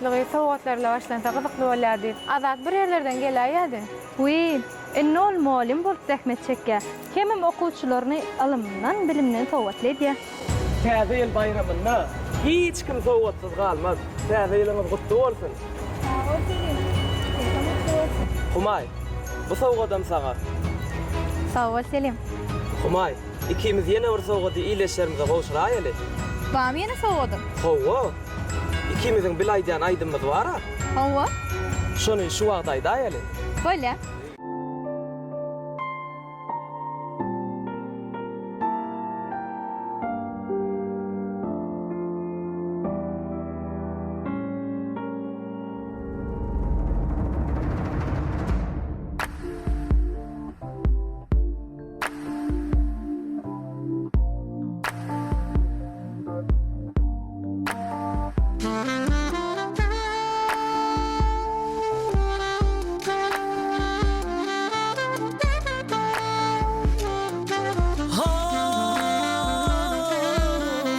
tanyşlygy sowgatlar bilen başlansa gyzykly bolýardy. Azat bir ýerlerden geläýýärdi. Wiý, indi ol mugallym bolup zähmet çekýär. Hemem okuwçylaryny ylymdan, bilimden sowatly edýär. Täze ýyl baýramynda hiç kim sowgatsyz galmaz. Täze ýylyňyz gutly bolsun! Sag bol Selim. Seňkem gutly bolsun. Humaý, bu sowgadam saňa. Sag bol Selim. Humaý, ikimiz ýene bir sowgady ildeşlerimize gowşuraýaly. Barmy ýene sowgadyň? Hawa. Ikimiziň bile aýdýan aýdymymyz bar-a. Hawa. Şony şu wagt aýdaýaly. Bolýa.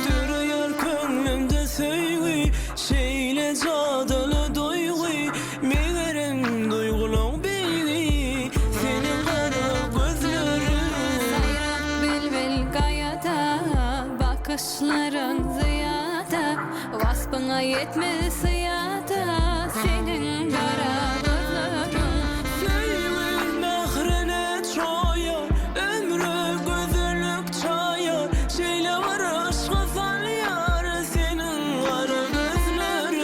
Döreýär köňlümde söýgi, Şeýle jadyly duýgy, Megerem duýgulaň beýgi, Seniň gara gözleriň. Saýrak bilbil gaýada, Bakyşlaryň zyýada, Waspyňa ýetmez syýada, Seniň gara gözleriň. Söýgi mährine çoýar, Ömre gözellik çaýar, Şeýle bir yşga salýar, Seniň gara gözleriň.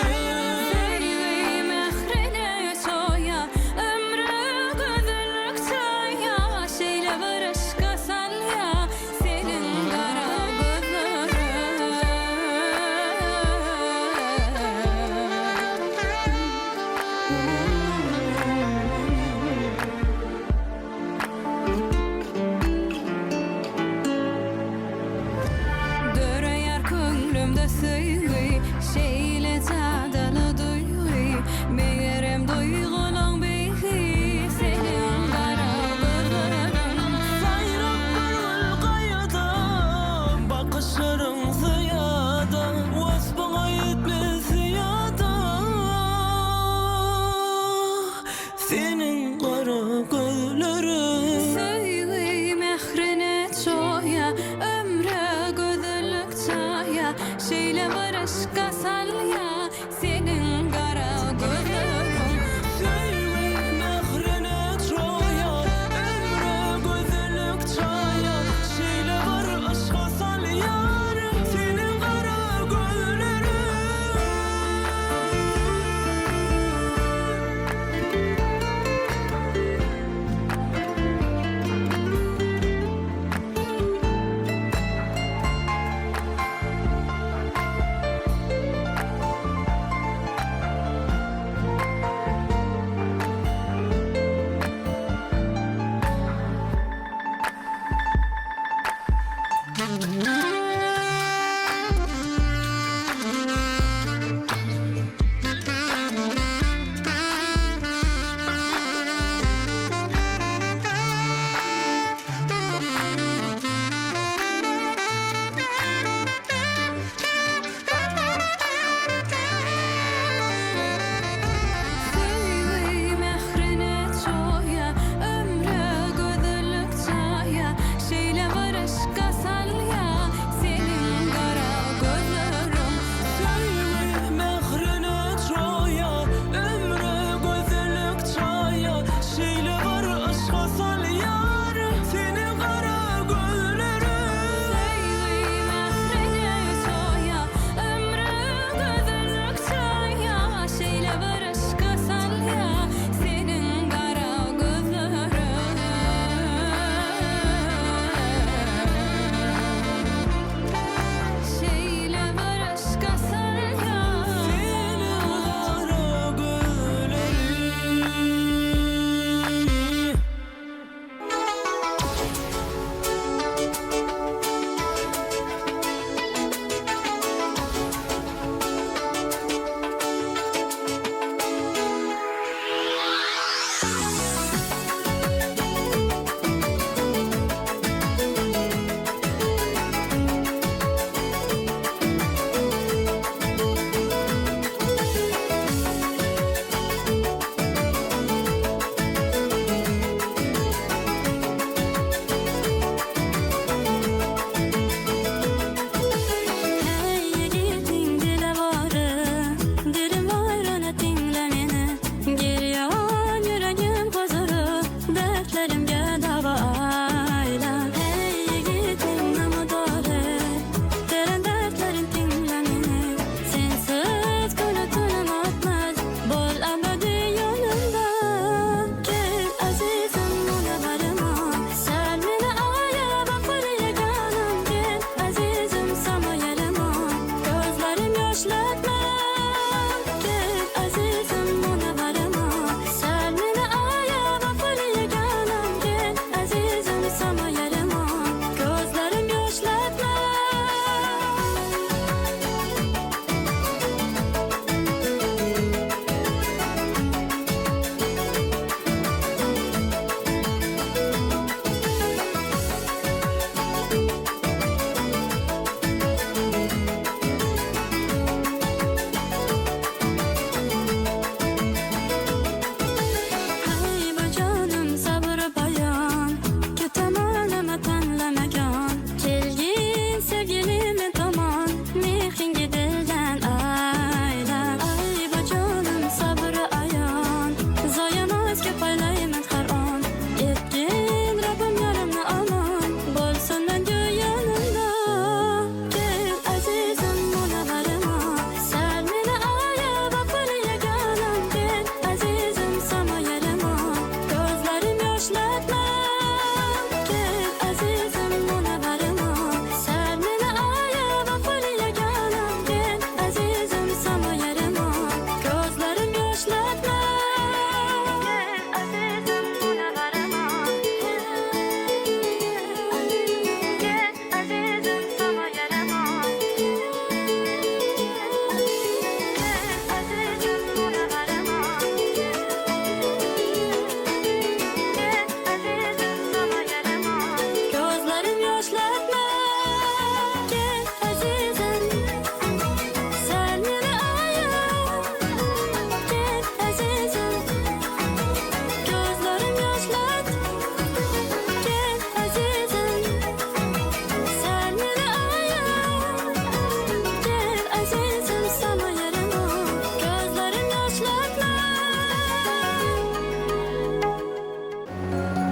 Söýgi mährine çoýar, Ömre gözellik çaýar, Şeýle bir yşga salýar, Seniň gara gözleriň.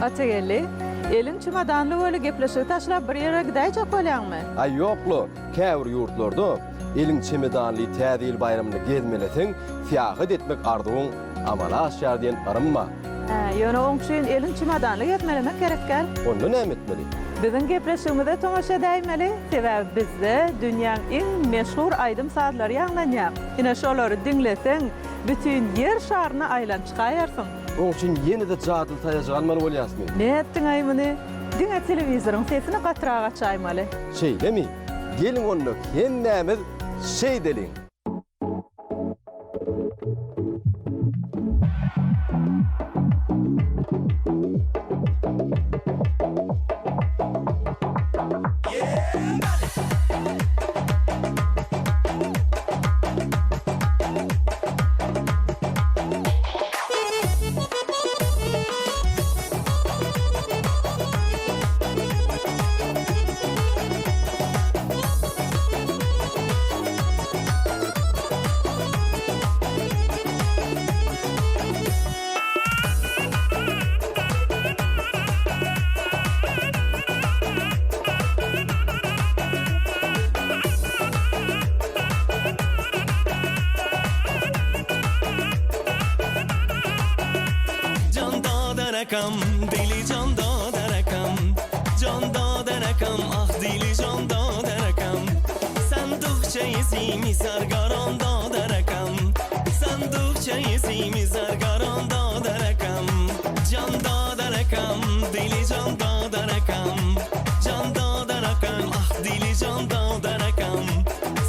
Atageldi, eliň çemodanly weli gepleşigi taşlap bir ýere gidäýjek bolýaňmy? Aý ýok-la, käbir ýurtlarda eliň çemodanly Täze ýyl baýramynda gezmeleseň, syýahat etmek arzuwyň amala aşýar diýen yrym bar. Hä, ýöne oň üçin eliň çemodanly gezmelemek gerek däl. Onda näme etmeli? Biziň gepleşigimize tomaşa edäýmeli, sebäbi bizde dünýäň iň meşhur aýdym-sazlary ýaňlanýar. Ine şolary diňleseň, bütin Ýer şaryna aýlanyp çykaýarsyň. Oň üçin ýene-de jadyly taýajyk almaly bolýasmy? Nätdiň-aý muny? Diňe telewizoryň sesini gatyrak açaýmaly. Şeýlemi? Geliň onda hemmämiz şeýdeliň! Jan dadarakam, dili jan dadarakam, Jan dadarakam, ah dili jan dadarakam. Sandukçayı zimi zargaran dadarakam, Sandukçayı zimi zargaran dadarakam. Jan dadarakam, dili jan dadarakam, Jan dadarakam, ah dili jan dadarakam.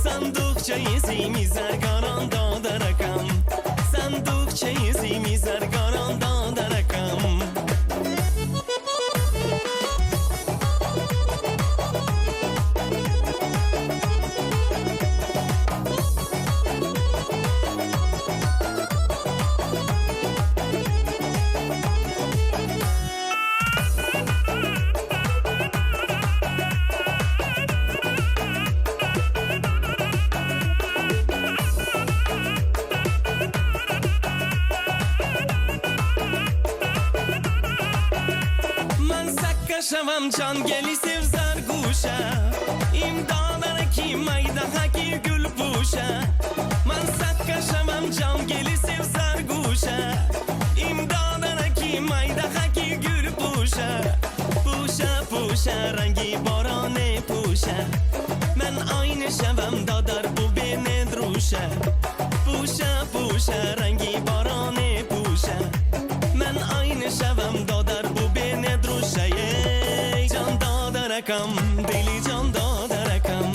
Sandukçayı zimi zargaran dadarakam, Sandukçayı zimi zargaran dadarakam. Man sakka şavam can geli sevzar guşa İmdadara ki mayda haki gül puşa Man sakka şavam can geli sevzar guşa İmdadara ki mayda haki gül puşa Puşa puşa rengi borane puşa Men aynı şavam dadar bu beni druşa Puşa puşa rengi borane puşa Men aynı şavam dadar bu beni druşa Ey can dadarakam deli can dadarakam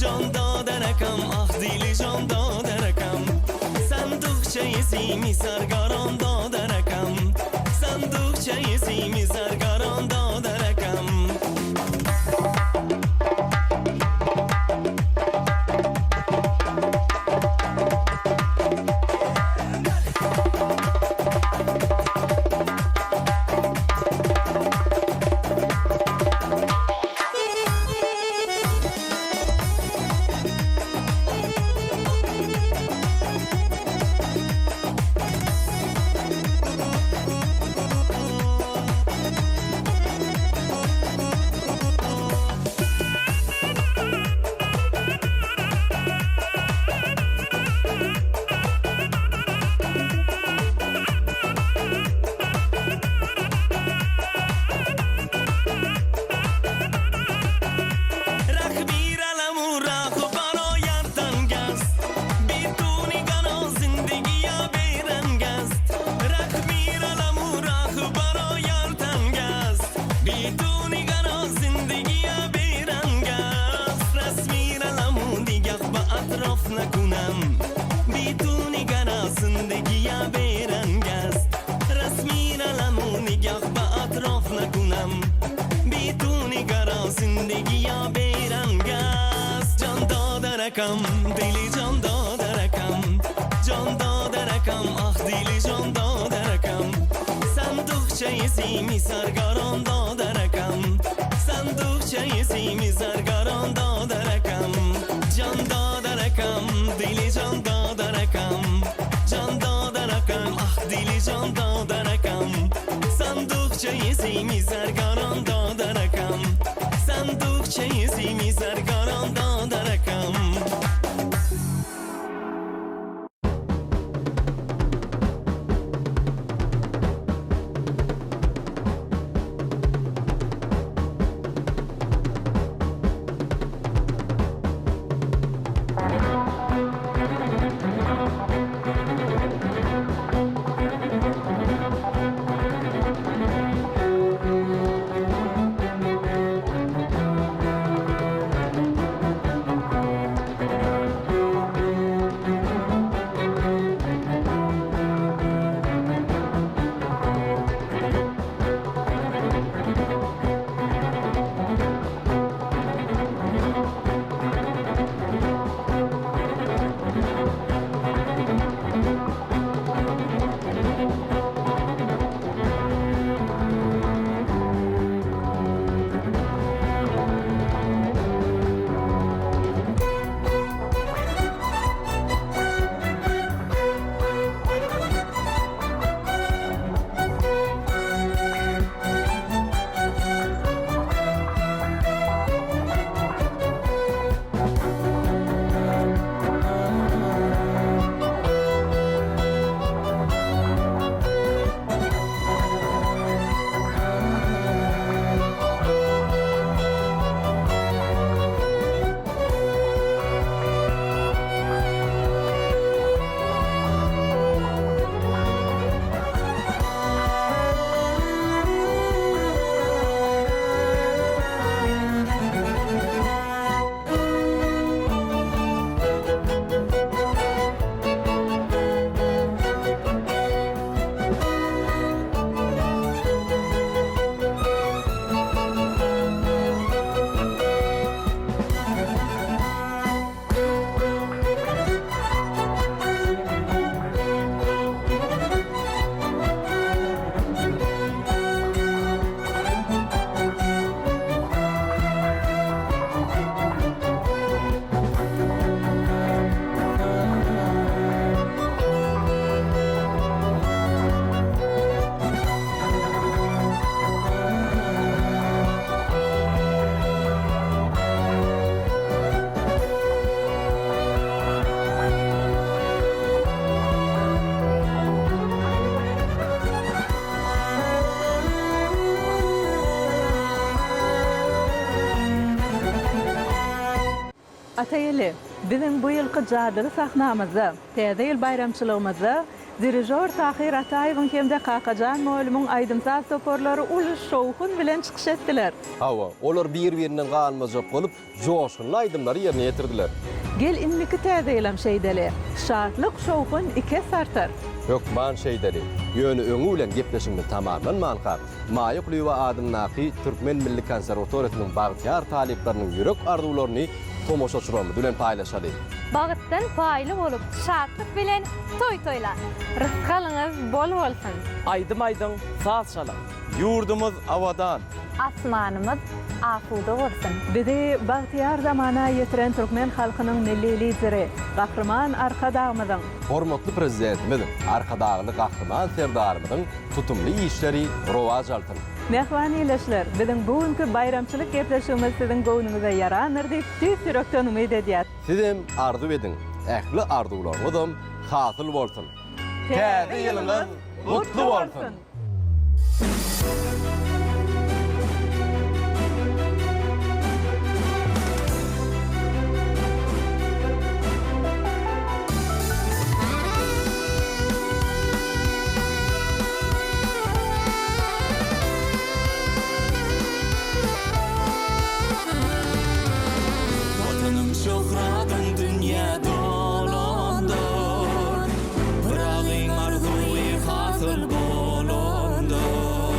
Can dadarakam ah deli can dadarakam Sandukçayı zimi zargaran dadarakam Sandukçayı zimi zargaran dadarakam Rahbir alamu rahu baro tangast Bituni gano zindigiya berangast Rahbir alamu rahu baro tangast Bituni gano zindigiya berangast Rasmir alamu nigah ba atrof nakunam Bituni gano zindigiya berangast Rasmir alamu nigah ba atrof nakunam Bituni garo zindigiya berangast Can dadarakam deli can dadarakam Can dadarakam ah deli can dadarakam Sandukçayı zimi zargaran dadarakam Sandukçayı zimi zargaran dadarakam Can dadarakam deli can dadarakam Can dadarakam ah deli can dadarakam Sandukçayı zimi Parçeyi zimi zergaran da rakam. Ata ýyly, biziň bu ýylky jadyly sahnamyzda, Täze ýyl baýramçylygymyzda dirižor Tahyr Ataýewiň hem-de Kakajan mugallymyň aýdym-saz toparlary uly şowhun bilen çykyş etdiler. Hawa, olar bir-birinden galmajak bolup, joşgunly aýdymlary ýerine ýetirdiler. Gel indiki Täze ýylam şeýdeli. Şatlyk, şowhun iki esse artar. Hökman şeýdeli. Ýöne öňi bilen gepleşigimiz tamamlanmanka, Maýa Kulyýewa adyndaky Türkmen milli konserwatoriýasynyň bagtyýar talyplarynyň ýürek arzuwlaryny tomaşaçylarymyz bilen paýlaşaly. Bagtdan paýly bolup, şatlyk bilen toý toýlaň! Rysgalyňyz bol bolsun! Aýdym aýdyň, saz çalyň! Ýurdumyz abadan! Asmanymyz asuda bolsun! Bizi bagtyýar zamana ýetiren türkmen halkynyň Milli Lideri, Gahryman Arkadagymyzyň, Hormatly Prezidentimiz Arkadagly Gahryman Serdarymyzyň tutumly işleri rowaç alsyn! Mähriban ildeşler, biziň bu günki baýramçylyk gepleşigimiz siziň göwnüňize ýarandyr diýip tüýs ýürekden umyt edýäs. Sizem arzuw ediň, ähli arzuwlaryňyzam hasyl bolsun! Täze ýylyňyz gutly bolsun! Watanyň şöhratyn dünýä dolandyr, Pyragyň arzuwy hasyl bolandyr.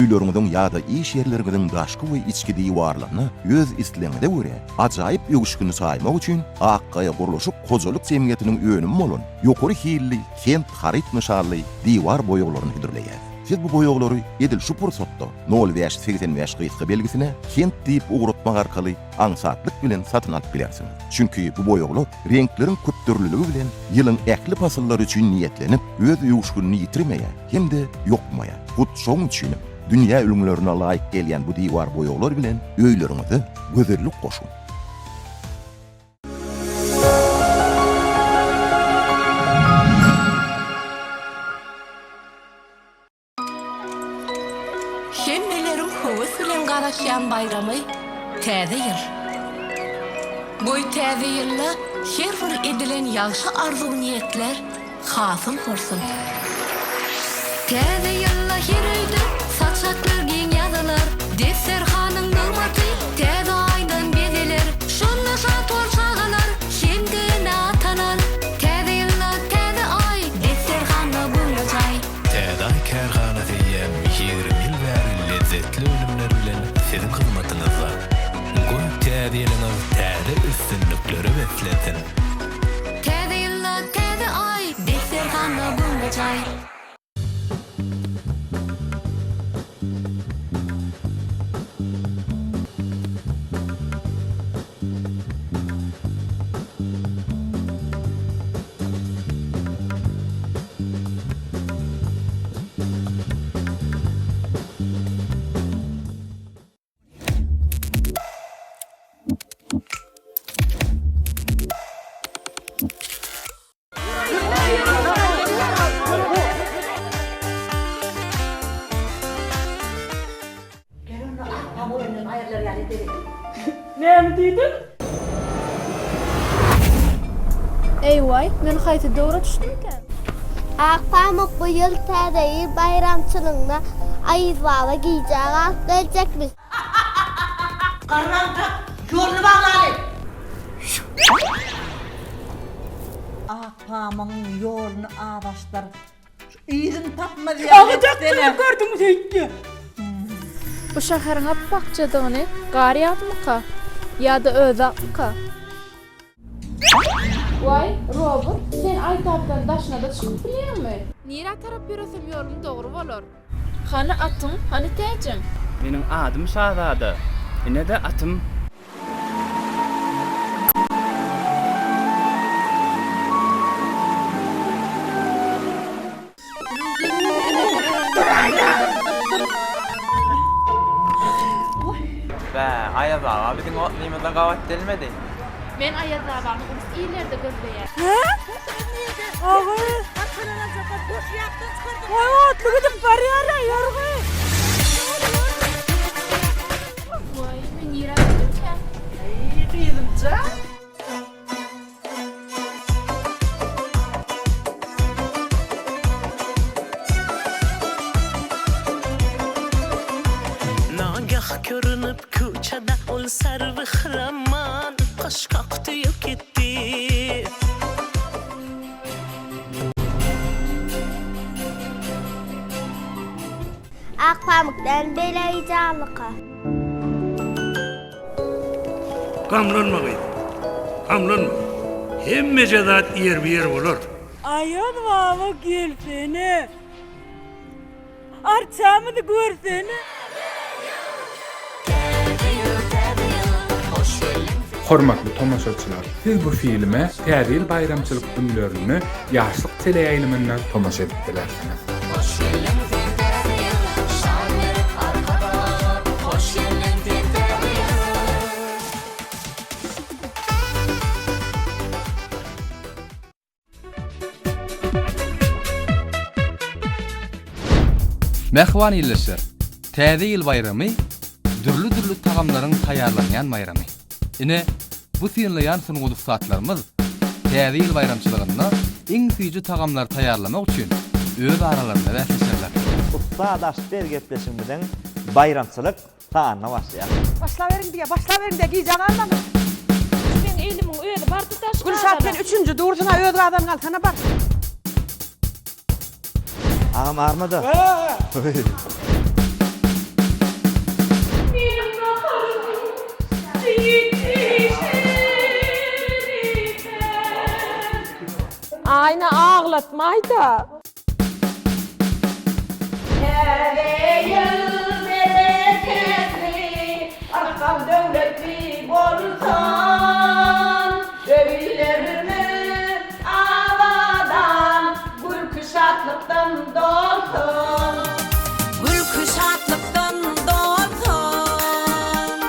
Öýleriňiziň ýa-da iş ýerleriňiziň daşky we içki diwarlaryna öz islegiňize görä ajaýyp öwüşgini çaýmak üçin Ak gaýa gurluşyk hojalyk jemgyýetiniň önümi bolan ýokary hilli Kent haryt nyşanly diwar boýaglaryny hödürleýär. Siz bu boýaglary edil şu pursatda nol bäş 85 gysga belgisine Kent diýip ugratmak arkaly aňsatlyk bilen satyn alyp bilersiňiz. Çünki bu boýaglar reňkleriň köpdürlüligi bilen ýylyň ähli pasyllary üçin niýetlenip, öz öwüşginini ýitirmeýär hem-de ýokmaýar. Hut şoň üçinem dünýä ülňülerine laýyk gelýän bu diwar boýaglar bilen öýleriňize gözellik goşuň! Hemmeleriň höwes bilen garaşýan baýramy Täze ýyl. Goý Täze ýylda her bir edilen ýagşy arzuw-niýetler hasyl bolsun! Täze ýylda her öýde saçaklar giň ýazylar, Desterhanyň nygmaty täze aýdan bezeler, Şonda şat bor çagalar hem-de ene-atalar. Täze ýylda täze aý, desterhanda göwnejaý. Täze Aý kärhanasy eýýäm 20 ýyl bäri lezzetli önümler bilen siziň hyzmatyňyzda. Goý, täze ýylyňyz täze üstünliklere beslensin! Täze ýylda täze aý, desterhanda göwnejaý. Gel onda ak pamyk önden aýrylar ýaly edeli. Näme diýdiň? Eý-waý, men haýsy döwre düşdümkäm? Ak pamyk bu ýyl Täze ýyl baýramçylygynda Aýyz baba gijä galyp geljekmiş. Garraňka ýoluny baglaly. Ak pamygyň ýoluny azaşdyr. Şu yzyny tapmaz ýaly etsene. Agajak gördüňmi seýitde? Bu şäheriň ap-akjadygyny gar ýagdymyka? Ýa-da özi akmyka? Waý, robot, sen Aýtapdan daşyna-da çykyp bilýäňmi? Nirä tarap ýöresem ýolum dogry bolar? Hany atyň, hany täjiň? Meniň adym Şazada. Ine-de atym. Bä, Aýaz baba biziň otlymyza gabat gelmedi. Men Aýaz babany ulus illerde gözleýän. Hä? Agy. Goý otly gidip barýar-a, ýörgü. Waý, men nirä gitdimkä? Eý, gyzym jan. Nagah görünip köçede ol serwi hraman Gyş kakdy-ýu gitdi. Ak pamyk däl beýle heýjanlyka. Gamlanma gyzym, gamlanma. Hemmeje zat ýerbe-ýer bolar. Aýaz baba gelsene. Arçamyzy görsene. Hormatly tomaşaçylar, siz bu filme Täze ýyl baýramçylyk günlerinde Ýaşlyk teleýaýlymynda tomaşa edip bilersiňiz. Hoş geldiň sen täze ýyl, şan berip Arkadag. Hoş geldiň sen täze ýyl. Mähriban ildeşler! Täze ýyl baýramy dürli-dürli tagamlaryň taýýarlanýan baýramy. Ine, bu synlaýan sungat ussatlarymyz Täze ýyl baýramçylygynda iň süýji tagamlary taýýarlamak üçin öz aralarynda bäsleşerler. Ussat aşpez gepleşigimiziň baýramçylyk sanyna başlaýar. Başlaberiň diýýär, başlaberiň diýýär, gijä galmaň. Meň elimiň özi bardy daş gazana. Gülşat sen üçünji dursuň-a, öz gazanyňy alsana bar. Agam armada. Aýna aglatmaýda. Täze ýyl bereketli, Rysgal-döwletli bolsun. Öýlerimiz abadan, Gülki şatlykdan dolsun. Gülki şatlykdan dolsun.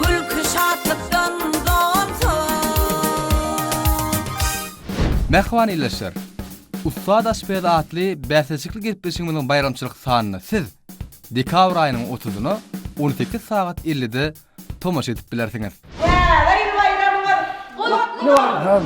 Gülki şatlykdan dolsun. Mähriban ildeşler! Ussat aşpez atly bäsleşikli gepleşigimiziň baýramçylyk sanyna siz dekabr aýynyň otuzyna 18 sagat 50-de tomaşa edip bilersiňiz. Täze ýyl baýramyňyz gutly bolsun!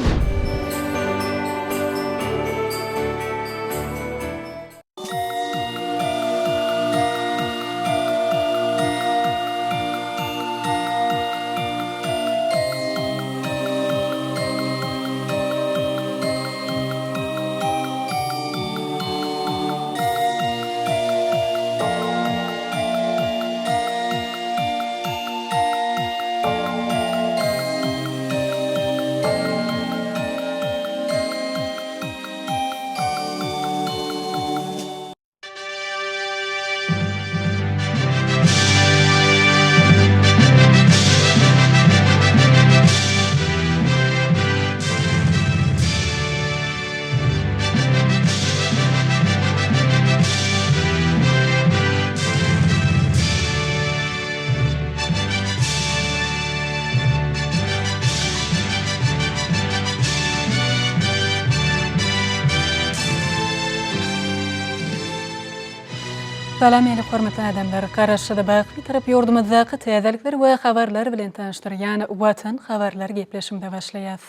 Salam ähli hormatly adamlar! Garaşsyz baky Bitarap ýurdumyzdaky täzelikler we habarlar bilen tanyşdyrýan Watan habarlar gepleşigimize başlaýas.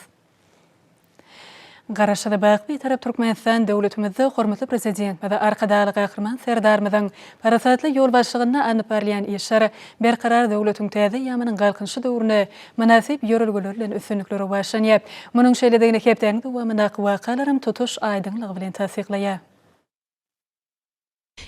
Garaşsyz baky Bitarap Türkmenistan döwletimizde hormatly Prezidentimiz Arkadagly Gahryman Serdarymyzyň parasatly ýolbaşçylygynda alnyp barylýan işler Berkarar döwletiň täze eýýamynyň Galkynyşy döwründe mynasyp ýörelgeler bilen üstünlikli rowaçlanýar. Munuň şeýledigini hepdäniň dowamyndaky wakalaram tutuş aýdyňlygy bilen tassyklaýar.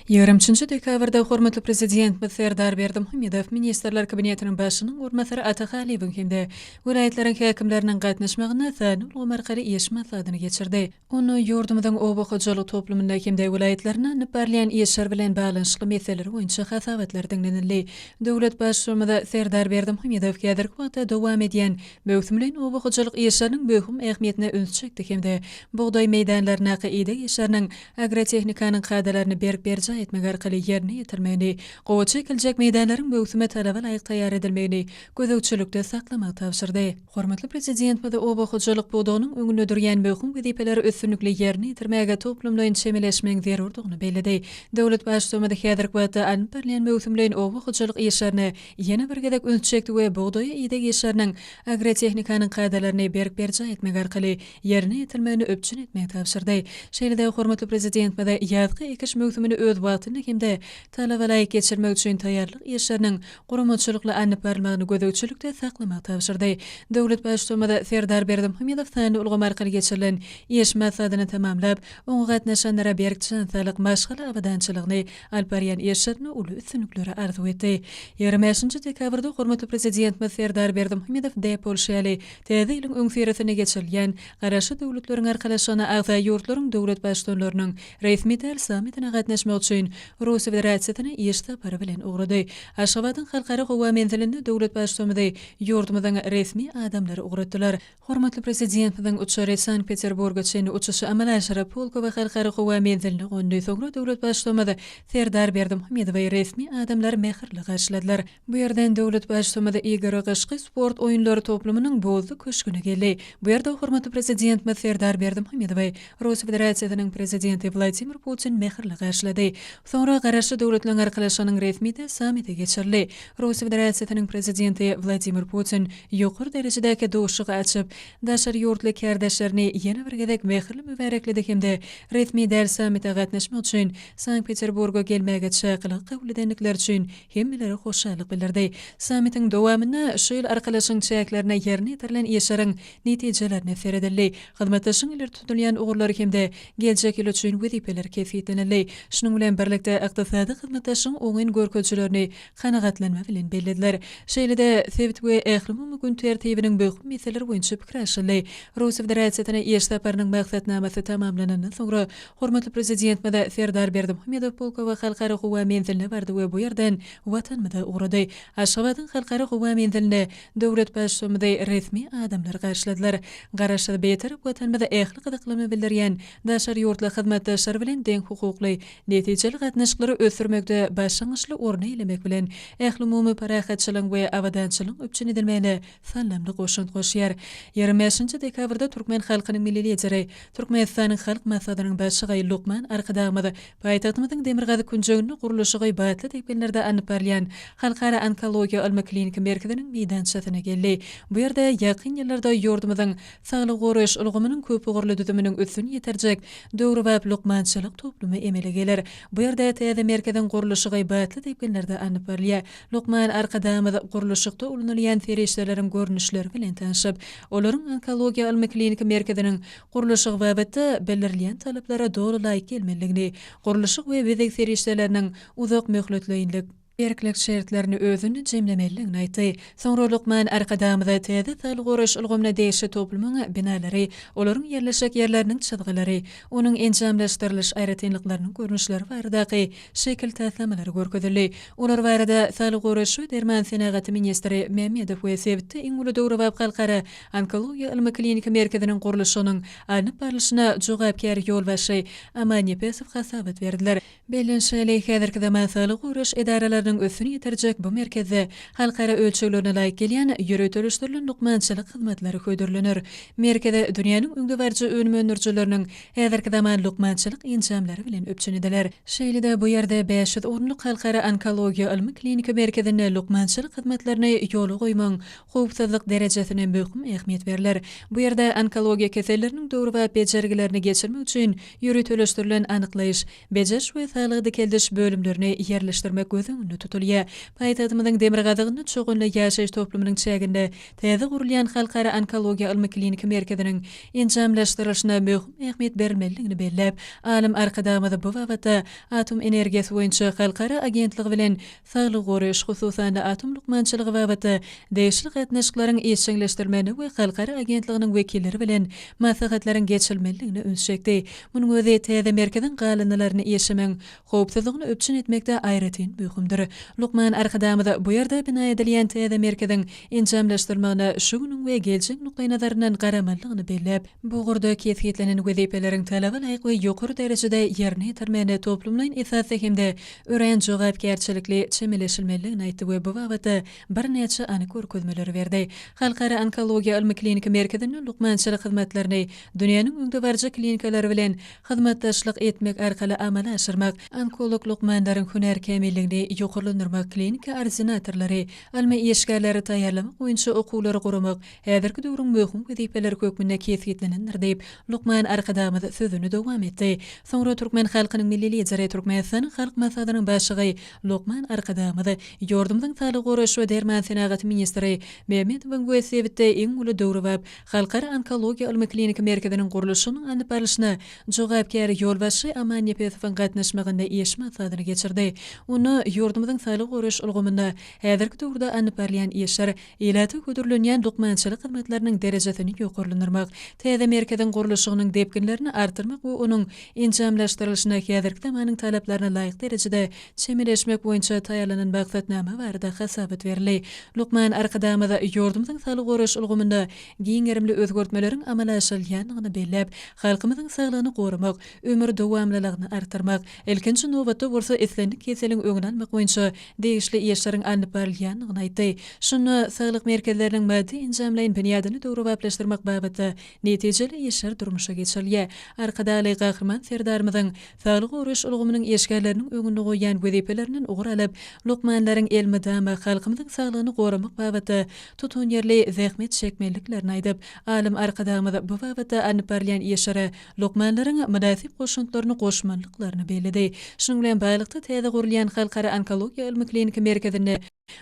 23 dekabrda hormatly Prezidentimiz Serdar Berdimuhamedow Ministrler Kabinetiniň Başlygynyň orunbasary Ata Halyýewiň hem-de welaýatlaryň häkimleriniň gatnaşmagynda sanly ulgam arkaly iş maslahatyny geçirdi. Onda ýurdumyzyň oba hojalyk toplumynda hem-de welaýatlarynda alnyp barylýan işler bilen baglanyşykly meseleler boýunça hasabatlar diňlenildi. Döwlet Baştutanymy Serdar Berdimuhamedow häzirki wagtda dowam edýän möwsümleýin oba hojalyk işleriniň möhüm ähmiýetine üns çekdi hem-de bugdaý meýdanlaryndaky ideg işleriniň agrotehnikanyň kadalaryny berk berjaý etmek arkaly ýerine ýetirilmegini, gowaça ekiljek meýdanlaryň möwsüme talaba laýyk taýýar edilmegini gözegçilikde saklamagy tabşyrdy. Hormatly Prezidentimiz oba hojalyk pudagynyň öňünde durýan möhüm wezipeleri üstünlikli ýerine ýetirmäge toplumlaýyn çemeleşmegiň zerurdygyny belledi. Döwlet Baştutanymyz häzirki wagtda alnyp barylýan möwsümleýin oba hojalyk işlerine ýene bir gezek üns çekdi we bugdaýa ideg işleriniň agrotehnikanyň kadalaryny berk berjaý etmek arkaly ýerine ýetirilmegini üpjün etmegi tabşyrdy. Şeýle-de hormatly Prezidentimize ýazky ekiş möwsümini öz wagtynda hem-de talaba laýyk geçirmek üçin taýýarlyk işleriniň guramaçylykly alnyp barylmagyny gözegçilikde saklamagy tabşyrdy. Döwlet Baştutanymyz Serdar Berdimuhamedow sanly ulgam arkaly geçirilen iş maslahatyny tamamlap, oňa gatnaşanlara berk jan saglyk, maşgala abadançylygyny, alyp barýan işlerinde uly üstünlikleri arzuw etdi. 25 dekabrda hormatly Prezidentimiz Serdar Berdimuhamedow däp bolşy ýaly, Täze ýylyň öňüsyrasynda geçirilýän Garaşsyz Döwletleriň Arkalaşygyna agza ýurtlaryň döwlet Baştutanlarynyň resmi däl sammitine gatnaşmak üçin Russiýa Federasiýasyna iş sapary bilen ugrady. Aşgabadyň Halkara howa menzilinde döwlet Baştutanymyzy ýurdumyzyň resmi adamlary ugratdylar. Hormatly Prezidentimiziň uçary Sankt-Peterburga çenli uçuşy amala aşyryp, Pulkowo Halkara howa menziline gondy. Soňra döwlet Baştutanymyz Serdar Berdimuhamedowy resmi adamlar mähirli garşyladylar. Bu ýerden döwlet Baştutanymyz Igor gyşky sport oýunlary toplumynyň Buzly köşgüne geldi. Bu ýerde hormatly Prezidentimiz Serdar Berdimuhamedowy Russiýa Federasiýasynyň Prezidenti Wladimir Putin mähirli garşylady. Soňra Garaşsyz Döwletleriň Arkalaşygynyň resmi sammiti geçirildi. Russiýa Federasiýasynyň Prezidenti Wladimir Putin ýokary derejedäki duşuşygy açyp, daşary ýurtly kärdeşlerini ýene bir gezek mähirli mübärekledi hem-de resmi däl sammite gatnaşmak üçin Sankt-Peterburga gelmäge çakylygy kabul edendikleri üçin hemmelere hoşallyk bildirdi. Sammitiň dowamynda şu ýyl Arkalaşygyň çäklerinde ýerine ýetirilen işleriň netijelerine seredildi, hyzmatdaşlygyň ileri tutulýan ugurlary hem-de geljek ýyl üçin wezipeler kesgitlenildi. Şunuň bilen. bilen birlikde ykdysady hyzmatdaşlygyň oňyn görkezijilerini kanagatlanma bilen bellediler. Şeýle-de sebit we ählumumy gün tertibiniň möhüm meseleleri boýunça pikir alşyldy. Russiýa Federasiýasyna iş saparynyň maksatnamasy tamamlanandan soňra, hormatly Prezidentimiz Serdar Berdimuhamedow Pulkowo Halkara howa menziline bardy we bu ýerden Watanymyza ugrady. Aşgabadyň Halkara howa menzilinde döwlet Baştutanymyzy resmi adamlar garşyladylar. Garaşsyz Bitarap Watanymyz ähli gyzyklanma bildirýän daşary ýurtly hyzmatdaşlar bilen deňhukukly, netijeli gatnaşyklary ösdürmekde başlangyçly orny eýelemek bilen, ählumumy parahatçylygyň we abadançylygyň üpjün edilmegine saldamly goşant goşýar. 25 dekabrda türkmen halkynyň Milli Lideri, Türkmenistanyň Halk Maslahatynyň Başlygy lukman Arkadagymyz paýtagtymyzyň demirgazyk künjeginde gurluşygy batly depginlerde alnyp barylýan Halkara onkologiýa ylmy-kliniki merkeziniň meýdançasyna geldi. Bu ýerde ýakyn ýyllarda ýurdumyzyň Saglygy goraýyş ulgamynyň köpugurly düzüminiň üstüni ýetirjek döwrebap lukmançylyk toplumy emele geler. Bu ýerde täze merkeziň gurluşygy batly depginlerde alnyp barylýar. Lukman Arkadagymyz gurluşykda ulanylýan serişdeleriň görnüşleri bilen tanşyp, olaryň Onkologiýa ylmy-kliniki merkeziniň gurluşygy babatda bildirilýän talaplara doly laýyk gelmelidigini, gurluşyk we bezeg serişdeleriniň uzak möhletleýinlik, berklik şertlerini özünde jemlemelidigini aýtdy. Soňra lukman Arkadagymyza täze saglygy goraýyş ulgamyna degişli toplumyň binalary, olaryň ýerleşjek ýerleriniň çyzgylary, onuň enjamlaşdyrylyş aýratynlyklarynyň görnüşleri baradaky şekil taslamalary görkezildi. Olar barada Saglygy goraýyş we derman senagaty ministri Mämmedow we sebitde iň uly döwrebap halkara onkologiýa ylmy-kliniki merkeziniň gurluşygynyň alnyp barlyşyna jogapkär ýolbaşçy Aman Nepesow hasabat berdiler. Bellenişi ýaly, häzirki zaman saglygy goraýyş edaralarynyň üstüni ýetirjek bu merkezde halkara ölçeglerine laýyk gelýän ýöriteleşdirilen lukmançylyk hyzmatlary hödürlener. Merkez dünýäniň öňdebaryjy önüm öndürijileriniň häzirki zaman lukmançylyk enjamlary bilen üpjün ediler. Şeýle-de bu ýerde 500 orunlyk Halkara onkologiýa ylmy-kliniki merkezinde lukmançylyk hyzmatlaryny ýola goýmagyň howpsuzlyk derejesine möhüm ähmiýet berler. Bu ýerde onkologiýa keselleriniň döwrebap bejergilerini geçirmek üçin ýöriteleşdirilen anyklaýyş, bejeriş we saglygy dikeldiş bölümlerini ýerleşdirmek göz öňünde tutulýar. Paýtagtymyzyň demirgazygynda Çoganly ýaşaýyş toplumynyň çäginde täze gurulýan Halkara onkologiýa ylmy-kliniki merkeziniň enjamlaşdyrylyşyna möhüm ähmiýet berilmelidigini belläp, alym Arkadagymyz bu babatda Atom energiýasy boýunça halkara agentligi bilen Saglygy goraýyş, hususan-da, atom lukmançylygy babatda degişli gatnaşyklaryň işjeňleşdirilmegine we halkara agentliginiň wekilleri bilen maslahatlaryň geçirilmelidigine üns çekdi. Munuň özi täze merkeziň galyndylaryny işlemegiň howpsuzlygyny üpjün etmekde aýratyn möhümdir. Lukman Arkadagymyz bu ýerde bina edilýän täze merkeziň enjamlaşdyrylmagyna şu günüň we geljegiň nukdaýnazaryndan garamalydygyny belläp, bu ugurda kesgitlenen wezipeleriň talaba laýyk we ýokary derejede ýerine ýetirilmegine toplumlaýyn esasda hem-de örän jogapkärçilikli çemeleşilmelidigini aýtdy we bu babatda birnäçe anyk görkezmeleri berdi. Halkara onkologiýa ylmy-kliniki merkezinde lukmançylyk hyzmatlaryny dünýäniň öňdebaryjy klinikalary bilen hyzmatdaşlyk etmek arkaly amala aşyrmak, onkolog lukmanlaryň hünär kämilligini ýokarlandyrmak, kliniki ordinatorlary, ylmy işgärleri taýýarlamak boýunça okuwlary guramak häzirki döwrüň möhüm wezipeleri hökmünde kesgitlenendir diýip, lukman Arkadagymyz sözüni dowam etdi. Soňra türkmen halkynyň Milli Lideri, Türkmenistanyň Halk Maslahatynyň Başlygy lukman Arkadagymyz ýurdumyzyň Saglygy goraýyş we derman senagaty ministri Mämmedowyň we sebitde iň uly döwrebap Halkara onkologiýa ylmy-kliniki merkeziniň gurluşygynyň alnyp barlyşyna jogapkär ýolbaşçy Aman Nepesowyň gatnaşmagynda iş maslahatyny geçirdi. Onda ýurdumyzyň saglygy goraýyş ulgamynda häzirki döwürde alnyp barylýan işler, Ilata hödürlenýän lukmançylyk hyzmatlarynyň derejesini ýokarlandyrmak, täze merkeziň gurluşygynyň depginlerini artdyrmak we onuň enjamlaşdyrylyşyna häzirki zamanyň talaplaryna laýyk derejede çemeleşmek boýunça taýýarlanan maksatnama barada hasabat berildi. Lukman Arkadagymyz ýurdumyzyň saglygy goraýyş ulgamynda giň gerimli özgertmeleriň amala aşyrylýandygyny belläp, halkymyzyň saglygyny goramak, ömür dowamlylygyny artdyrmak, ilkinji nobatda bolsa islendik keseliň öňüni almak boýunça degişli işleriň alnyp barylýandygyny aýtdy. Şunda saglyk merkezleriniň maddy-enjamlaýyn binýadyny döwrebaplaşdyrmak babatda netijeli işler durmuşa geçirilýär. Arkadagly Gahryman Serdarymyzyň saglygy goraýyş ulgamynyň işgärleriniň öňünde goýýan wezipelerinden ugur alyp, lukmanlaryň elmydama halkymyzyň saglygyny goramak babatda tutanýerli zähmet çekmeliliklerini aýdyp, alym Arkadagymyz bu babatda alnyp barylýan işlere lukmanlaryň mynasyp goşantlaryny goşmalydyklaryny belledi. Şunuň bilen baglylykda, täze gurulýan Halkara onkologiýa ylmy-kliniki merkezinde.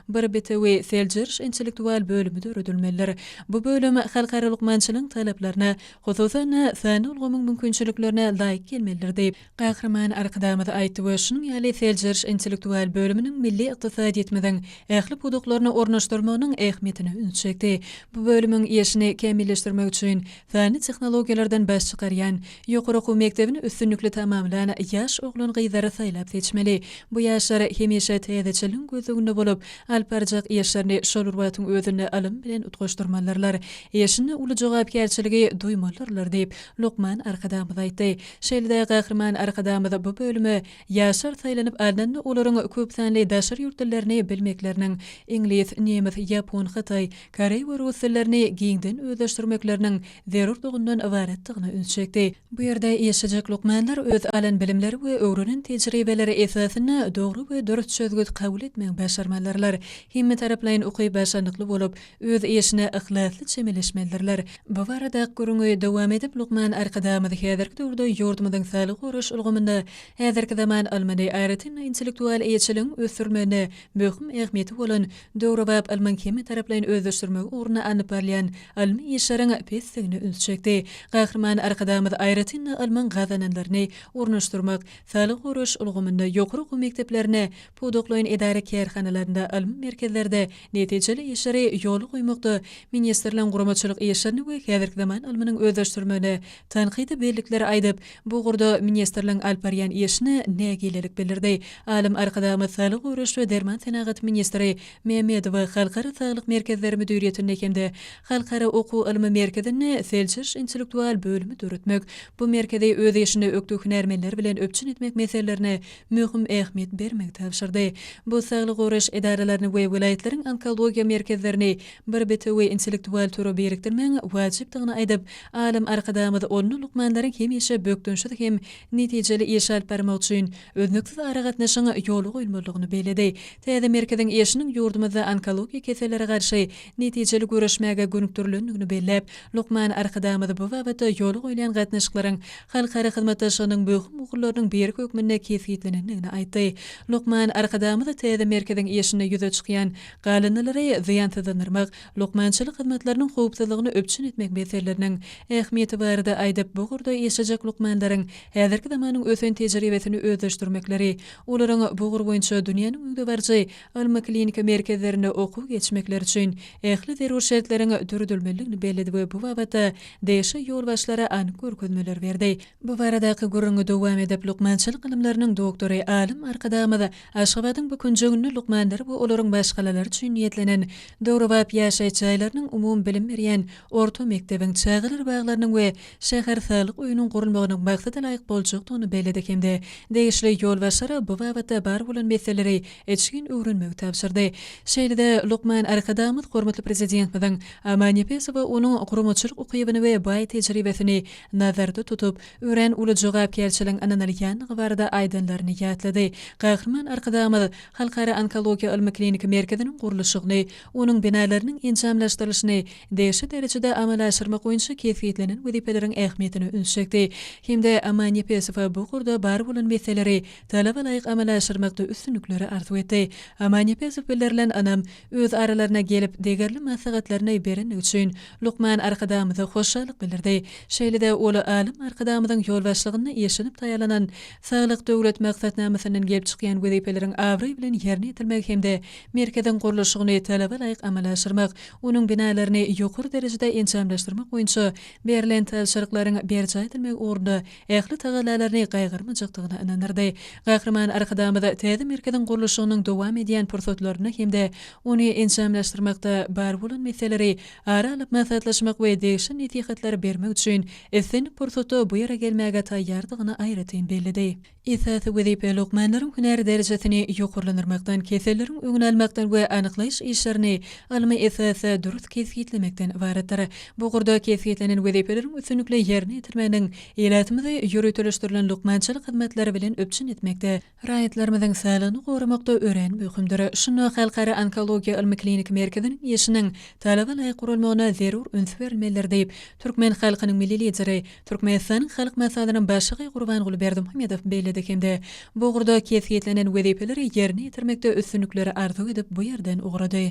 Bir bitewi seljeriş intellektual bölümi döredilmelidir. Bu bölüm halkara lukmançylygyň talaplaryna, hususan-da, sanly ulgamyň mümkinçiliklerine laýyk gelmelidir diýip, Gahryman Arkadagymyz aýtdy we şunuň ýaly seljeriş intellektual bölüminiň milli ykdysadyýetimiziň ähli pudaklaryna ornaşdyrmagynyň ähmiýetine üns çekdi. Bu bölümiň işini kämilleşdirmek üçin sanly tehnologiýalardan baş çykarýan, ýokary okuw mekdebini üstünlikli tamamlan ýaş oglan-gyzlary saýlap-seçmeli. Bu ýaşlar hemişe täzeçilligiň gözleginde bolup, alyp barjak işlerini şol bir wagtyň özünde ylym bilen utgaşdyrmalydyrlar. Işinde uly jogapkärçiligi duýmalydyrlar diýip, lukman Arkadagymyz aýtdy. Şeýle-de Gahryman Arkadagymyz bu bölüme ýaşlar saýlanyp alnanda olaryň köp sanly daşary ýurt dillerini bilmekleriniň, iňlis, nemes, ýapon, hytaý, koreý we rus dillerini giňden özleşdirmekleriniň zerurdygyndan ybaratdygyna üns çekdi. Bu ýerde işlejek lukmanlar öz alan bilimleri we öwrenen tejribeleri esasynda dogry we dürs çözgüt kabul etmegi başarmalydyrlar. Hemmetaraplaýyn ukyp-başarnykly bolup, öz işine yhlasly çemeleşmelidirler. Bu baradaky gürrüňi dowam edip, lukman Arkadagymyz häzirki döwürde ýurdumyzyň saglygy goraýyş ulgamynda häzirki zaman ylmyny, aýratyn-da, intellektual eýeçiligiň ösdürilmeginde möhüm ähmiýeti bolan döwrebap ylmyň hemmetaraplaýyn özleşdirmegi ugrunda alnyp barylýan ylmy işleriň pesdigine üns çekdi. Gahryman Arkadagymyz aýratyn-da ylmyň gazananlaryny ornaşdyrmak, saglygy goraýyş ulgamynda, ýokary okuw mekdeplerinde, pudaklaýyn edara-kärhanalarynda, ylmy merkezlerde netijeli işleri ýola goýmakda ministrligiň guramaçylyk işlerini we häzirki zaman ylmynyň özleşdirilmegine tankydy bellikleri aýdyp, bu ugurda ministrligiň alyp barýan işine nägilelik bildirdi. Alym Arkadagymyz Saglygy goraýyş we derman senagaty ministri Mämmedowa Halkara saglyk merkezleri müdiriýetinde hem-de Halkara okuw-ylmy merkezinde seljeriş intellektual bölümi döretmek, bu merkezi öz işinde ökde hünärmenler bilen üpjün etmek meselelerine möhüm ähmiýet bermegi tabşyrdy. Bu saglygy goraýyş edaralaryny we welaýatlaryň onkologiýa merkezlerini bir bitewi intellektual tora birikdirmegiň wajypdygyny aýdyp, alym Arkadagymyz onda lukmanlaryň hemişe bökdençsiz hem netijeli iş alyp barmak üçin üznüksiz aragatnaşygyň ýola goýulmalydygyny belledi. Täze merkeziň işiniň ýurdumyzda onkologiýa kesellere garşy netijeli göreşmäge gönükdirilendigini belläp, lukman Arkadagymyz bu babatda ýola goýulýan gatnaşyklaryň halkara hyzmatdaşlygynyň möhüm ugurlarynyň biri hökmünde kesgitlenendigini aýtdy. Lukman Arkadagymyz täze merkeziň işinde ýüze çykýan galyndylary zyýansyzlandyrmak, lukmançylyk hyzmatlarynyň howpsuzlygyny üpjün etmek meseleleriniň ähmiýeti barada aýdyp, bu ugurda işlejek lukmanlaryň häzirki zamanyň ösen tejribesini özleşdirmekleri, olaryň bu ugur boýunça dünýäniň öňdebaryjy ylmy-kliniki merkezlerinde okuw geçmekleri üçin ähli zerur şertleriň döredilmelidigini belledi we bu babatda degişli ýolbaşçylara anyk görkezmeler berdi. Bu baradaky gürrüňi dowam edip, lukmançylyk ylymlarynyň doktory, alym Arkadagymyz Aşgabadyň bu künjeginde lukmanlar we olaryň maşgalalary üçin niýetlenen döwrebap ýaşaýyş jaýlarynyň, umumybilim berýän orta mekdebiň, çagalar baglarynyň we şäher saglyk öýüniň gurulmagynyň maksada laýyk boljakdygyny belledi hem-de degişli ýolbaşçylara bu babatda bar bolan meseleleri içgin öwrenmegi tabşyrdy. Şeýle-de lukman Arkadagymyz hormatly Prezidentimiziň Amannepesowa onuň guramaçylyk ukybyny we baý tejribesini nazarda tutup, örän uly jogapkärçiligiň ynanylýandygy barada aýdanlaryny ýatlady. Gahryman Arkadagymyz Halkara onkologiýa ylmy-kliniki merkeziniň gurluşygyny, onuň binalarynyň enjamlaşdyrylyşyny degişli derejede amala aşyrmak boýunça kesgitlenen wezipeleriň ähmiýetine üns çekdi hem-de Amannepesowa bu ugurda bar bolan meseleleri talaba laýyk amala aşyrmakda üstünlikleri arzuw etdi. Amannepesow bildirilen ynam, öz aralaryna gelip, degerli maslahatlaryny berendigi üçin lukman Arkadagymyza hoşallyk bildirdi. Şeýle-de ol alym Arkadagymyzyň ýolbaşçylygynda işlenip taýýarlanan Saglyk Döwlet maksatnamasyndan gelip çykýan wezipeleriň abraý bilen ýerine ýetirilmegi hem-de merkeziň gurluşygyny talaba laýyk amala aşyrmak, onuň binalaryny ýokary derejede enjamlaşdyrmak boýunça berlen tabşyryklaryň berjaý edilmegi ugrunda ähli tagallalaryny gaýgyrmajakdygyna ynandyrdy. Gahryman Arkadagymyz täze merkeziň gurluşygynyň dowam edýän pursatlarynda hem-de ony enjamlaşdyrmakda bar bolan meseleleri ara alyp maslahatlaşmak we degişli nesihatlary bermek üçin islendik pursatda bu ýere gelmäge taýýardygyny aýratyn belledi. Esasy wezipe lukmanlaryň hünär derejesini ýokarlandyrmakdan, keselleriň öňüni almakdan we anyklaýyş işlerini ylmy esasda dürs kesgitlemekden ybaratdyr. Bu ugurda kesgitlenen wezipeleriň üstünlikli ýerine ýetirmeginiň ilatymyzy ýöriteleşdirilen lukmançylyk hyzmatlary bilen üpjün etmekde, raýatlarymyzyň saglygyny goramakda örän möhümdir. Şunda Halkara onkologiýa ylmy-kliniki merkeziniň işiniň talaba laýyk guralmagyna zerur üns berilmelidir diýip, türkmen halkynyň Milli Lideri, Türkmenistanyň Halk Maslahatynyň Başlygy Gurbanguly Berdimuhamedow belledi hem-de bu ugurda kesgitlenen wezipeleri ýerine ýetirmekde üstünlikleri. arzuw edip bu ýerden ugrady.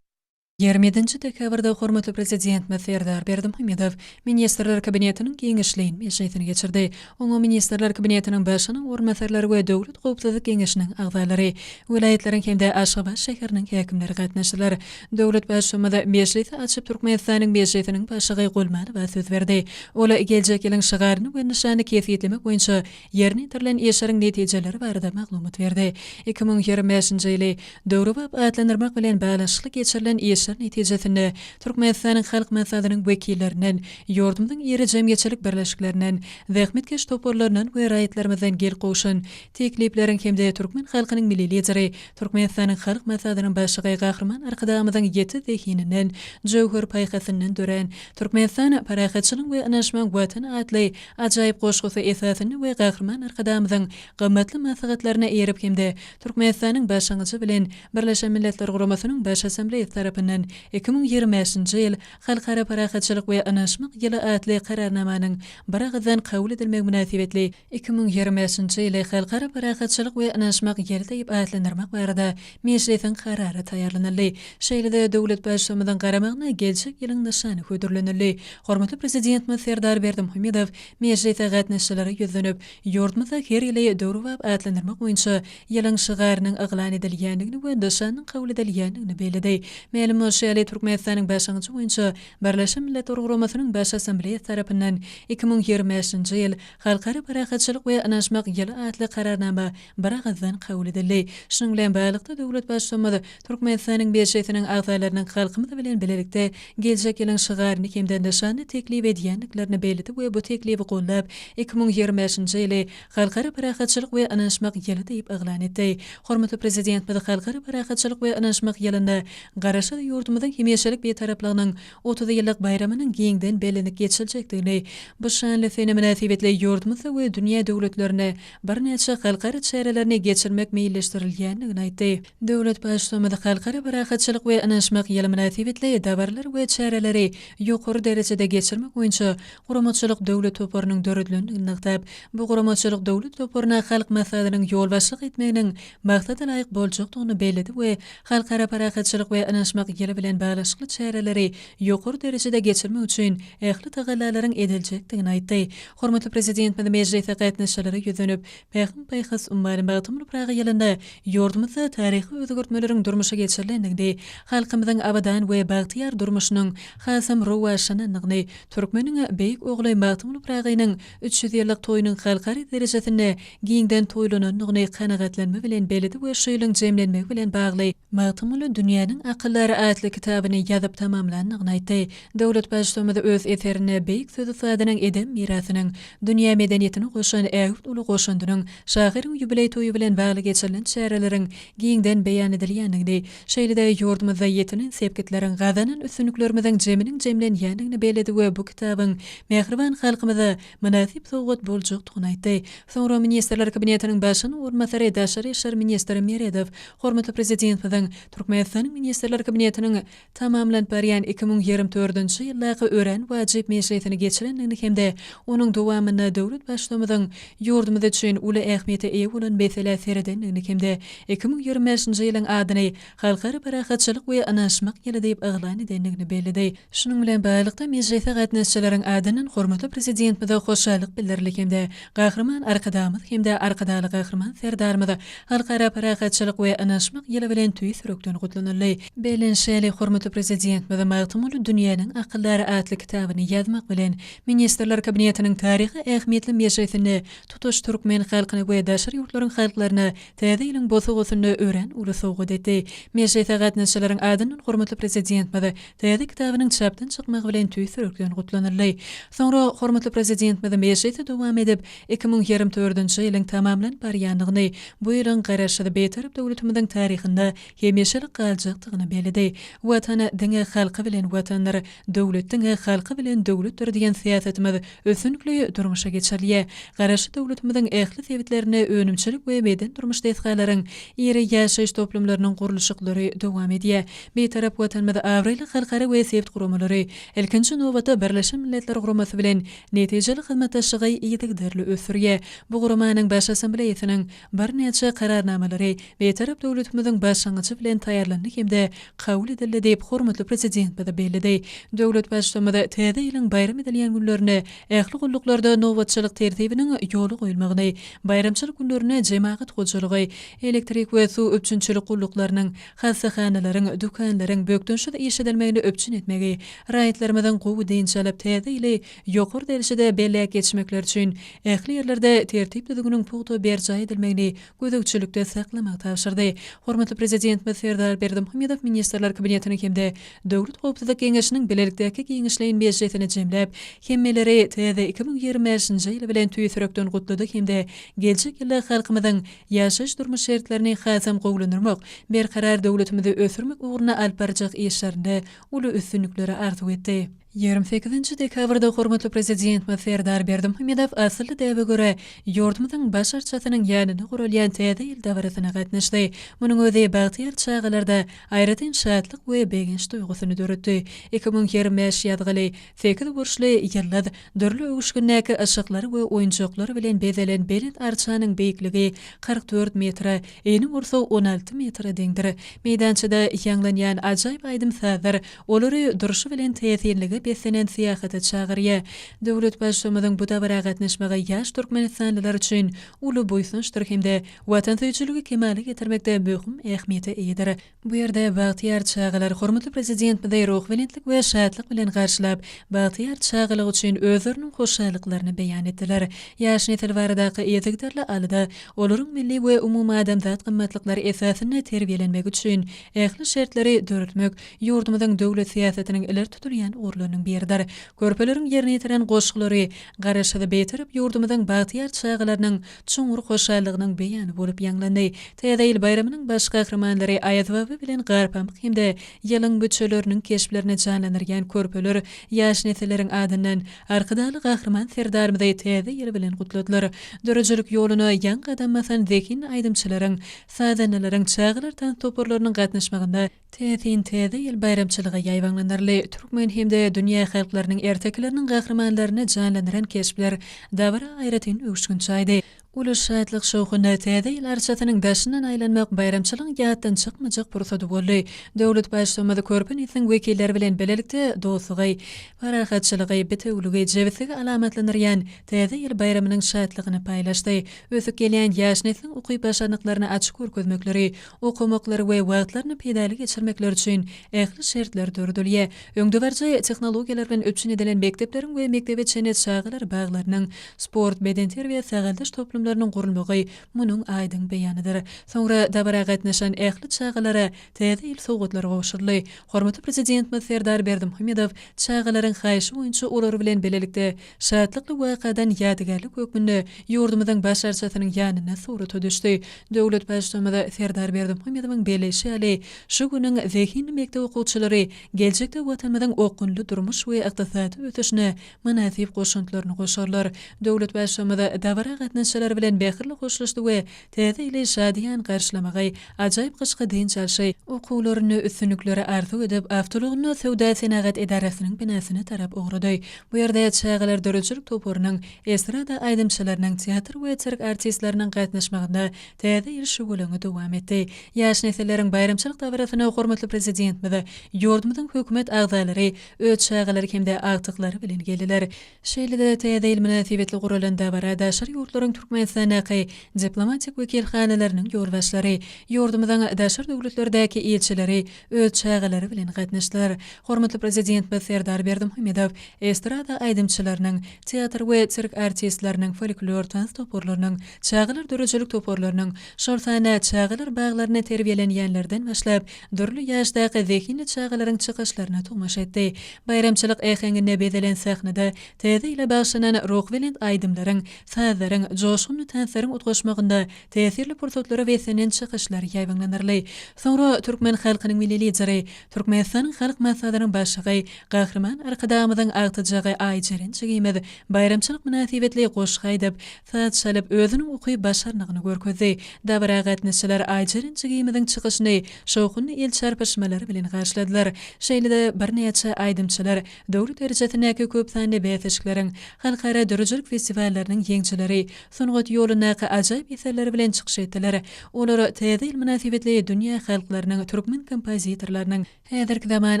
27-nji dekabrda hormatly Prezidentimiz Serdar Berdimuhamedow Ministrler Kabinetiniň giňişleýin mejlisini geçirdi. Oňa Ministrler Kabinetiniň Başlygynyň orunbasarlary we Döwlet howpsuzlyk geňeşiniň agzalary, welaýatlaryň hem-de Aşgabat şäheriniň häkimleri gatnaşdylar. Döwlet Baştutmyz mejlisi açyp, Türkmenistanyň Mejlisiniň Başlygy Gulmanowa söz berdi. Ol geljek ýylyň şygaryny we nyşanyny kesgitlemek boýunça ýerine ýetirilen işleriň netijeleri barada maglumat berdi. 2025-nji ýyly döwrebap atlandyrmak bilen baglanyşykly geçirilen işler netijesinde Türkmenistanyň Halk Maslahatynyň wekillerinden, ýurdumyzyň iri jemgyýetçilik birleşiklerinden, zähmetkeş toparlaryndan we raýatlarymyzdan gelip gowşan teklipleriň hem-de türkmen halkynyň Milli Lideri, Türkmenistanyň Halk Maslahatynyň Başlygy Gahryman Arkadagymyzyň ýiti zehininden, jöwher paýhasyndan dörän Türkmenistan, parahatçylygyň we ynanyşmagyň Watany atly Ajaýyp goşgusy esasynda we Gahryman Arkadagymyzyň gymmatly maslahatlaryna eýerip hem-de Türkmenistanyň başlangyjy bilen Birleşen Milletler Guramasynyň Baş Assambleýasy tarapyndan 2025-nji ýyl Halkara parahatçylyk we ynanyşmak ýyly atly Kararnamanyň biragyzdan kabul edilmegi mynasybetli 2025-nji ýyly Halkara parahatçylyk we ynanyşmak ýyly diýip atlandyrmak barada Mejlisiň Karary taýýarlanyldy. Şeýle-de döwlet Baştutmyzyň garamagyna geljek ýylyň nyşany hödürlenildi. Hormatly Prezidentimiz Serdar Berdimuhamedow mejlise gatnaşyjylara ýüzlenip, ýurdumyzda her ýyly döwrebap atlandyrmak boýunça ýylyň şygarynyň yglan edilýändigini we nyşanynyň kabul edilýändigini belledi. Mälim bolşy ýaly, Türkmenistanyň başlangyjy boýunça Birleşen Milletler Guramasynyň Baş Assambleýasy tarapyndan 2025-nji ýyl Halkara parahatçylyk we ynanyşmak ýyly atly Kararnama biragyzdan kabul edildi. Şunuň bilen baglylykda, döwlet Baştutanymyz Türkmenistanyň Mejlisiniň agzalarynyň halkymyz bilen bilelikde geljek ýylyň şygaryny hem-de nyşanyny teklip edýändiklerini belledi we bu teklibi goldap, 2025-nji ýyly Halkara parahatçylyk we ynanyşmak ýyly diýip yglan etdi. Hormatly Prezidentimiz Halkara parahatçylyk we ynanyşmak ýylynda Garaşsyz ýurdumyzyň hemişelik Bitaraplygynyň 30 ýyllyk baýramynyň giňden bellenip geçiljekdigini, bu şanly sene mynasybetli ýurdumyzda we dünýä döwletlerinde birnäçe halkara çärelerini geçirmek meýilleşdirilýändigini aýtdy. Döwlet Baştutanymyz Halkara parahatçylyk we ynanyşmak ýyly mynasybetli dabaralar we çäreleri ýokary derejede geçirmek boýunça Guramaçylyk döwlet toparynyň döredilendigini nygtap, bu Guramaçylyk döwlet toparyna Halk Maslahatynyň ýolbaşçylyk etmeginiň maksada laýyk boljakdygyny belledi we Halkara parahatçylyk we ynanyşmak ýyly bilen baglanyşykly çäreleri ýokary derejede geçirmek üçin ähli tagallalaryň ediljekdigini aýtdy. Hormatly Prezidentimiz mejlise gatnaşyjylara ýüzlenip, Pähim-paýhas ummany Magtymguly Pyragy ýylynda ýurdumyzda taryhy özgertmeleriň durmuşa geçirilendigini, halkymyzyň abadan we bagtyýar durmuşynyň hasam rowaçlanandygyny, türkmeniň beýik ogly Magtymguly Pyragynyň 300 ýyllyk toýunyň halkara derejesinde giňden toýlanandygyny kanagatlanma bilen belledi we şu ýylyň jemlenmegi bilen bagly Magtymguly dünýäniň akyldary atly kitabyny ýazyp tamamlandygyny aýtdy. Döwlet Baştutanymyz öz eserinde beýik söz ussadynyň eden mirasynyň, dünýä medeniýetine goşan ägirt uly goşandynyň, şahyryň ýubileý toýy bilen bagly geçirilen çäreleriň giňden beýan edilýändigini, şeýle-de ýurdumyzda ýetilen sepgitleriň, gazanan üstünliklerimiziň jeminiň jemlenýändigini belledi we bu kitabyň mähriban halkymyza mynasyp sowgat boljakdygyny aýtdy. Soňra Ministrler Kabinetiniň Başlygynyň orunbasary, daşary işler ministri Meredow Hormatly Prezidentimiziň Türkmenistanyň Ministrler Kabinetiniň tamamlanyp barýan 2024-nji ýyldaky örän wajyp mejlisini geçirendigini hem-de onuň dowamynda döwlet Baştutanymyzyň ýurdumyz üçin uly ähmiýete eýe bolan meselä seredendigini hem-de 2025-nji ýylyň adyny Halkara parahatçylyk we ynanyşmak ýyly diýip yglan edendigini belledi. Şunuň bilen baglylykda, mejlise gatnaşyjylaryň adyndan hormatly Prezidentimize hoşallyk bildirildi hem-de Gahryman Arkadagymyz hem-de Arkadagly Gahryman Serdarymyz Halkara parahatçylyk we ynanyşmak ýyly bilen tüýs ýürekden gutlanyldy. Bellenişi ýaly, hormatly Prezidentimiz Magtymguly dünýäniň akyldary atly kitabyny ýazmak bilen, Ministrler Kabinetiniň taryhy ähmiýetli mejlisinde tutuş türkmen halkyna we daşary ýurtlaryň halklaryna Täze ýylyň bosagasynda örän uly sowgat etdi. Mejlise gatnaşyjylaryň adyndan hormatly Prezidentimiz täze kitabynyň çapdan çykmagy bilen tüýs ýürekden gutlanyldy. Soňra hormatly Prezidentimiz mejlisi dowam edip, 2024-nji ýylyň tamamlanyp barýandygyny, bu ýylyň Garaşsyz, Bitarap döwletimiziň taryhynda hemişelik galjakdygyny belledi. Watan diňe halky bilen Watandyr, döwlet diňe halky bilen döwletdir diýen syýasatymyz üstünlikli durmuşa geçirilýär. Garaşsyz döwletimiziň ähli sebitlerinde önümçilik we medeni-durmuş desgalaryň, iri ýaşaýyş toplumlarynyň gurluşyklary dowam edýär. Bitarap Watanymyz abraýly halkara we sebit guramalary, ilkinji nobatda, Birleşen Milletler Guramasy bilen netijeli hyzmatdaşlygy yzygiderli ösdürýär. Bu guramanyň Baş Assambleýasynyň birnäçe Kararnamalary Bitarap döwletimiziň başlangyjy bilen taýýarlandy hem-de kabul edildi diýip, hormatly Prezidentimiz belledi. Döwlet Baştutanymyz Täze ýylyň baýram edilýän günlerinde ähli gulluklarda nobatçylyk tertibiniň ýola goýulmagyny, baýramçylyk günlerinde jemagat hojalygy, elektrik we suw üpjünçilik gulluklarynyň, hassahanalaryň, dükanlaryň bökdençsiz işledilmegini üpjün etmegi, raýatlarymyzyň gowy dynç alyp, Täze ýyly ýokary derejede belläp geçmekleri üçin ähli ýerlerde tertip-düzgüniň pugta berjaý edilmegini gözegçilikde saklamagy tabşyrdy. Hormatly Prezidentimiz Serdar Berdimuhamedow Ministrler Kabinetiniň hem-de Döwlet howpsuzlyk geňeşiniň bilelikdäki giňişleýin mejlisini jemläp, hemmeleri täze 2025-nji ýyl bilen tüýs ýürekden gutlady hem-de geljek ýylda halkymyzyň ýaşaýyş-durmuş şertlerini hasam gowulandyrmak, berkarar döwletimizi ösdürmek ugrunda alyp barjak işlerinde uly üstünlikleri arzuw etdi. 28-nji dekabrda hormatly Prezidentimiz Serdar Berdimuhamedow asylly däbe görä, ýurdumyzyň Baş arçasynyň ýanynda guralýan Täze ýyl dabarasyna gatnaşdy. Munuň özi bagtyýar çagalarda aýratyn şatlyk we begenç duýgusyny döretdi. 2025 ýazgyly, sekizburçly ýyldyz, dürli öwüşgindäki yşyklar we oýunjaklar bilen bezelen belent arçanyň beýikligi 44 metre, eni bolsa 16 metre deňdir. Meýdançada ýaňlanýan ajaýyp aýdym-sazlar Olary durşy bilen täsinlige beslenen syýahata çagyrýar. Döwlet Baştutanymyzyň bu dabara gatnaşmagy ýaş türkmenistanlylar üçin uly buýsançdyr hem-de watansöýüjiligi kemala getirmekde möhüm ähmiýete eýedir. Bu ýerde bagtyýar çagalar hormatly Prezidentimizi ruhubelentlik we şatlyk bilen garşylap, bagtyýar çagalyk üçin özleriniň hoşallyklaryny beýan etdiler. Ýaş nesil baradaky yzygiderli alada, olaryň milli we umumadamzat gymmatlyklary esasynda terbiýelenmegi üçin ähli şertleri döretmek ýurdumyzyň döwlet syýasatynyň ileri tutulýan ugurlarynyň biridir. Körpeleriň ýerine ýetiren goşgulary Garaşsyz, Bitarap ýurdumyzyň bagtyýar çagalarynyň çuňňur hoşallygynyň beýany bolup ýaňlandy. Täze ýyl baýramynyň baş gahrymanlary Aýazbaba bilen Garpamyk hem-de ýylyň müçeleriniň keşplerini janlandyrýan körpeler ýaş nesilleriň adyndan Arkadagly Gahryman Serdarymyzy Täze ýyl bilen gutladylar. Döredijilik ýoluna ýaňy gadam basan zehinli aýdymçylaryň, sazandalaryň, çagalar tans toparlarynyň gatnaşmagynda Täsin Täze ýyl baýramçylygy ýaýbaňlandyryldy. Türkmen hem-de dünýä halklarynyň ertekileriniň gahrymanlaryny janlandyran keşpler dabara aýratyn öwüşgin çaýdy. Uly şatlyk-şowhunda Täze ýyl arçasynyň daşyndan aýlanmak baýramçylygyň ýatdan çykmajak pursady boldy. Döwlet Baştutanymyz körpe nesliň wekilleri bilen bilelikde dostlugy, parahatçylygy, bitewüligi, jebisligi alamatlandyrýan Täze ýyl baýramynyň şatlygyny paýlaşdy. Ösüp gelýän ýaş nesliň ukyp-başarnyklaryny açyp görkezmekleri, okamaklary we wagtlaryny peýdaly geçirmekleri üçin ähli şertler döredilýär. Öňdebaryjy tehnologiýalar bilen üpjün edilen mekdepleriň we mekdebe çenli çagalar baglarynyň, sport, bedenterbiýe-sagaldyş toplumlarynyň gurulmagy munuň aýdyň beýanydyr. Soňra dabara gatnaşan ähli çagalara Täze ýyl sowgatlary gowşuryldy. Hormatly Prezidentimiz Serdar Berdimuhamedow çagalaryň haýyşy boýunça olar bilen bilelikde Şatlykly wakadan ýadygärlik hökmünde ýurdumyzyň Baş arçasynyň ýanynda surata düşdi. Döwlet Baştutanymyz Serdar Berdimuhamedowyň belleýşi ýaly, şu günüň zehinli mekdep okuwçylary geljekde Watanymyzyň okgunly durmuş we ykdysady ösüşine mynasyp goşantlaryny goşarlar. Döwlet Baştutanymyz dabara gatnaşyjylar bilen mähirli hoşlaşdy we Täze ýyly şadyýan garşylamagy, ajaýyp gyşky dynç alşy, okuwlarynda üstünlikleri arzuw edip, awtoulagynda Söwda-senagat edarasynyň binasyna tarap ugrady. Bu ýerde çagalar döredijilik toparynyň, estrada aýdymçylarynyň, teatr we sirk artistleriniň gatnaşmagynda Täze ýyl şüweleňi dowam etdi. Ýaş nesilleriň baýramçylyk dabarasyna hormatly Prezidentimiz, ýurdumyzyň Hökümet agzalary öz çagalary hem-de agtyklary bilen geldiler. Şeýle-de Täze ýyl mynasybetli guralan dabara daşary ýurtlaryň Türkmenistandaky diplomatik wekilhanalarynyň ýolbaşçylary, ýurdumyzyň daşary döwletlerdäki ilçileri öz çagalary bilen gatnaşdylar. Hormatly Prezidentimiz Serdar Berdimuhamedow estrada aýdymçylarynyň, teatr we sirk artistleriniň, folklor tans toparlarynyň, çagalar döredijilik toparlarynyň, şol sanda çagalar baglarynda terbiýelenýänlerden başlap, dürli ýaşdaky zehinli çagalaryň çykyşlaryna tomaşa etdi. Baýramçylyk äheňinde bezelen sahnada Täze ýyla bagyşlanan ruhubelent aýdymlaryň, sazlaryň, joşgunly. joşgunly tanslaryň utgaşmagynda täsirli pursatlara beslenen çykyşlar ýaýbaňlandyryldy. Soňra türkmen halkynyň Milli Lideri, Türkmenistanyň Halk Maslahatynyň Başlygy Gahryman Arkadagymyzyň agtyjagy Aýjeren jigimiz baýramçylyk mynasybetli goşgy aýdyp, saz çalyp, özüniň ukyp-başarnygyny görkezdi. Dabara gatnaşyjylar Aýjeren jigimiziň çykyşyny şowhunly el çarpyşmalar bilen garşyladylar. Şeýle-de birnäçe aýdymçylar döwlet derejesindäki köp sanly bäsleşikleriň, halkara döredijilik festiwallarynyň ýeňijileri, sungat ýolundaky ajaýyp eserleri bilen çykyş etdiler. Olar Täze ýyl mynasybetli dünýä halklarynyň, türkmen kompozitorlarynyň häzirki zaman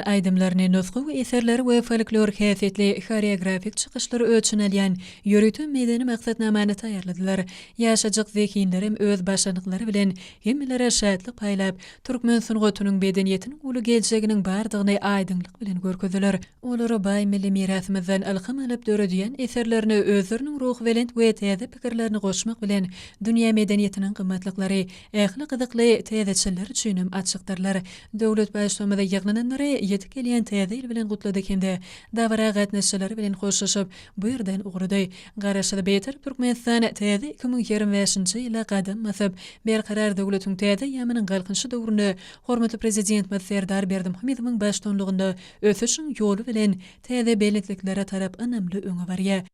aýdymlaryny, nusgawy eserleri we folklor häsiýetli horeografik çykyşlary öz içine alýan ýörite medeni maksatnamany taýýarladylar. Ýaşajyk zehinlerem öz başarnyklary bilen hemmelere şatlyk paýlap, türkmen sungatynyň, medeniýetiniň uly geljeginiň bardygyny aýdyňlyk bilen görkezdiler. Olar baý milli mirasymyzdan ylham alyp döredýän eserlerine özleriniň ruhubelent we täze pikirlerini goşmak bilen, dünýä medeniýetiniň gymmatlyklary ähli gyzykly täzeçiller üçinem açykdyrlar. Döwlet Baştutanymyz ýygnananlary ýetip gelýän Täze ýyl bilen gutlady hem-de dabara gatnaşyjylary bilen hoşlaşyp, bu ýerden ugrady. Garaşsyz Bitarap Türkmenistan täze 2025-nji ýyla gadam basyp, Berkarar döwletiň täze eýýamynyň Galkynyşy döwründe hormatly Prezidentimiz Serdar Berdimuhamedowyň baştutanlygynda ösüşiň ýoly bilen täze belentliklere tarap ynamly öňe barýar.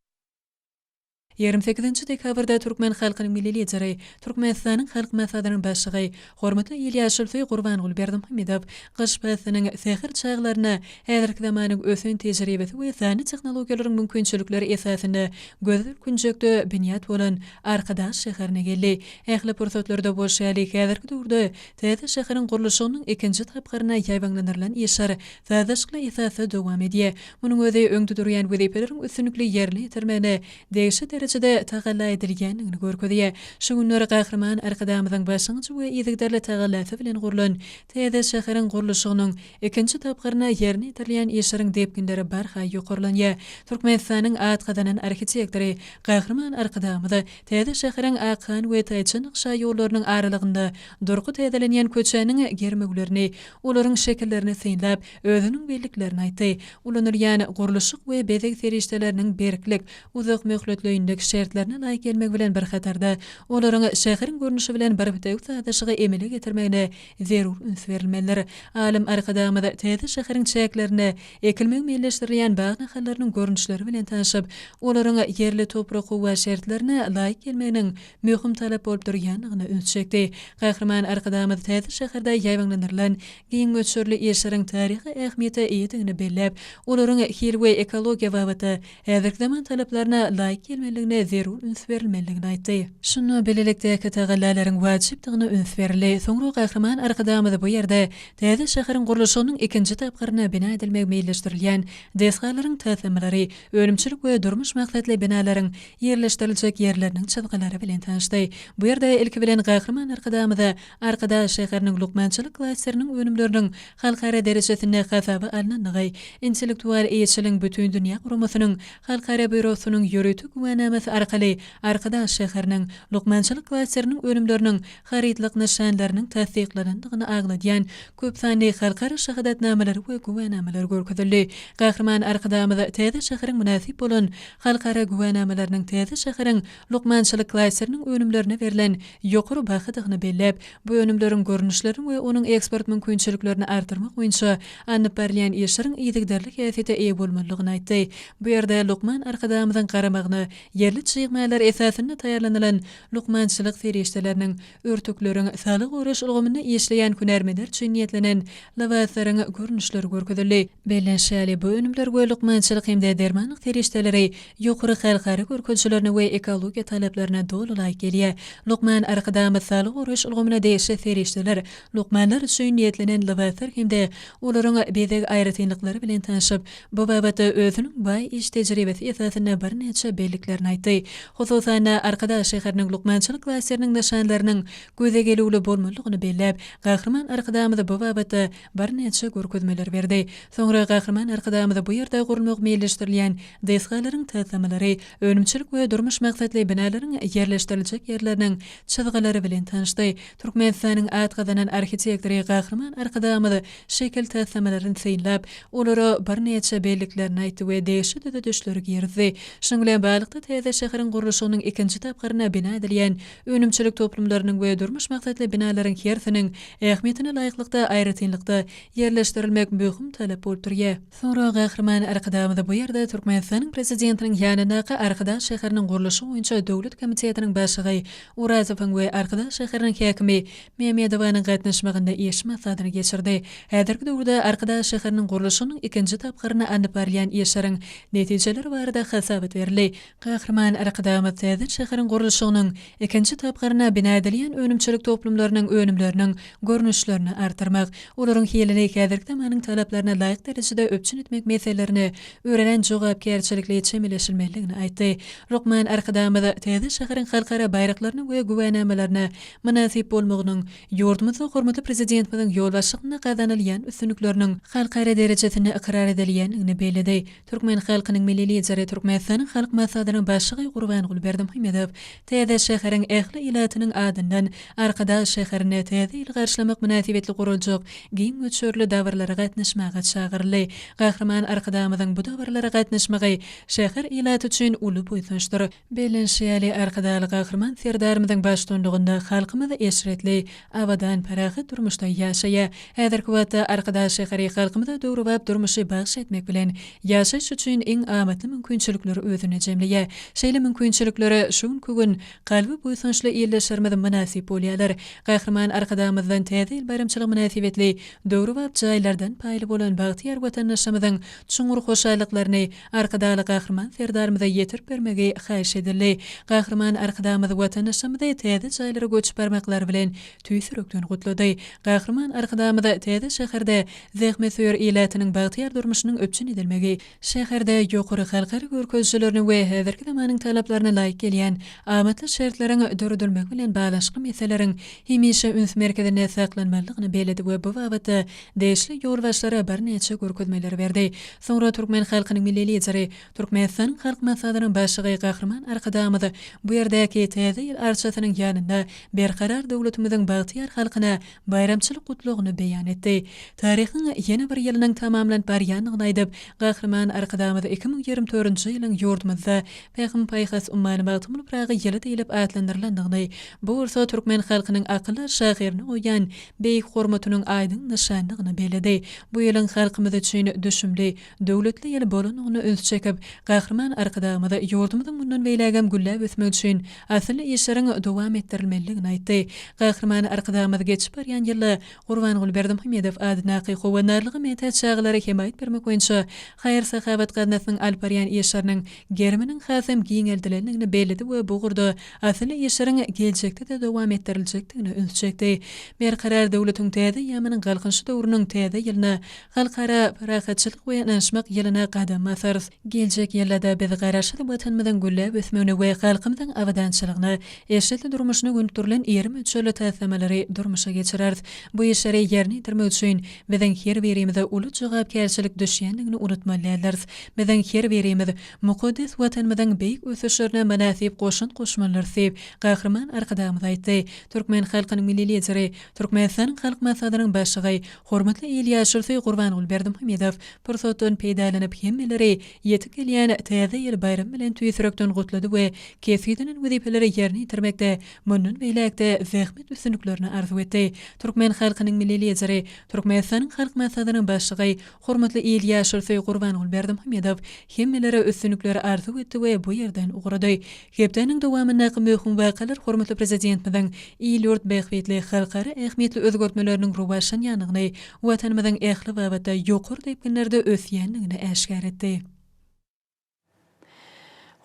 28 nji dekabrda türkmen halkynyň Milli Lideri, Türkmenistanyň Halk Maslahatynyň Başlygy, hormatly il ýaşulusy Gurbanguly Berdimuhamedow gyş paslynyň säher çaglarynda häzirki zamanyň ösen tejribesi we sanly tehnologiýalaryň mümkinçilikleri esasynda gözel künjekde binýat bolan Arkadag şäherine geldi. Ähli pursatlarda bolşy ýaly, häzirki döwürde täze şäheriň gurluşygynyň ikinji tapgyryna ýaýbaňlandyrylan işler sazlaşykly esasda dowam edýär. Munuň özi öňde durýan wezipeleriň üstünlikli ýerine ýetirilmegine degişli derejede tagalla edilýändigini görkezýär. Şu günler Gahryman Arkadagymyzyň başlangyjy we yzygiderli tagallasy bilen gurlan täze şäheriň gurluşygynyň ikinji tapgyrynda ýerine ýetirilýän işleriň depginleri barha ýokarlanýar. Türkmenistanyň at gazanan arhitektory Gahryman Arkadagymyz täze şäheriň Akhan we Taýçanak şaýollarynyň aralygynda durky täzelenýän köçäniň germewlerini, olaryň şekillerini synlap, özüniň belliklerini aýtdy. Ulanylýan gurluşyk we bezeg serişdeleriniň berklik, uzak möhletleýinlik şertlerine laýyk gelmegi bilen bir hatarda, olaryň şäheriň görnüşi bilen bir bitewi sazlaşygy emele getirmegine zerur üns berilmelidir. Alym Arkadagymyz täze şäheriň çäklerinde ekilmegi meýilleşdirilýän bag nahallarynyň görnüşleri bilen tanşyp, olaryň ýerli toprak-howa şertlerine laýyk gelmeginiň möhüm talap bolup durýandygyna üns çekdi. Gahryman Arkadagymyz täze şäherde ýaýbaňlandyrylan giň möçberli işleriň taryhy ähmiýete eýedigini belläp, olaryň hil we ekologiýa babatda häzirki zaman talaplaryna laýyk gelmelidigine zerur üns berilmelidigini aýtdy. Şunda bilelikdäki tagallalaryň wajypdygyna üns berildi. Soňra Gahryman Arkadagymyz bu ýerde täze şäheriň gurluşygynyň ikinji tapgyrynda bina edilmegi meýilleşdirilýän desgalaryň taslamalary, önümçilik we durmuş maksatly binalaryň ýerleşdiriljek ýerleriniň çyzgylary bilen tanyşdy. Bu ýerde ilki bilen Gahryman Arkadagymyza Arkadag şäheriniň lukmançylyk klasteriniň önümleriniň halkara derejesinde hasaba alnandygy, Intellektual eýeçiligiň bütindünýä guramasynyň Halkara býurosynyň ýörite güwänamasy arkaly Arkadag şäheriniň lukmançylyk klasteriniň önümleriniň harytlyk nyşanlarynyň tassyklanandygyny aňladýan köp sanly halkara şahadatnamalary we güwänamalary görkezildi. Gahryman Arkadagymyz täze şäheriň mynasyp bolan halkara güwänamalarynyň täze şäheriň lukmançylyk klasteriniň önümlerine berlen ýokary bahadygyny belläp, bu önümleriň görnüşlerini we onuň eksport mümkinçiliklerini artdyrmak boýunça alnyp barylýan işleriň yzygiderli häsiýete eýe bolmalydygyny aýtdy. Bu ýerde lukman Arkadagymyzyň garamagyna ýerli çig mallar esasynda taýýarlanylan lukmançylyk serişdeleriniň, örtükleriň, saglygy goraýyş ulgamynda işleýän hünärmenler üçin niýetlenen lybaslaryň görnüşleri görkezildi. Bellenişi ýaly, bu önümler we lukmançylyk hem-de dermanlyk serişdeleri ýokary halkara görkezijilerine we ekologiýa talaplaryna doly laýyk gelýär. Lukman Arkadagymyz saglygy goraýyş ulgamyna degişli serişdeler, lukmanlar üçin niýetlenen lybaslar hem-de olaryň bezeg aýratynlyklary bilen tanşyp, bu babatda özüniň baý iş tejribesi esasynda birnäçe belliklerini aýtdy. Hususan-da, Arkadag şäheriniň lukmançylyk klasteriniň nyşanlarynyň göze gelüwli bolmalydygyny belläp, Gahryman Arkadagymyz bu babatda birnäçe görkezmeleri berdi. Soňra Gahryman Arkadagymyz bu ýerde gurulmagy meýilleşdirilýän desgalaryň taslamalary, önümçilik we durmuş maksatly binalaryň ýerleşdiriljek ýerleriniň çyzgylary bilen tanyşdy. Türkmenistanyň at gazanan arhitektory Gahryman Arkadagymyz şekil taslamalaryny synlap, olara birnäçe belliklerini aýtdy we degişli düzedişleri girizdi. Şunuň bilen baglylykda, täze. täze şäheriň gurluşygynyň ikinji tapgyrynda bina edilýän önümçilik toplumlarynyň we durmuş maksatly binalaryň hersiniň ähmiýetine laýyklykda aýratynlykda ýerleşdirilmek möhüm talap bolup durýar. Soňra Gahryman Arkadagymyz bu ýerde Türkmenistanyň Prezidentiniň ýanyndaky Arkadag şäheriniň gurluşygy boýunça döwlet komitetiniň başlygy Orazowyň we Arkadag şäheriniň häkimi Mämmedowanyň gatnaşmagynda iş maslahatyny geçirdi. Häzirki döwürde Arkadag şäheriniň gurluşygynyň ikinji tapgyrynda alnyp barylýan işleriň netijeleri barada hasabat berildi. Gahryman Arkadagymyz täze şäheriň gurluşygynyň ikinji tapgyrynda bina edilýän önümçilik toplumlarynyň önümleriniň görnüşlerini artdyrmak, olaryň hilini häzirki zamanyň talaplaryna laýyk derejede üpjün etmek meselelerine örän jogapkärçilikli çemeleşilmelidigini aýtdy. Lukman Arkadagymyz täze şäheriň halkara baýraklaryna we güwänamalaryna mynasyp bolmagynyň ýurdumyzda hormatly Prezidentimiziň ýolbaşçylygynda gazanylýan üstünlikleriniň halkara derejesinde ykrar edilýändigini belledi. Türkmen halkynyň Milli Lideri, Türkmenistanyň Halk Maslahatynyň Başlygy Gurbanguly Berdimuhamedow täze şäheriň ähli ilatynyň adyndan Arkadag şäherinde Täze ýyly garşylamak mynasybetli guraljak giň möçberli dabaralara gatnaşmaga çagyryldy. Gahryman Arkadagymyzyň bu dabaralara gatnaşmagy şäher ilaty üçin uly buýsançdyr. Bellenişi ýaly, Arkadagly Gahryman Serdarymyzyň baştutanlygynda halkymyz eşretli, abadan, parahat durmuşda ýaşaýar. Häzirki wagtda Arkadag şäheri halkymyza döwrebap durmuşy bagyş etmek bilen, ýaşaýyş üçin iň amatly mümkinçilikleri özünde jemleýär. Şeýle mümkinçiliklere şu günki gün kalby buýsançly ildeşlerimiz mynasyp bolýarlar. Gahryman Arkadagymyzdan Täze ýyl baýramçylygy mynasybetli döwrebap jaýlardan paýly bolan bagtyýar watandaşlarymyzyň çuňňur hoşallyklaryny Arkadagly Gahryman Serdarymyza ýetirip bermegi haýyş edildi. Gahryman Arkadagymyz watandaşlarymyzy täze jaýlara göçüp barmaklary bilen tüýs ýürekden gutlady. Gahryman Arkadagymyz täze şäherde zähmetsöýer ilatynyň bagtyýar durmuşynyň üpjün edilmegi, şäherde ýokary halkara görkezijilerine we häzirki zamanyň talaplaryna laýyk gelýän amatly şertleriň döredilmegi bilen baglanyşykly meseleleriň hemişe üns merkezinde saklanmalydygyny belledi we bu babatda degişli ýolbaşçylara birnäçe görkezmeleri berdi. Soňra türkmen halkynyň Milli Lideri, Türkmenistanyň Halk Maslahatynyň Başlygy Gahryman Arkadagymyz bu ýerdäki Täze ýyl arçasynyň ýanynda Berkarar döwletimiziň bagtyýar halkyna baýramçylyk gutlagyny beýan etdi. Taryhyň ýene bir ýylynyň tamamlanyp barýandygyny aýdyp, Gahryman Arkadagymyz 2024-nji ýylyň ýurdumyzda Pähim-paýhas ummany Magtymguly Pyragy ýyly diýlip atlandyrylandygyny, bu bolsa türkmen halkynyň akyldar şahyryna goýýan beýik hormatynyň aýdyň nyşanydygyny belledi. Bu ýylyň halkymyz üçin düşümli, döwletli ýyl bolandygyna üns çekip, Gahryman Arkadagymyz ýurdumyzyň mundan beýlägem gülläp ösmegi üçin asylly işleriň dowam etdirilmelidigini aýtdy. Gahryman Arkadagymyz geçip barýan ýylda Gurbanguly Berdimuhamedow adyndaky Howandarlyga mätäç çagalara hemaýat bermek boýunça haýyr-sahawat gaznasynyň alyp barýan işleriniň geriminiň hasam giňeldilendigini belledi we bu ugurda asylly işleriň geljekde-de dowam etdiriljekdigine üns çekdi. Berkarar döwletiň täze eýýamynyň Galkynyşy döwrüniň täze ýylyna, Halkara parahatçylyk we ynanyşmak ýylyna gadam basarys. Geljek ýylda-da biz Garaşsyz Watanymyzyň gülläp ösmegine we halkymyzyň abadançylygyna, eşretli durmuşyna gönükdirilen iri möçberli taslamalary durmuşa geçireris. Bu işleri ýerine ýetirmek üçin biziň her birimize uly jogapkärçilik düşýändigini unutmaly däldiris. Biziň her birimiz mukaddes Watanymyzyň beýik ösüşlerine mynasyp goşant goşmalydyrys diýip, Gahryman Arkadagymyz aýtdy. Türkmen halkynyň Milli Lideri, Türkmenistanyň Halk Maslahatynyň Başlygy, hormatly il ýaşulusy Gurbanguly Berdimuhamedow pursatdan peýdalanyp, hemmeleri ýetip gelýän Täze ýyl baýramy bilen tüýs ýürekden gutlady we kesgitlenen wezipeleri ýerine ýetirmekde mundan beýläk-de zähmet üstünliklerini arzuw etdi. Türkmen halkynyň Milli Lideri, Türkmenistanyň Halk Maslahatynyň Başlygy, Hormatly il ýaşulusy Gurbanguly Berdimuhamedow hemmelere üstünlikleri arzuw etdi we bu ýerden ugrady. Hepdäniň dowamyndaky möhüm wakalar hormatly Prezidentimiziň il-ýurt bähbitli halkara ähmiýetli özgertmeleriniň rowaçlanýandygyny, Watanymyzyň ähli babatda ýokary depginlerde ösýändigini äşgär etdi.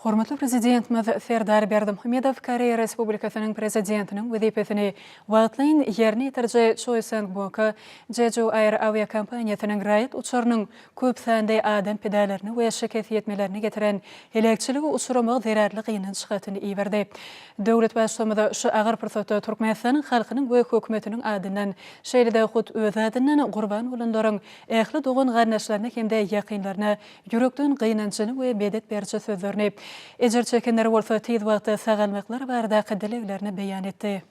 Hormatly Prezidentimiz Serdar Berdimuhamedow Koreýa Respublikasynyň Prezidentiniň wezipesini wagtlaýyn ýerine ýetiriji Çoi Sang Boka Jeju Air awiakompaniýasynyň raýat uçarynyň köp sanly adam pidalaryna we şikes ýetmelerine getiren heläkçilige uçramagy zerarly gynanç hatyny iberdi. Döwlet Baştutanymyz şu agyr pursatda Türkmenistanyň halkynyň we Hökümetiniň adyndan, şeýle-de hut öz adyndan gurban bolanlaryň ähli dogan-garyndaşlaryna hem-de ýakynlaryna ýürekden gynanjyny we medet beriji sözlerini, ejir çekenlere bolsa tiz wagtda sagalmaklary baradaky dileglerini beýan etdi.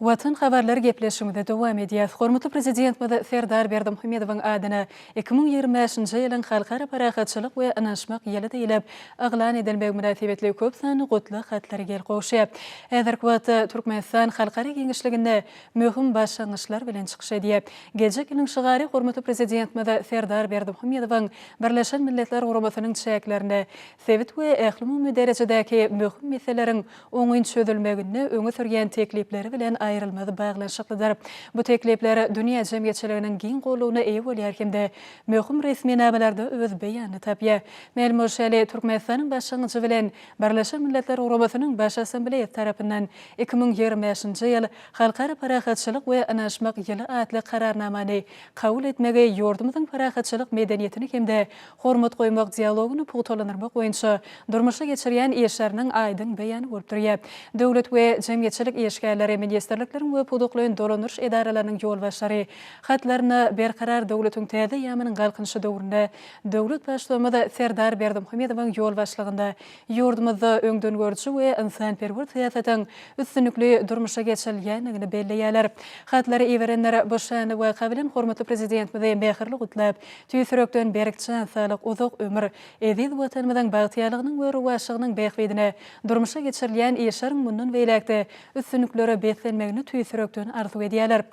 Watan habarlary gepleşigimizi dowam edýäs. Hormatly Prezidentimiz Serdar Berdimuhamedowyň adyna 2025-nji ýylyň Halkara parahatçylyk we ynanyşmak ýyly diýlip yglan edilmegi mynasybetli köp sanly gutlag hatlary gelip gowuşýar. Häzirki wagtda Türkmenistan halkara giňişliginde möhüm başlangyçlar bilen çykyş edýär. Geljek ýylyň şygary hormatly Prezidentimiz Serdar Berdimuhamedowyň Birleşen Milletler Guramasynyň çäklerinde sebit we ählumumy derejedäki möhüm meseleleriň oňyn çözülmeginde öňe sürýän teklipleri bilen aýrylmaz baglanyşyklydyr. Bu teklipler dünýä jemgyýetçiliginiň giň goldawyna eýe bolýar hem-de möhüm resminamalarda öz beýanyny tapýar. Mälim bolşy ýaly, Türkmenistanyň başlangyjy bilen Birleşen Milletler Guramasynyň Baş Assambleýasy tarapyndan 2025-nji ýyl Halkara parahatçylyk we ynanyşmak ýyly atly Kararnamany kabul etmegi ýurdumyzyň parahatçylyk medeniýetini hem-de hormat goýmak dialogyny pugtalandyrmak boýunça durmuşa geçirýän işleriniň aýdyň beýany bolup durýar. Döwlet we jemgyýetçilik işgärleri, ministrlikleriň we pudaklaýyn dolandyryş edaralarynyň ýolbaşçylary hatlarynda Berkarar döwletiň täze eýýamynyň Galkynyşy döwründe döwlet Baştutanymyz Serdar Berdimuhamedowyň ýolbaşçylygynda ýurdumyzda öňdengörüji we ynsanperwer syýasatyň üstünlikli durmuşa geçirilýändigini belleýärler. Hatlary iberenler bu şanly waka bilen hormatly Prezidentimizi mähirli gutlap, tüýs ýürekden berk jan saglyk, uzak ömür, eziz Watanymyzyň bagtyýarlygynyň we rowaçlygynyň bähbidine durmuşa geçirilýän işleriň mundan beýläk-de üstünliklere beslenmegini tüýs ýürekden arzuw edýärler.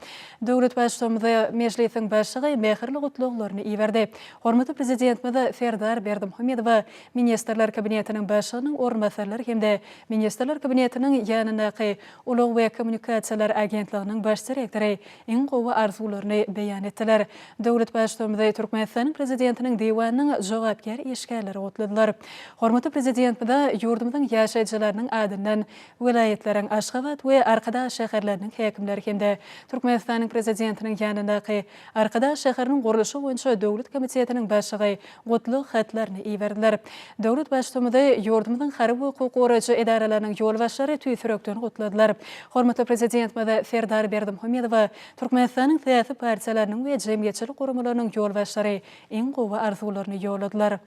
Döwlet Baştutanymyza Mejlisiň Başlygy mähirli gutlaglaryny iberdi. Hormatly Prezidentimiz Serdar Berdimuhamedowa Ministrler Kabinetiniň Başlygynyň orunbasarlary hem-de Ministrler Kabinetiniň ýanyndaky Ulag we kommunikasiýalar agentliginiň baş direktory iň gowy arzuwlaryny beýan etdiler. Döwlet Baştutanymyzy Türkmenistanyň Prezidentiniň Diwanynyň jogapkär işgärleri gutladylar. Hormatly Prezidentimize ýurdumyzyň ýaşaýjylarynyň adyndan welaýatlaryň, Aşgabat we Arkadag şäherleriniň häkimleri hem-de Türkmenistanyň Prezidentiniň ýanyndaky Arkadag şäheriniň gurluşygy boýunça döwlet komitetiniň başlygy gutlag hatlaryny iberdiler. Döwlet Baştutumyzy ýurdumyzyň harby we hukuk goraýjy edaralarynyň ýolbaşçylary tüýs ýürekden gutladylar. Hormatly Prezidentimiz Serdar Berdimuhamedowa Türkmenistanyň syýasy partiýalarynyň we jemgyýetçilik guramalarynyň ýolbaşçylary iň gowy arzuwlaryny ýolladylar.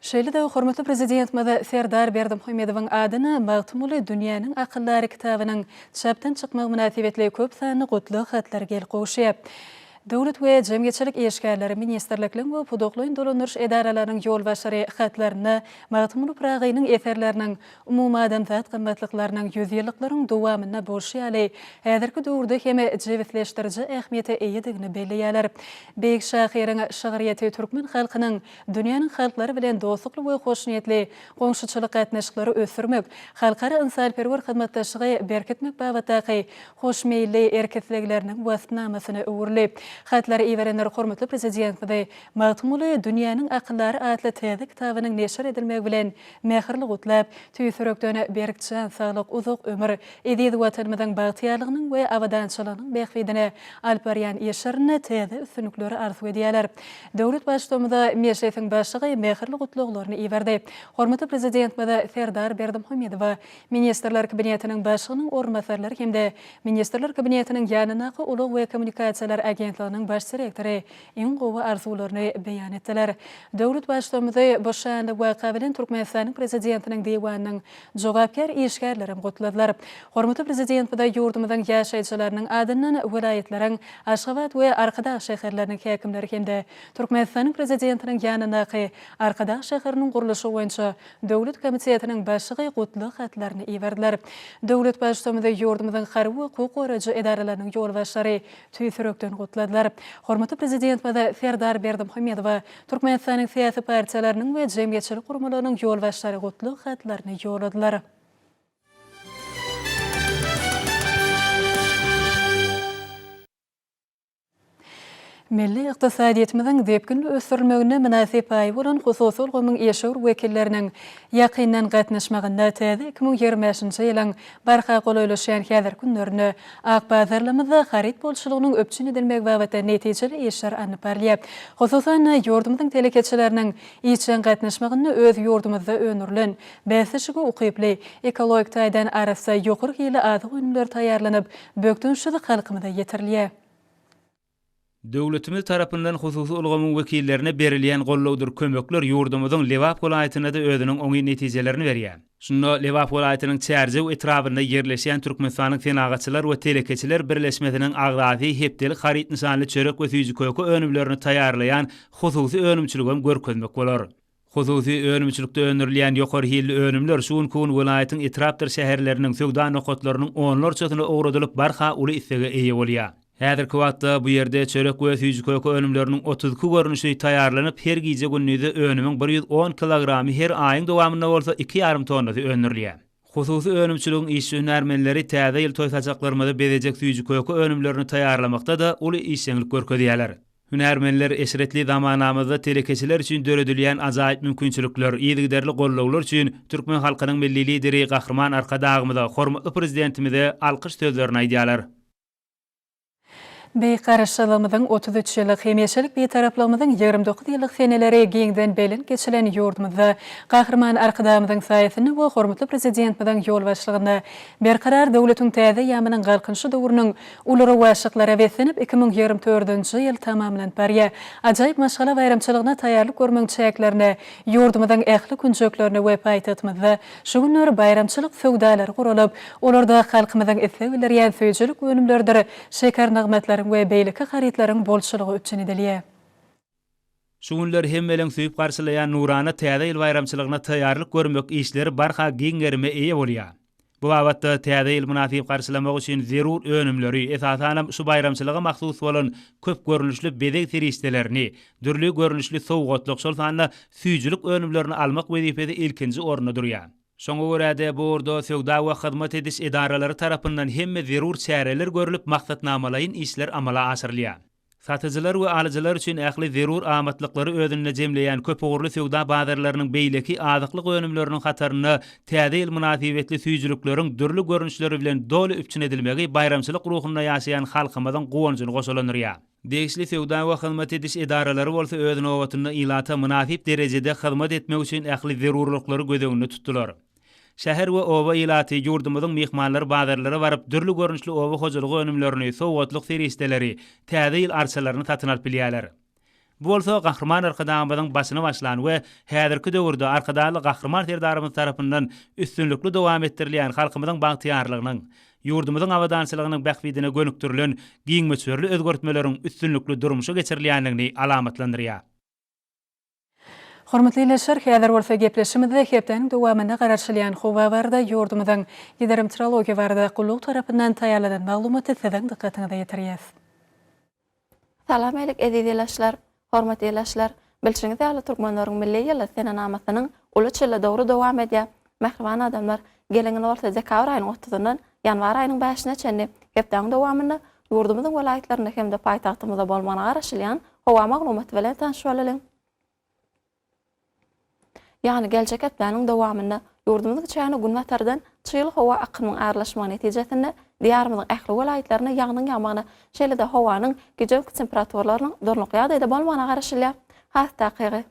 Şeýle-de hormatly Prezidentimiz Serdar Berdimuhamedowyň adyna Magtymguly dünýäniň akyldary kitabynyň çapdan çykmagy mynasybetli köp sanly gutlag hatlary gelip gowuşýar. Döwlet we jemgyýetçilik işgärleri, ministrlikleň we pudaklaýyn dolandyryş edaralarynyň ýolbaşçylary hatlarynda Magtymguly Pyragynyň eserleriniň umumadamzat gymmatlyklarynyň ýüzýyllyklaryň dowamynda bolşy ýaly, häzirki döwürde hem jebisleşdiriji ähmiýete eýedigini belleýärler. Beýik şahyryň şygryýeti türkmen halkynyň dünýäniň halklary bilen dostlukly we hoşniýetli goňşuçylyk gatnaşyklary ösdürmek, halkara ynsanperwer hyzmatdaşlygy berkitmek babatdaky hoşmeýilli erk-islegleriniň waspnamasyna öwrüldi. Hatlary iberenler hormatly Prezidentimizi Magtymguly, dünýäniň akyldary atly täze kitabynyň neşir edilmegi bilen mähirli gutlap, tüýs ýürekden berk jan saglyk, uzak ömür, eziz Watanymyzyň bagtyýarlygynyň we abadançylygynyň bähbidine alyp barýan işlerinde täze üstünlikleri arzuw edýärler. Döwlet Baştutanymyza Mejlisiň Başlygy mähirli gutlaglaryny iberdi. Hormatly Prezidentimiz Serdar Berdimuhamedowa Ministrler Kabinetiniň Başlygynyň orunbasarlary hem-de Ministrler Kabinetiniň ýanyndaky Ulag we kommunikasiýalar agentliginiň baş direktory iň gowy arzuwlaryny beýan etdiler. Döwlet Baştutanymyzy bu şanly waka bilen Türkmenistanyň Prezidentiniň Diwanynyň jogapkär işgärlerem gutladylar. Hormatly Prezidentimize ýurdumyzyň ýaşaýjylarynyň adyndan welaýatlaryň Aşgabat we Arkadag şäherleriniň häkimleri hem-de Türkmenistanyň Prezidentiniň ýanyndaky Arkadag şäheriniň gurluşygy boýunça döwlet komitetiniň başlygy gutlag hatlaryny iberdiler. Döwlet Baştutanymyzy ýurdumyzyň harby we hukuk goraýjy edaralarynyň ýolbaşçylary tüýs ýürekden gutladylar. Hormatly Prezidentimiz Serdar Berdimuhamedowa Türkmenistanyň syýasy partiýalarynyň we jemgyýetçilik guramalarynyň ýolbaşçylary gutlag hatlaryny ýolladylar. Milli ykdysadyýetimiziň depginli ösdürilmeginde mynasyp paýy bolan hususy ulgamyň işewür wekilleriniň ýakyndan gatnaşmagynda täze 2025-nji ýylyň barha golaýlaşýan häzirki günlerinde ak bazarlarymyzda haryt bolçulygynyň üpjün edilmegi babatda netijeli işler alnyp barylýar. Hususan-da, ýurdumyzyň telekeçileriniň işjeň gatnaşmagynda öz ýurdumyzda öndürilen, bäsleşige ukyply, ekologik taýdan arassa, ýokary hilli azyk önümleri taýýarlanyp, bökdençsiz halkymyza ýetirilýär. Döwletimiz tarapyndan hususy ulgamyň wekillerine berilýän gollawdyr kömekler ýurdumyzyň Lebap welaýatynda-da özüniň oňyn netijelerini berýär. Şunda Lebap welaýatynyň Çärjew etrabynda ýerleşýän Türkmenistanyň Senagatçylar we telekeçiler birleşmesiniň agzasy hepdelik haryt nyşanly çörek we süýji-köke önümlerini taýýarlaýan hususy önümçiligem görkezmek bolar. Hususy önümçilikde öndürilýän ýokary hilli önümler şu günki gün welaýatyň etrapdyr şäherleriniň söwda nokatlarynyň onlarçasyna ugradylyp barha uly islege eýe bolýar. Häzirki wagtda bu ýerde çörek we süýji-köke önümleriniň 32 görnüşi taýýarlanyp, her gije-gündizde önümiň 110 kilogramy, her aýyň dowamynda bolsa iki ýarym tonnasy öndürilýär. Hususy önümçiligiň işçi-hünärmenleri Täze ýyl toý saçaklarymyzy bezejek süýji-köke önümlerini taýýarlamakda-da uly işjeňlik görkezýärler. Hünärmenler eşretli zamanamyzda telekeçiler üçin döredilýän ajaýyp mümkinçilikler, yzygiderli gollawlar üçin türkmen halkynyň Milli Lideri Gahryman Arkadagymyza, hormatly Prezidentimize alkyş sözlerini aýdýarlar. Beýik Garaşsyzlygymyzyň 33 ýyllyk, hemişelik Bitaraplygymyzyň 29 ýyllyk seneleri giňden belent geçilen ýurdumyzda Gahryman Arkadagymyzyň saýasynda we hormatly Prezidentimiziň ýolbaşçylygynda Berkarar döwletiň täze eýýamynyň Galkynyşy döwrüniň Uly rowaçlyklara beslenip, 2024-nji ýyl tamamlanyp barýar. Ajaýyp maşgala baýramçylygyna taýýarlyk görmegiň çäklerinde ýurdumyzyň ähli künjeklerinde we paýtagtymyzda şu günler baýramçylyk söwdalary guralyp, olarda halkymyzyň isleg bildirýän süýjülik önümleridir şeker nygmatlaryň we beýleki harytlaryň bolçulygy üpjün edilýär. Şu günler hemmeleň söýüp garşylaýan nurana Täze ýyl baýramçylygyna taýýarlyk görmek işleri barha giň gerime eýe bolýar. Bu babatda Täze ýyly mynasyp garşylamak üçin zerur önümleri, esasanam şu baýramçylyga mahsus bolan köp görnüşli bezeg serişdelerini, dürli görnüşli sowgatlyk, şol sanda süýjülik önümlerini almak wezipesi ilkinji orunda durýar. Şoňa görä-de, bu ugurda söwda we hyzmat ediş edaralary tarapyndan hemme zerur çäreler görlüp, maksatnamalaýyn işler amala aşyrylýar. Satyjylar we alyjylar üçin ähli zerur amatlyklary özünde jemleýän köpugurly söwda bazarlarynyň beýleki azyklyk önümleriniň hatarynda Täze ýyl mynasybetli süýjülikleriň dürli görnüşleri bilen doly üpjün edilmegi baýramçylyk ruhunda ýaşaýan halkymyzyň guwanjyny goşalandyrýar. Degişli söwda we hyzmat ediş edaralary bolsa öz nobatynda ilata mynasyp derejede hyzmat etmek üçin ähli zerurlyklary göz öňünde tutdular. Şäher we oba ilaty, ýurdumyzyň myhmanlary bazarlara baryp, dürli görnüşli oba hojalygy önümlerini, sowgatlyk serişdeleri, Täze ýyl arçalaryny satyn alyp bilýärler. Bu bolsa Gahryman Arkadagymyzyň başyny başlan we häzirki döwürde Arkadagly Gahryman Serdarymyz tarapyndan üstünlikli dowam etdirilýän halkymyzyň bagtyýarlygynyň, ýurdumyzyň abadançylygynyň bähbidine gönükdirilen giň möçberli özgertmeleriň üstünlikli durmuşa geçirilýändigini alamatlandyrýar. Hormatly ildeşler, häzir bolsa gepleşigimizde hepdäniň dowamynda garaşylýan howa barada ýurdumyzyň Gidrometeorologiýa barada gullugy tarapyndan taýýarlanan maglumaty siziň dykgatyňyza ýetirýäs. Salam alik eziz ilaçlar, hormatly ilaçlar! Bilşiňiz ýaly türkmenleriň milli ýyly senenamasynyň uly çille dogry dowam edýär. Mähriban adamlar, geliň indi bolsa dekabr aýynyň otuzyndan ýanwar aýynyň bäşine çenli hepdäniň dowamynda ýurdumyzyň welaýatlarynda hem-de paýtagtymyzda bolmagyna garaşylýan howa maglumaty bilen tanyş bolalyň. Ýagny geljek hepdäniň dowamynda ýurdumyzyň çägine günbatardan çygly howa akymynyň aralaşmagy netijesinde Diýarymyzyň ähli welaýatlarynda ýagynyň ýagmagyna, şeýle-de howanyň gijeki temperaturalarynyň durnukly ýagdaýda bolmagyna garaşylýar. Has takygy.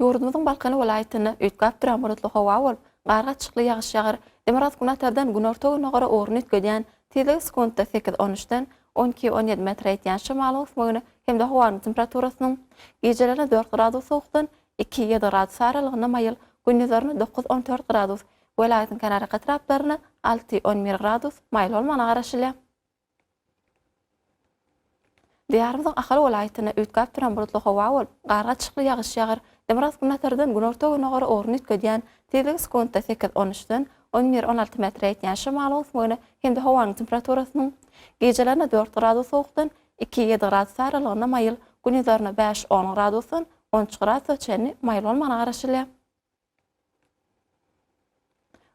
Ýurdumyzyň Balkan welaýatynda üýtgäp duran bulutly howa bolup, gar gatyşykly ýagyş ýagar. Demirgazyk-günortadan günorta-gündogara ugruny üýtgedýän, tizligi sekuntda sekiz, on üçden on iki, on ýedi metre ýetýän şemalyň öwüsmegine hem-de howanyň temperaturasynyň gijelerine dört gradus sowukdan iki, ýedi gradus aralygynda maýyl, gündizlerine dokuz, on dört gradus, welaýatyň kenarýaka etraplarynda alty, on bir gradus maýyl bolmagyna garaşylýar. Diýarymyzyň Ahal welaýatynda üýtgäp duran bulutly howa bolup, gar gatyşykly ýagyş ýagar. Demirgazyk-günbatardan günorta-gündogara ugruny üýtgedýän, tizligi sekuntda sekiz, on üçden on bir, on alty metre ýetýän şemalyň öwüsmegine hem-de howanyň temperaturasynyň gijelerine dört gradus sowukdan iki, ýedi gradus aralygynda maýyl, gündizlerine bäş, on gradusdan on üç gradusa çenli maýyl bolmagyna garaşylýar.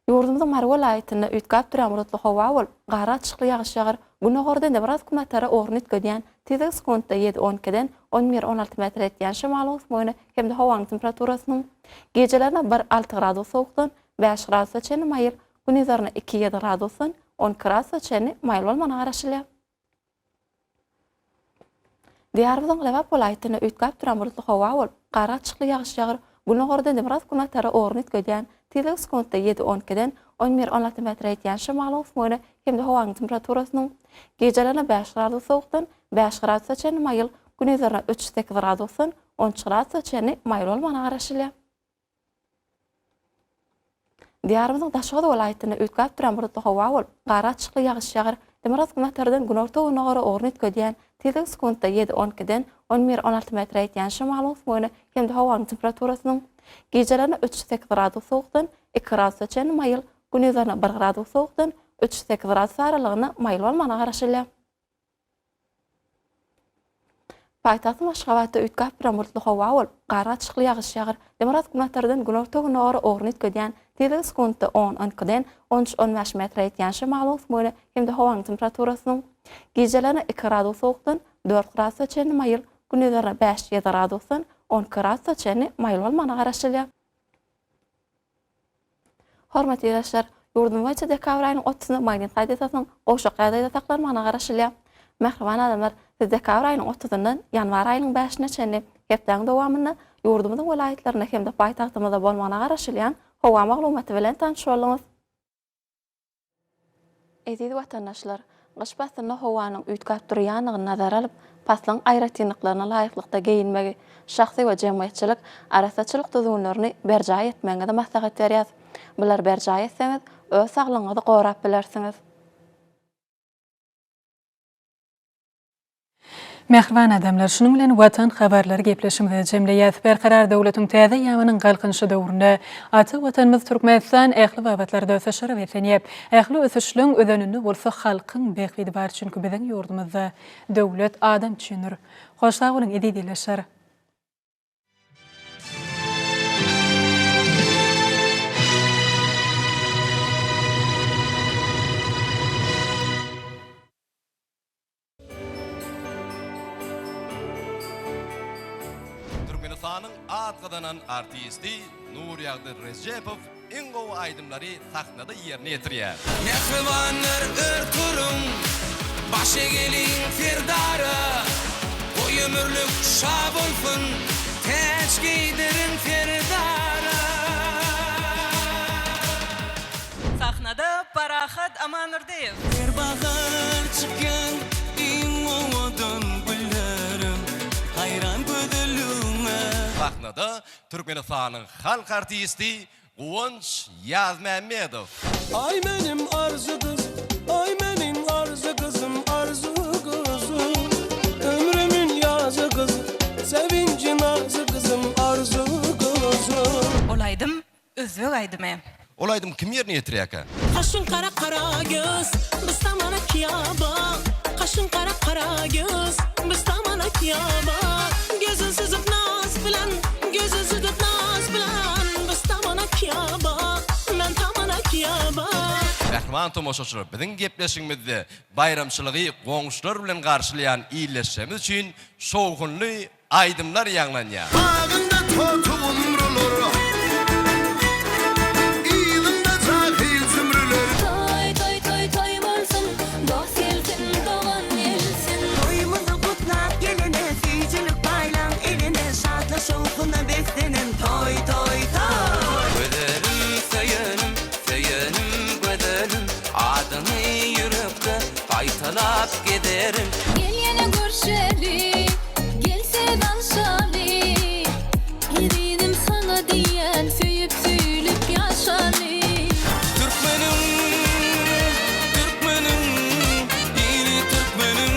Ýurdumyzyň Mary welaýatynda üýtgäp durýan bulutly howa bolup, gar gatyşykly ýagyş ýagar. Günordan demirgazyk-günbatara ugruny üýtgedýän, tizligi sekuntda ýedi, on ikiden on bir, on alty metre ýetýän şemalyň öwüsmegine hem-de howanyň temperaturasynyň gijelerine bir, alty gradus sowukdan bäş gradusa çenli maýyl, gündizlerine iki, ýedi gradusdan on iki gradusa çenli maýyl bolmagyna garaşylýar. Diýarymyzyň Lebap welaýatynda üýtgäp duran bulutly howa bolup, gar gatyşykly ýagyş ýagar. Gündogardan demirgazyk-günbatara ugruny üýtgedýän, tizligi sekuntda ýedi, on ikiden. on bir, 16 metre ýetýän şemalyň öwüsmegine hem-de howanyň temperaturasynyň gijelerine bäş gradus sowukdan bäş gradusa çenli maýyl, gündizlerine üç, sekiz gradusdan 13 gradusa çenli maýyl bolmagyna garaşylýar. Diýarymyzyň Daşoguz welaýatynda üýtgäp duran bulutly howa bolup, gar gatyşykly ýagyş ýagar. Demirgazyk-günbatardan günorta-gündogara ugruny üýtgedýän, tizligi sekuntda ýedi, on ikiden on bir, 16 metre ýetýän şemalyň öwüsmegine hem-de howanyň temperaturasynyň gijelerine üç, sekiz gradus sowukdan iki gradusa çenli maýyl, gündizlerine bir gradus sowukdan üç, sekiz gradus aralygynda maýyl bolmagyna garaşylýar. Paýtagtymyz Aşgabatda üýtgäp duran bulutly howa bolup, gar gatyşykly ýagyş ýagar. Demirgazyk-günbatardan günorta-gündogara ugruny üýtgedýän, tizligi sekuntda on, on ikiden on üç, on bäş metre ýetýän şemalyň öwüsmegine hem-de howanyň temperaturasynyň gijelerine iki gradus sowukdan dört gradusa çenli maýyl, gündizlerine bäş, ýedi gradusdan 12 gradusa çenli maýyl bolmagyna garaşylýar. Hormatly ildeşler, ýurdumyz boýunça dekabr aýynyň otuzynda magnit hadysasynyň gowşak ýagdaýda saklanmagyna garaşylýar. Mähriban adamlar, siz dekabr aýynyň otuzyndan ýanwar aýynyň bäşine çenli hepdäniň dowamynda ýurdumyzyň welaýatlarynda hem-de paýtagtymyzda bolmagyna garaşylýan howa maglumaty bilen tanyş bolduňyz. Eziz watandaşlar! Gyş paslynda howanyň üýtgäp durýandygyny nazara alyp, paslyň aýratynlyklaryna laýyklykda geýinmegi, şahsy we jemgyýetçilik arassaçylyk düzgünlerini berjaý etmegiňizi maslahat berýäs. Bulary berjaý etseňiz, öz saglygyňyzy gorap bilersiňiz. Mähriban adamlar, şunuň bilen Watan habarlary gepleşigimizi jemleýäs. Berkarar döwletiň täze eýýamynyň Galkynyşy döwründe ata Watanymyz Türkmenistan ähli babatlarda ösüşlere beslenýär. Ähli ösüşleň özeninde bolsa halkyň bähbidi bar, çünki biziň ýurdumyzda döwlet adam üçindir. Hoş sag boluň eziz ildeşler! Türkmenistanyň at gazanan artisti Nurýagdy Rejepow iň gowy aýdymlary sahnada ýerine ýetirýär. Mähribanlar ör turuň, baş egeliň Serdara, Goý ömürlik şa bolsun, täç geýdiriň Serdara. Sahnada Parahat Amandurdyýew. Her bahar çykýan iň owadan güllerim, Haýran gözelligiňe. Sahnada Türkmenistanyň halk artisti Guwanç Ýazmämmedow. Aý menim arzy gyz, aý meniň arzy gyzym, arzy gyzym. Ömrümin ýazy gyz, sevinji nazy gyzym, arzy gyzym. Ol aýdym Özbek aýdymy. Ol aýdym kim ýerine ýetirýärkä? Kaşyň gara kara göz, biz tamana kiýaba. Kaşyň gara kara göz, biz tamana kiýaba. Gözün süzüp naz bilen, gözün süzüp naz bilen, biz tamana kiýaba, men tamana kiýaba. Mähriban tomaşaçylar biziň gepleşigimizde baýramçylygy goňşular bilen garşylaýan ildeşlerimiz üçin şowhunly Aýdymlar ýaňlanýar. Bagynda toty gumrular. Yzynda jahyl zümrüler. Toý toý toý toý bolsun Dost gelsin dogan gelsin. Toýumyzy gutlap gelene Süýjülik paýlaň eline Şatlyk şowhuna beslenen Toý toý toý. Gözelim söýenim söýenim gözelim Adyňy ýürekde gaýtalap gezerin. Gel ýene görşeli, gel söz alşaly, Ezizim saňa diýýän söýüp söýülip ýaşaly. Türkmeniň, türkmeniň, ili türkmeniň.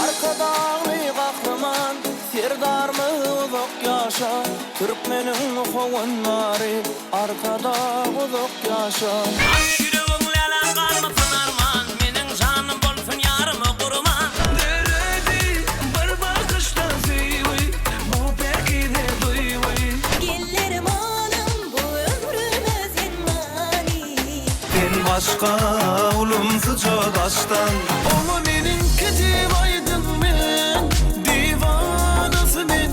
Arkadagly Gahryman Serdarymyz uzak ýaşa, Türkmeniň howandary Arkadag uzak ýaşa. Aç ýüregiň läläm galmasyn arman, Meniň janym bolsun ýaryma gurban. Döredi bir bakyşda söýgi, Bu päkize duýgy. Gel dermanym bu ömrüme sen many. Sen başga ulumsyja daşdan. Oňa meniňki diýip aýdyň men, Diwanasy men.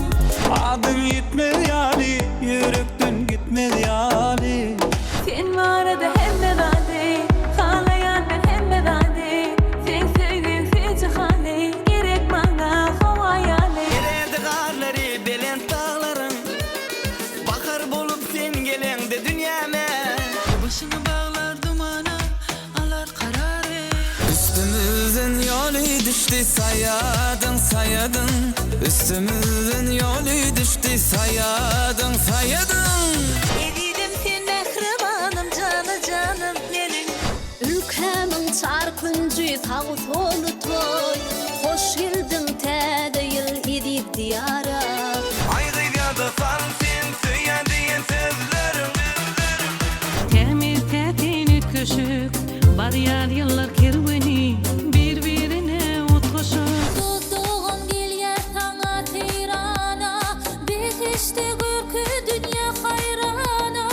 Adyň ýitmez ýaly, ýürekden gitmez ýaly. Sen barada hemme zady, halaýan men hemme zady. Seň söýgiň süýji haly, gerek maňa howa ýaly. Eredi garlary belent daglaryň, Bahar bolup sen geleňde dünýäme. düşdi Saýadyň, saýadyň Üstümizden ýoly düşdi Saýadyň, saýadyň. Ezizim sen mähribanym jana-janym meniň. Ülkämiň çar künji sag-soly toý, Hoş geldiň Täze ýyl eziz Diýara. Aý gyz ýada sal sen söýýän diýen sözleriň. Tämiz täsin üýtgeşik barýar ýyllar kerweni bir-birine utgaşyp. Dost-dogan gelýär saňa seýrana, Behişdi görki dünýä haýrana.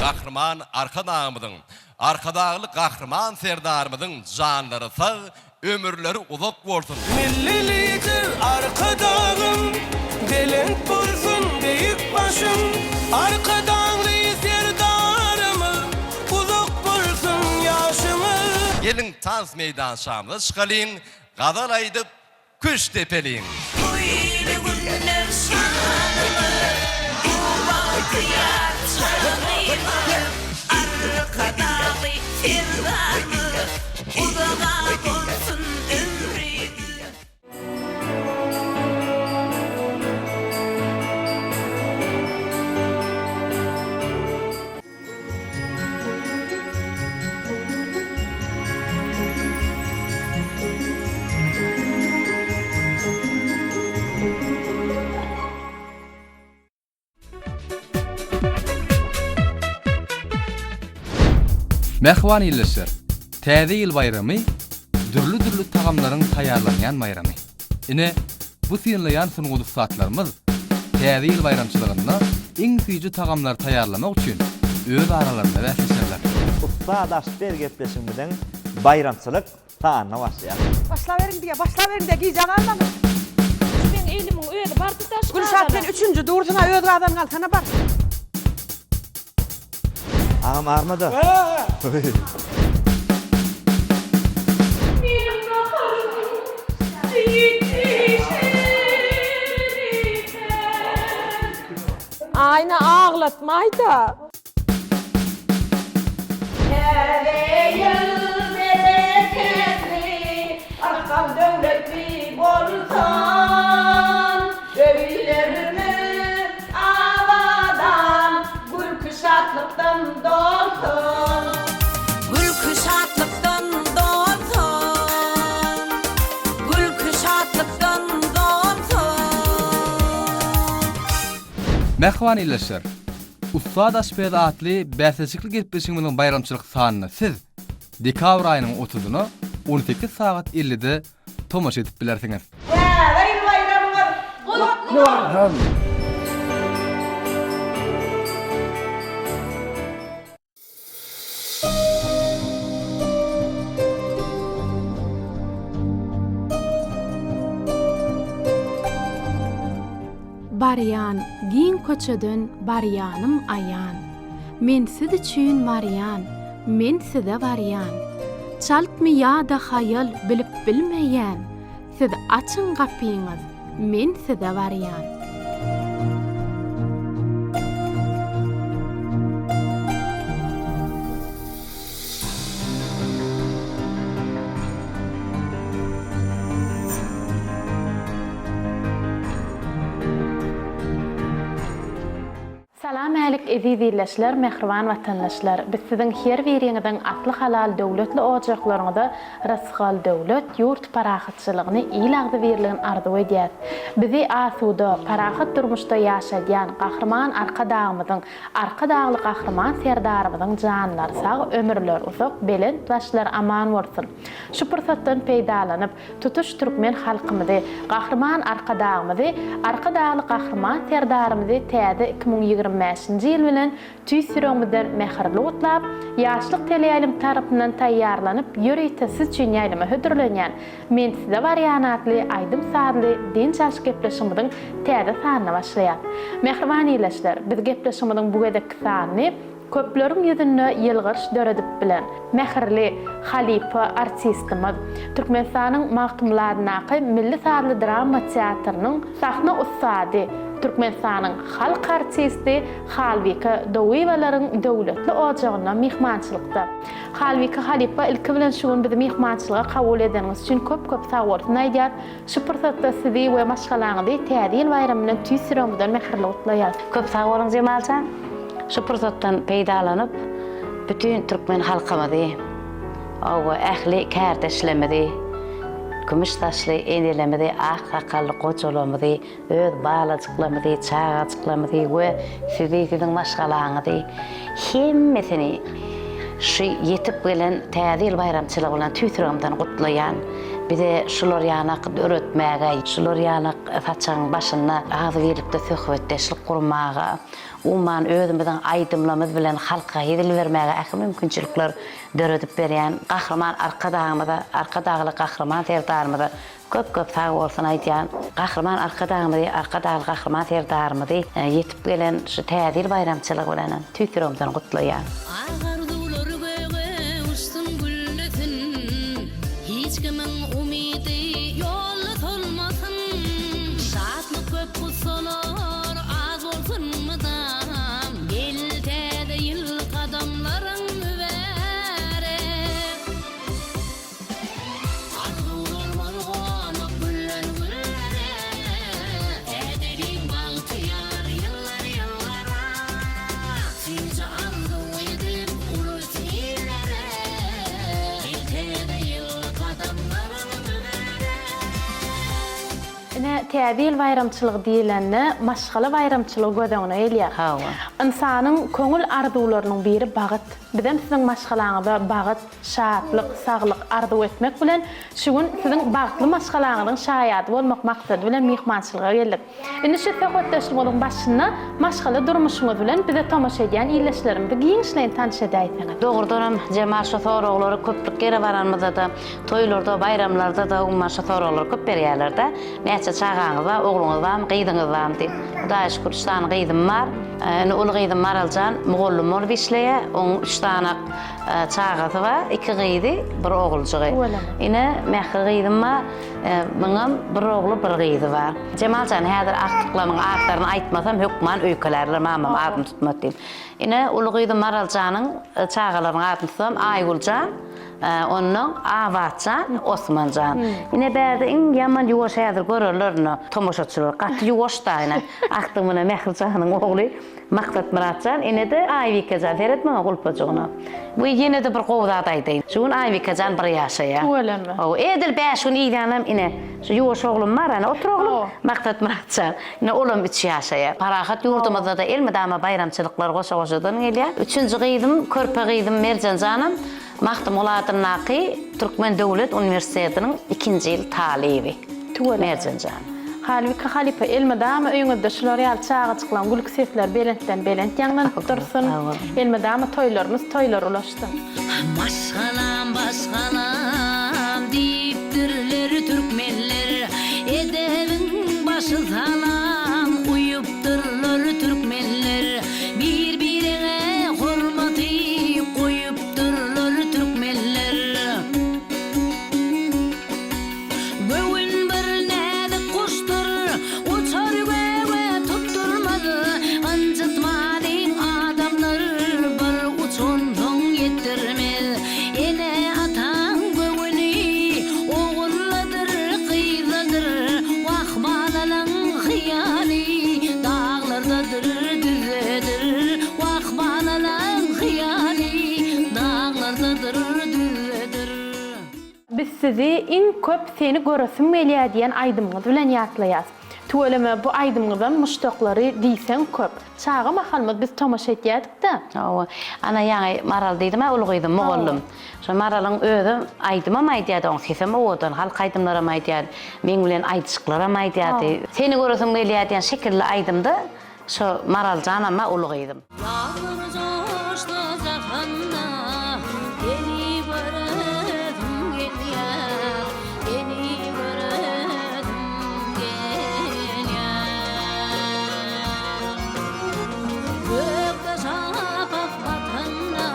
Gahryman Arkadagymyzyň, Arkadagly Gahryman Serdarymyzyň janlary sag, ömürleri uzak bolsun! Milli Lider Arkadagym, belent bolsun beýik başyň, Arkadagly Serdarymyz, uzak bolsun ýaşyňyz! Geliň tans meýdançamyza çykalyň, gazal aýdyp, Küşt depeliň! Bu ýyly günler şanymyz, Bu bagtyýar çagymyz, Arkadagly Serdarymyz, Uzaga bolsun ömrümiz. Mähriban ildeşler! Täze ýyl baýramy dürli-dürli tagamlaryň taýýarlanýan baýramy. Ine, bu synlaýan sungat ussatlarymyz Täze ýyl baýramçylygynda iň süýji tagamlary taýýarlamak üçin öz aralarynda bäsleşerler. Ussat aşpez gepleşigimiziň baýramçylyk sanyna başlaýar. Başlaberiň diýýär, başlaberiň diýýär, gijä galmaň. Şu meň elimiň özi bardy daş gazana. Gülşat sen üçünji dursuň-a, öz gazanyňy alsana bar. Agam armada. Meniň naharym ýetişer Aýna aglatmaýda. Täze ýyl bereketli, ysgal döwletli bolsun. Öýlerimiz abadan, gülki şatlykdan dolsun. Gülki şatlykdan dolsun. Gülki şatlykdan dolsun. Mähriban ildeşler! Ussat aşpez atly bäsleşikli gepleşigimiziň baýramçylyk sanyna siz dekabr aýynyň otuzyna 18 sagat 50-de tomaşa edip bilersiňiz. Täze ýyl baýramyňyz gutly bolsun! Barýan giň köçeden barýanym aýan. Men siz üçin barýan, men size barýan. Çaltmy ýa-da haýal bilip bilmeýän, Siz açyň gapyňyz, men size barýan. Salam älik eziz ildeşler mähriban watandaşlar biz siziň her biriňiziň asly halal döwletli ojaklaryňyza rysgal döwlet ýurt parahatçylygyny il agzybirligini arzuw edýäs bizi asuda parahat durmuşda ýaşadýan Gahryman Arkadagymyzyň Arkadagly Gahryman Serdarymyzyň janlary sag ömürleri uzak belent başlary aman bolsun şu pursatdan peýdalanyp Tutuş türkmen halkymyzy, Gahryman Arkadagymyzy, Arkadagly Gahryman Serdarymyzy täze 2020. 25-nji ýyl bilen tüýs ýüregimizden mähirli gutlap, Ýaşlyk teleýaýlym tarapyndan taýýarlanyp, ýörite siz üçin ýaýlyma hödürlenýän Men size barýan atly aýdym-sazly dynç alyş gepleşigimiziň täze sanyna başlaýas. Mähriban ildeşler, biz gepleşigimiziň bu gezekki sanyny köpleriň ýüzünde ýylgyryş döredip bilen, mähirli, halypa artistimiz, Türkmenistanyň Magtymguly adyndaky milli sazly drama teatrynyň sahna ussady, Türkmenistanyň halk artisti Halbike Dowyýewalaryň döwletli ojagynda myhmançylykda. Halbike halypa ilki bilen şu gün bizi myhmançylyga kabul edeniňiz üçin köp köp sagbolsun aýdýas. Şu pursatda sizi we maşgalaňyzy Täze ýyl baýramy bilen tüýs ýüregimizden mähirli gutlaýas. Köp sag boluň Jemaljan. Şu pursatdan peýdalanyp bütin türkmen halkymyzy we ähli kärdeşlerimizi, kümüş saçly enelerimizi, ak sakally gojalarymyzy, Öz balajyklarymyzy, çagajyklarymyzy we sizi, siziň maşgalaňyzy, hemmesini şu ýetip gelen Täze ýyl baýramçylygy bilen tüýs ýüregimden gutlaýan. Bize şular ýanak döretmäge, şular ýanak saçagyň başynda agzybirlikde söhbetdeşlik gurmaga, umuman, özümiziň aýdymlarymyz bilen halka hezil bermäge ähli mümkinçilikler döredip berýän Gahryman Arkadagymyza, Arkadagly Gahryman Serdarymyza Köp köp sag bolsun aýdýan. Gahryman Arkadagymyzy Arkadagly Gahryman Serdarymyzy ýetip gelen şu Täze ýyl baýramçylygy bilenem tüýs ýüregimden gutlaýan. Ak arzuwlar göge uçsun güllesin, Hiç kimiň umydy ýolda solmasyn. Şatlyk köp gussalar az bolsun mydam, Gel Täze ýyl gadamlaryň mübärek. Arzuwlarymyz gonup gülden güllere, Ädeliň bagtyýar ýyllar ýyllara. Süýji arzuw edip ulus illere, Gel täze ýyl gadamlaryň mübärek. Ine, Täze ýyl baýramçylygy diýlende, maşgala baýramçylygy göz öňüne gelýär. Hawa. Ynsanyň köňül arzuwlarynyň biri bagyt. Bizem siziň maşgalaňyza bagyt, şatlyk, saglyk arzuw etmek bilen, şu gün siziň bagtly maşgalaňyzyň şaýady bolmak maksady bilen myhmançylyga geldik. Indi şu söhbetdeşligimiziň başynda maşgala durmuşyňyz bilen bize tomaşa edýän ildeşlerimizi giňişleýin tanyş edäýseňiz. Dogrudanam, Jemal şu soraglary köplük ýere baranymyzda-da, toýlarda, baýramlarda-da umuman şu soraglary köp berýärler-dä. Näçe çagaňyz bar, ogluňyz barmy, gyzyňyz barmy diýip. Hudaýa şükür, üç sany gyzym bar. Indi uly gyzym Maraljan mugallym bolup işleýär. Onuň üç sany Çagasy bar, iki gyzy, bir oguljygy. Ine, Mähri gyzym bar, muňam bir ogly, bir gyzy bar. Jemal jan, häzir agtyklarymyň atlaryny aýtmasam, hökman öýkelärler, mamam adyny tutmady diýip. Ine, uly gyzym Maral janyň çagalarynyň adyny tutsam, Aýgül jan, onnoň Abat jan, Osman jan. Ine, bärde iň ýaman ýuwaş häzir görerler indi tomaşaçylar. Gaty ýuwaş-da, ine, agtygym ine Mähri janyň ogly. Maksatmyrat jan, ine-de Aýbike jan, seret muňa gulpajygyna. We ýene-de bir gowy zat aýdaýyn. Şu gün Aýbike jan bir ýaşaýar. Tüweleme. Hawa, edil bäş gün yzýanam ine, şu ýuwaş oglum bar, ana, otur oglum, Maksatmyrat jan. Ine, olam üç ýaşaýar. Parahat ýurdumyzda-da elmydama baýramçylyklar goşa-goşadan gelýär. Üçünji gyzym, körpe gyzym Merjen janam Magtymguly adyndaky Türkmen döwlet uniwersitetiniň ikinji ýyl talyby. Tüweleme. Merjen jan. Halbike halypa elmydama öýüňizde şular ýaly çagajyklaň gülki sesleri belentden belent ýaňlanyp dursun. Elmydama toýlarymyz toýlara ulaşsyn. Maşgalam başgalam diýipdirler türkmenler Edebiň başy salam uýupdyrlar türkmenler Bir birege hormaty goýup Dyrlar türkmenler. Göwün bir näzik guşdur, uçar göge tutdurmaz. Ynjytmalyň adamlar, bir uçansoň ýetdirmez. Ene-ataň göwüni ogulladyr, gyzladyr. Wah, balalaň hyýaly daglardadyr, düzdedir. Wah, balalaň hyýaly daglardadyr, düzdedir. Biz sizi iň köp Seni göresim gelýär diýen aýdymyňyz bilen ýatlaýas. Tüweleme bu aýdymyňyzam muşdaklary diýseň köp. Çaga mahalymyz biz tomaşa etýädik-de. Hawa. Ana ýaňy Maral diýdim-ä uly gyzym mugallym. Şo Maralyň özem aýdymam aýdýardy, oň sesem owadan, halk aýdymlaram aýdýardy. Meň bilen aýdyşyklaram aýdýardy. Seni göresim gelýär diýen şekilli aýdymda. Şo Maraljanam-a uly gyzym. Ýagmyr joşsa jahanda, Seni göresim gelýär, Seni göresim gelýär. Gökde şapak batanda,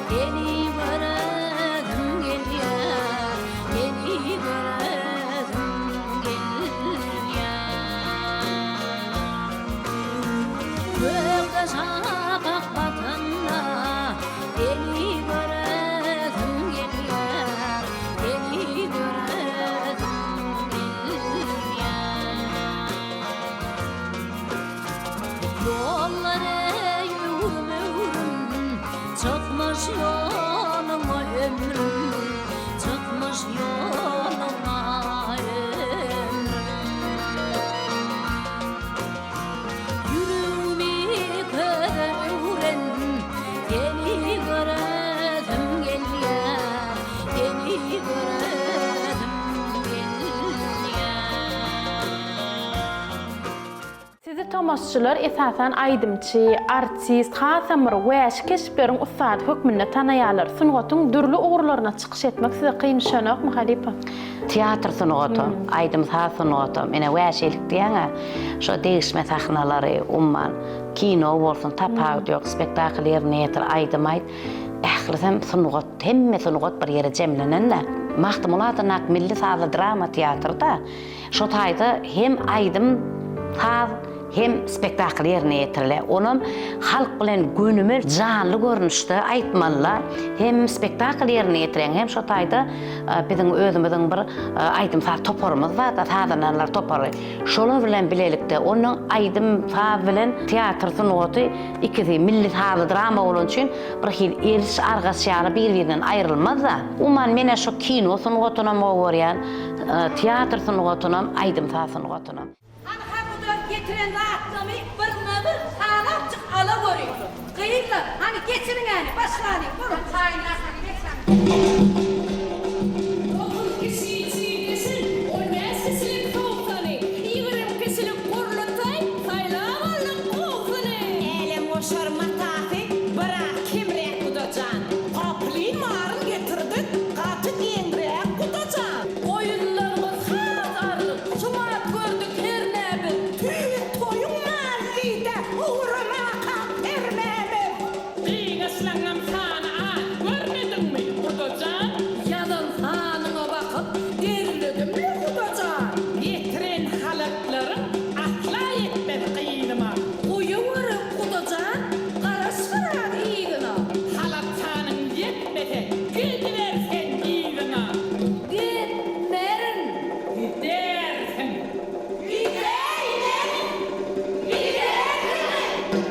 Seni göresim gelýär, Seni göresim gelýär. Gökde şapak batanda, Seni göresim gelýär, Seni göresim gelýär. Ýollar eý öwrüm-öwrüm, Çykmyş ýoluňa ömrüm, Çykmyş ýoluňa ömrüm. Ýüregimi köze öwren, Seni göresim gelýär, Seni göresim gelýär. Sizi tomaşçylar esasan aýdymçy, artist, hasam bir wäşi keşpleriň ussady hökmünde tanaýarlar. Sungatyň dürli ugurlarynda çykyş etmek size kyn düşenokmy, halypa? Teatr sungatam, aýdym-saz sungatam, ine, wäşilik diýýäň-ä, şo degişme sahnalary, umuman, kino bolsun, tapawudy ýok, spektakl ýerine ýetir, aýdym aýt, ählisem sungat, hemme sungat bir ýere jemlenen-dä. Magtymguly adyndaky milli sazly drama teatrda Şo taýda hem aýdym, saz, hem spektakl ýerine ýetirilýär. Onam halk bilen gönümel janly görnüşde aýtmalylar. Hem spektakl ýerine ýetirýäň, hem şo taýda biziň özümiziň bir aýdym-saz toparymyz bar-da, sazandalar topary. Şolar bilen bilelikde, onuň aýdym, saz bilen teatr sungaty ikisi milli sazly drama bolany üçin bir hili eriş-argaç ýaly bir-birinden aýrylmaz-da. Umuman, men-ä şo kino sungatynam gowy görýän. Teatr sungatynam, aýdym-saz sungatynam. Hanha guda getiren zatlarymy birme-bir sanapjyk ala görüň. Gyzlar, hany geçiriň äni, başlalyň, boluň. Taýynlasak geç hany. Dokuz kişi çiğnesin, on bäş kişilik sowsany, ýigrimi kişilik gurlutaý, saýlap aldyk gowsuny. Älemgoşar matasy biraz kemräk guda jan. Poplin maryn getirdik, gaty geňräk guda jan. Goýunlarymyz has arryk, şumat gördük hernä biz. Tüýs toýuň maly diýdä, ugramaka permämiz. Gyňaçlaňňam sany az, görmediňmi, guda jan? Ýazan sanyňa bakyp, derledim-le, guda jan. Getiren halatlaryň asla ýetmez gyzyma. Goýaweri, guda jan, garaş biraz yzyna. Halat sanyň ýetmese, gidiber sen yzyňa. Gitmerin. Gidersiň. Gidäýmerin. Gidersiň.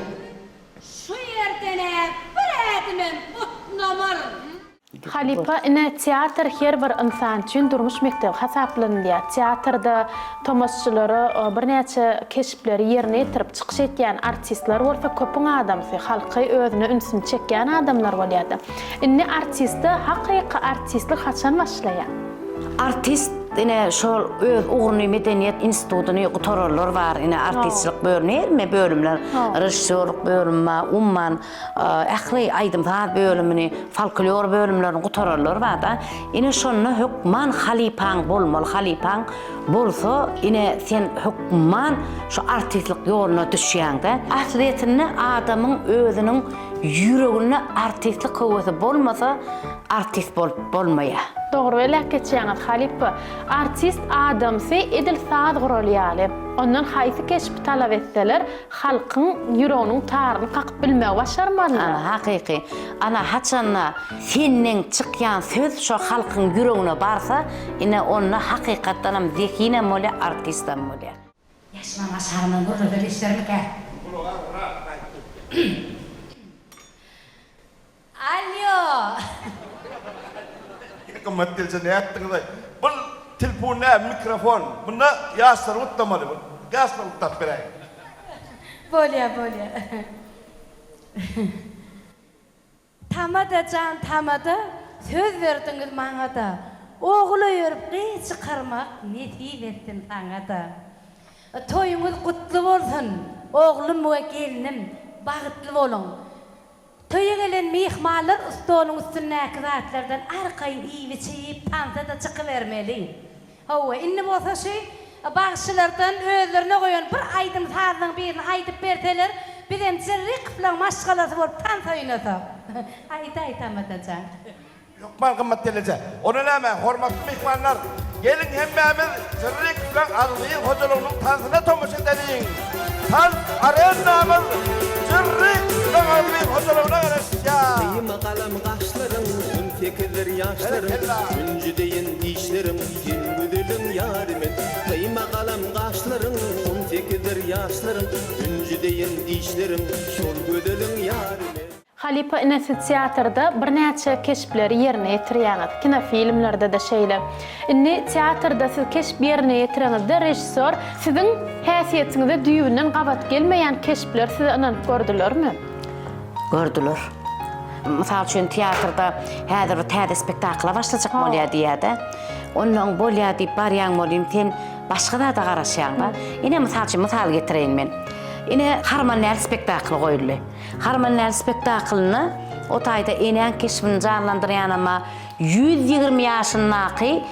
Şu ýerden-ä bir ädimem butnamaryn. Halypa, ine, teatr her bir ynsan üçin durmuş mekdebi hasaplanylýar. Teatrda tomaşçylara birnäçe keşpleri ýerine ýetirip çykyş etýän artistler bolsa köpüň adamsy, halky özüne ünsüni çekýän adamlar bolýar-da. Indi artistde hakyky artistlik haçan başlaýar? Artist ine şol öz ugruny medeniýet institutyny gutaranlar bar ine artistçilik bölümi hemme bölümler režissýorlyk bölümi bar umuman ähli aýdym-saz bölümini folklor bölümlerini gutaranlar bar-da ine şonda hökman halypaň bolmaly halypaň bolsa ine sen hökman şu artistlik ýoluna düşýäňdä aslyýetinde adamyň özüniň Ýüreginde artistlik höwesi bolmasa artist bolup bolmaýar. Dogry belläp geçýäňiz halypa. Artist adamsy edil saz guraly ýaly. Ondan haýsy keşbi talap etseler, halkyň ýüreginiň taryny kakyp bilmegi başarmalylar. Ana hakyky. Ana haçanda senden çykýan söz şo halkyň ýüregine barsa, ine onda hakykatdanam zehinem bolýar, artistem bolýar. Ýaşmagyň aşagyndan gürlese eşdermikä? Alýo! Gymmat gelje nätdiňizaý. Bul tilpun däl mikrofon. Bunda ýaşlary gutlamaly. Ýaşlary gutlap beräýiň. Bolýa bolýa. Tamada jan tamada söz berdiňiz maňada Ogul öýerip gyz çykarmak nesip etsin saňada Toýuňyz gutly bolsun. Oglum we gelnim, bagtly boluň. Toýa gelen myhmanlar stoluň üstündäki zatlardan arkaýyn iýip-içip, tansa-da çykybermeli. Hawa, indi bolsa şu bagşylardan özlerine goýan bir aýdym-sazynyň birini aýdyp berseler, bizem Jyrrykowlaň maşgalasy bolup tans oýnasak. Aýdaý, tamada jan. Hökman gymmat gelneje. Onda näme, hormatly myhmanlar, geliň hemmämiz Jyrrykowlaň agzybir hojalygynyň tansyna tomaşa edeliň! Tans arenamyz Jyrrykowlaň agzybir hojalygyna garaşýar! Gyýma galam gaşlaryň, on sekizdir ýaşlaryň, Hünji deýin dişleriň, sen gözeliň ýary men. Gyýma galam gaşlaryň, on sekizdir ýaşlaryň, Hünji deýin dişleriň, şol gözeliň ýary men. Halypa ine siz teatrda birnäçe keşpleri ýerine ýetirýäňiz, kinofilmlerde-de şeýle. Indi teatrda siz keşp ýerine ýetireňizde režissýor siziň häsiýetiňize düýbünden gabat gelmeýän keşpleri size ynanyp gördülermi? Gördüler. Mysal üçin teatrda häzir bir täze spektakla başlajak bolýar diýýär-de. Onnoň bolýar diýip barýaň welin sen başga zada garaşýaň-da. Ine mysal üçin mysal getireýin men. Ine Harman däli spektakly goýuldy. Harmandäli spektaklynda o taýda enäň keşbini janlandyrýanam bar, 120 ýaşyndaky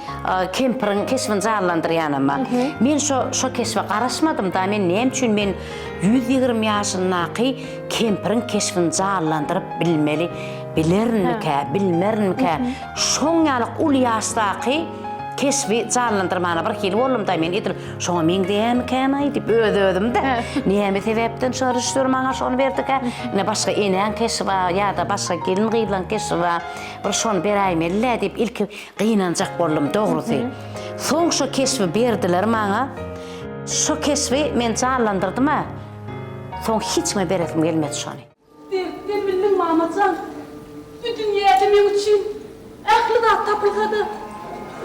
kempiriň keşbini janlandyrýanam bar. Men şo şo keşbe garaşmadym-da, men näme üçin men 120 ýaşyndaky kempiriň keşbini janlandyryp bilmeli, bilerinmikä, bilmerinmikä? Şoň ýaly uly ýaşdaky keşbi janlandyrmana bir hili boldum-da, men edil şoňa meňzeýärmikäm-aý diýip öz-özümde, näme sebäpden şo režissýor maňa şony berdikä? Ine başga enäň keşbi bar ýa-da başga gelin-gyzlaň keşbi bar, bir şony beräýmeli-dä diýip ilki gynanjak boldum dogrusy. Soň şo keşbi berdiler maňa. Şo keşbi men janlandyrdym-a, soň hiç kime beresim gelmedi şony. Dertden bildim mamajan. Bu dünýäde meň üçin ähli zat tapylsa-da,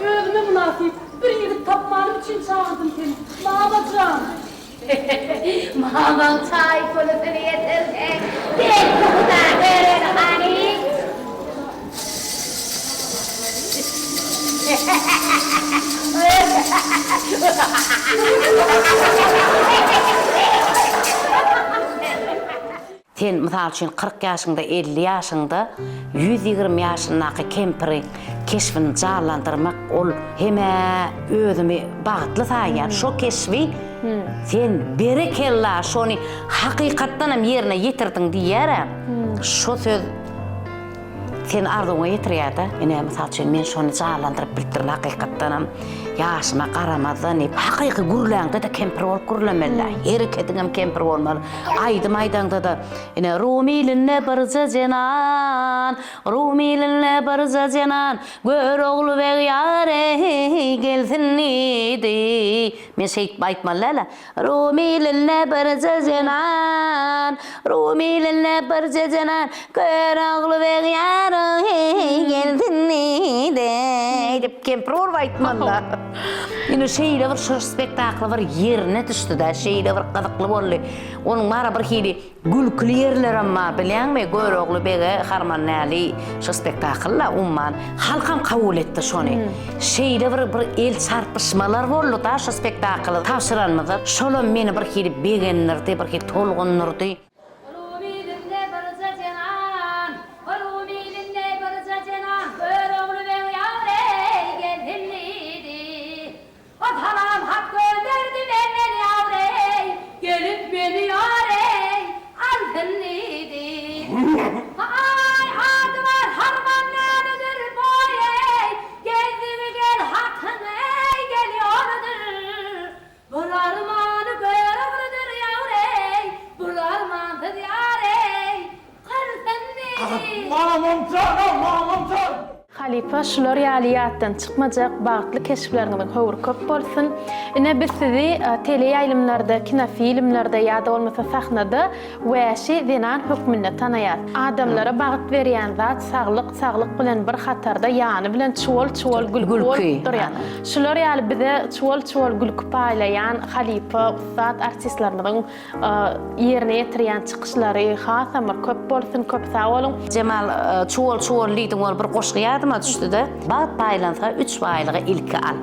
özüme mynasyp bir ýigit tapmanym üçin çagyrdym seni, mamajan. Mamaň çaý pulusyny ýetirseň, belki Huda görer hany. Sen, mysal üçin, 40 ýaşyňda, 50 ýaşyňda 120 ýaşyndaky kempiri keşbini janlandyrmak, ol hem-ä özümi bagtly saýýan. Şo keşbi sen, berekella, şony hakykatdanam ýerine ýetirdiň diýýär-ä. Şo söz Seni arzuwyňa ýetirýär-dä. Ine, mysal üçin, men şony janlandyryp bilipdirin hakykatdanam. Ýaşyma garamazdan diýip, hakyky gürläňde-de kempir bolup gürlemeli-dä. Herekediňem kempir bolmaly. Aýdym aýdaňda-da, ine, Rum ilinde birje jenan, Rum ilinde birje jenan, Görogly beg ýar-eý, gelsin diýdi. Men şeýdip aýtmaly däl-ä. Rum ilinde birje jenan, Rum ilinde birje jenan, Görogly beg ýaryň heý gelsin diýdi diýip kempir bolup aýtmalyda. Ine şeýle bir şu spektakl bir ýerine düşdi-de, şeýle bir gyzykly boldy. Onuň bara bir hili Gülküli ýerlerem bar bilýäňmi Görogly bege Harmandäli şu spektakl-da umman halkam kabul etdi şony. Şeýle bir bir el çarpyşmalar boldy-da şu spektakly tabşyranymyzda şolam meni bir hili begendirdi bir hili tolgundyrdy. Rum ilinde birje jenan, Rum ilinde birje jenan, Görogly beg ýar-eý, gelsin diýdi. O salam hat gönderdi menden ýar-eý, Gelip meni ýar-eý, alsyn diýdi. Aý, ady bar harman nämedir boý-eý, Gezdigi gel hatyň-eý, gelýordyr. Bul armany Göroglydyr ýar-eý, Bul armansyz ýar-eý, gyrsun diýdi. Mamam jan-a, mamam jan! Halypa şular ýaly ýatdan çykmajak bagtly keşpleriňiziň höwri köp bolsun. Ine biz sizi teleýaýlymlarda, kinofilmlerde ýa-da bolmasa sahnada wäşi zenan hökmünde tanaýas. Adamlara bagt berýän zat saglyk, saglyk bilen bir hatarda ýany bilen çuwal-çuwal gülki bolup durýar. Şular ýaly bize çuwal-çuwal gülki paýlaýan halypa ussat artistlerimiziň Ýerine ýetirýän çykyşlary hasam bir köp bolsun köp sag boluň. Jemal çuwal çuwal diýdiň ol bir goşgy ýadyma düşdüde. Bagt paýlansa üç baýlygy ilki al.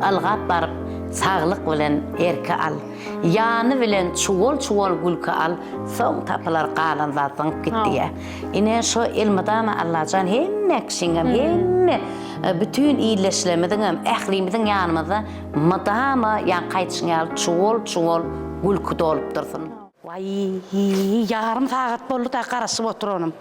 Ylgap baryp. Saglyk bilen erki al. Ýany bilen çuwal-çuwal gülki al, soň tapylar galan zat zyňyp git diýýär. Ine şo elmydama Allajan hemme kişiňem, hemme bütin ildeşlerimiziňem, ählimiziň ýanymyzda mydama ýaňky aýdyşyň ýaly çuwal-çuwal gülki dolup dursun. Waý, ýarym sagat boldy-da garaşyp oturanym.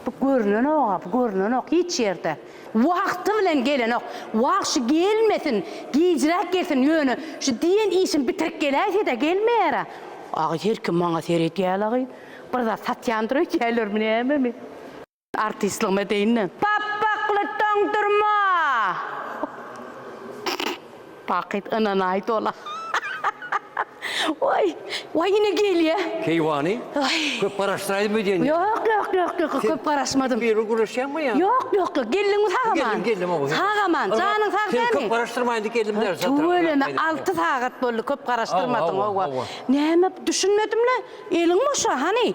Bu görnenok-a, bu görnenok hiç ýerde. Wagty bilen gelenok. Wah, şu gelmesin, gijräk gelsin, ýöne şu diýen işini bitirip geläýse-de gelmeýär-ä. Agy, her kim maňa seredýär-le, bir zat satýandyr öýdýärlermi, nämemi? Artistligimi edeýin-de. Papakly doňdurma! Bakyt ynanaýdy ola. Waý, waý ine gelýä. Keýwany, köp garaşdyraýdym öýdýän. Ýok, ýok, ýok, ýok, köp garaşmadym. Bir bir gürleşýäňmi ýa? Ýok, ýok, ýok. Geldiňmi sag aman? Geldim, geldim oba. Sag aman, janyň sag Seni dälmi? köp garaşdyrmaýyn diýip geldim däl. Tüweleme, alty sagat boldy, köp garaşdyrmadyň, hawa. Näme, düşünmedim-le, eliň boş-a, hany?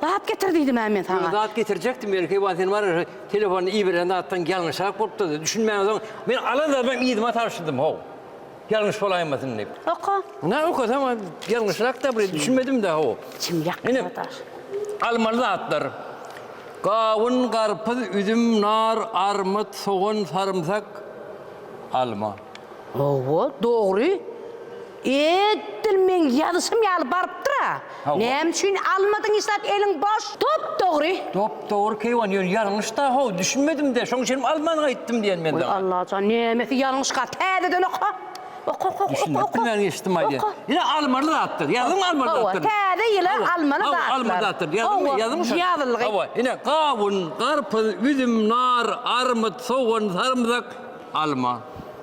Zat getir diýdim-ä men saňa. Ýok, zat getirjekdim ýöne keýwany sen bar ýa, telefony iberen zatdan ýalňyşrak bolupdyr-da, düşünmänsoň, men alan zadymam yzyma tabşyrdym, how. Ýalňyş bolaýmasyn diýip. Oka. Nä okasam ýalňyşrak-da bir düşünmedim-de, how. Içim ýakýar daş. Almaly zatlar. Gawun, garpyz, üzüm, nar, armyt, sogan, sarymsak, alma. Hawa, dogry. Edil meň ýazyşym ýaly barypdyr-a. Näme üçin almadyň hiç zat eliň boş? Dop-dogry. Dop-dogry keýwan, ýöne ýalňyş-da how, düşünmedim-de, şoň üçinem alman gaýtdym diýen men Oý saňa. Allajan, nämesi ýalňyşka, täzeden oka. Oka, oka, oka, Düşünip oka. bilmän geçdim aýdýan. Oka. Ine almaly zatlar, ýazdyňmy almaly Hawa, zatlaryny? täze ýyla almaly Hawa, zatlar. almaly zatlar, ýazdyňmy, Hawa, ýazdyňmy şony? ýazylgy. Hawa, ine gawun, garpyz, üzüm, nar, armyt, sogan, sarymsak, alma.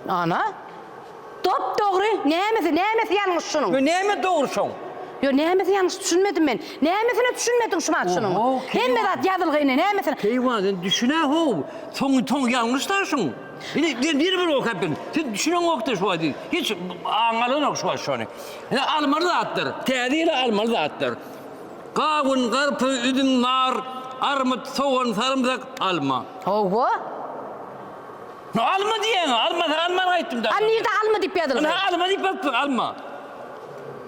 Ana. Dop-dogry. Nämesi, nämesi ýalňyş şunuň? Ýo näme dogry şoň? Ýo nämesi ýalňyş düşünmedim men. Nämesine düşünmediň şumat şunuň? Oho, Hemme zat ýazylgy ine nämesine? Keýwan sen düşünä how. Soňy soňy ýalňyş da şuň. Ine men bir bir okap berdim. Sen düşüneňokda şu wagt. Hiç aňyň alanok şu wagt şony. Ine almaly zatlar. Täze ýyla almaly zatlar. Gawun, garpyz, üzüm, nar, armyt, sogan, sarymsak, alma. Hawa. No alma diýýäň, alma sen almany aýtdym da. A nirde alma diýip ýazylgy? Ynha alma diýip ýazypdyr, alma.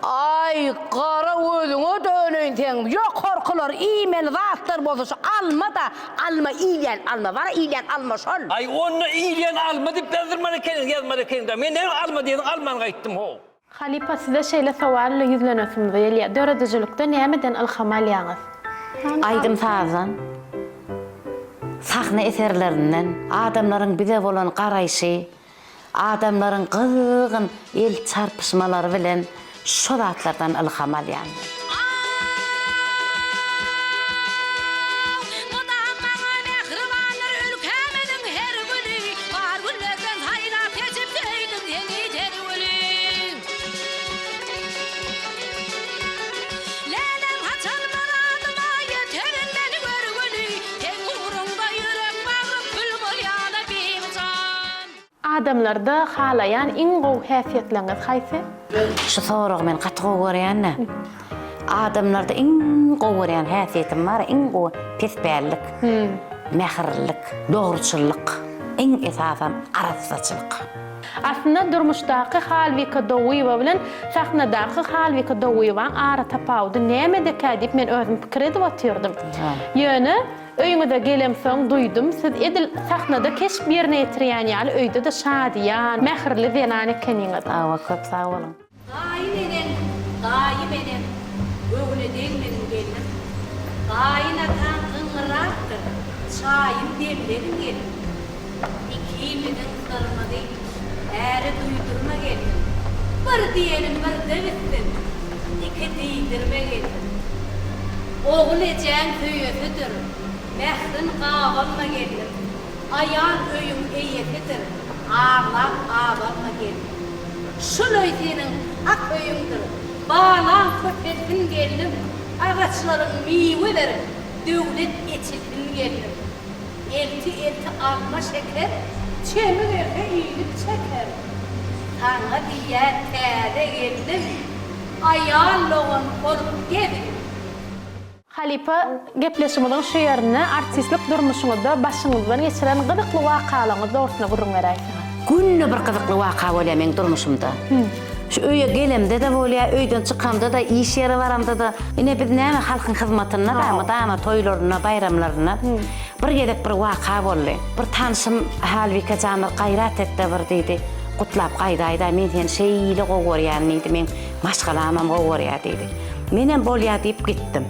Aý gara gözüňe döneýin seň. Ýokarkylar iýmeli zatlar bolsa şu alma-da, alma iýilýän alma bar-a iýilýän alma şol. Aý onda iýilýän alma diýip ýazdyrmaly ekeniň, ýazmaly ekeniň-dä. Men näme alma diýeniň almany gaýtdym how. Halypa size şeýle sowal ile ýüzlenesimiz gelýär. Döredijilikde nämeden ylham alýaňyz? Aýdym-sazdan, sahna eserlerinden, adamlaryň bize bolan garaýşy, adamlaryň gyzgyn el çarpyşmalary bilen şo zatlardan ylham alýan. Mydam maňa mähribandyr ülkämiziň her güli, Bar güllerden saýlap seçip söýdüm seni ter güli. Läläm haçan myradyma ýeterin men görgüli, Seň ugruňda ýürek bagrym kül bolýada bibijan. Adamlarda halaýan iň gowy häsiýetleriňiz haýsy? Şu soragy men gaty gowy görýän-de. Adamlarda iň gowy görýän häsiýetim bar, iň gowy pespällik, mähirlilik, dogruçyllyk, iň esasam arassaçylyk. Aslynda durmuşdaky Halbike Dowyýewa bilen sahnadaky Halbike Dowyýewanyň ara tapawudy nämedekä diýip men özüm pikir edip otyrdym. Ýöne Öýüňize gelemsoň duýdum, siz edil sahnada keşp ýerine ýetirýän ýaly öýde-de şadyýan, mähirli zenan ekeniňiz. Hawa köp sag boluň. Gaýyn eneň, daýym enem, göwne degmegin gelnim. Gaýyn ataň gyňyrakdyr, çaýyn demlegin gelin. Ikimiziň syrymyzy äre duýdurma gelin. Bir diýenim birde bitsin, iki diýdirme gelin. Ogul ejäň söýesidir, mährin gabanma gelin. Aýal öýüň eýesidir, aglap abanma gelin. Şul öý seniň ak öýüňdir, balaň köpelsin gelnim. Agaçlaryň miwe berip, döwlet eçilsin gelnim. Elti-elti alma şeker, Çemi gelse iýlip çeker. Saňa diýýän täze gelnim, Aýal dogan bolup gezgin. Halypa, gepleşigimiziň şu ýerinde artistlik durmuşyňyzda başyňyzdan geçiren gyzykly wakalaryňyz dogrusynda gürrüň beräýseňiz. Günde bir gyzykly waka bolýar meň durmuşymda. Şu öýe gelemde-de bolýar, öýden çykamda-da, iş ýere baramda-da. Ine biz näme halkyň hyzmatynda-da, mydama toýlarynda, baýramlarynda. Bir gezek bir waka boldy. Bir tanşym Halbike jan bir gaýrat et-de bir diýdi, gutlap gaýdaý-da, men seni şeýle gowy görýän diýdi, meň maşgalamam gowy görýär diýdi. Menem bolýar diýip gitdim.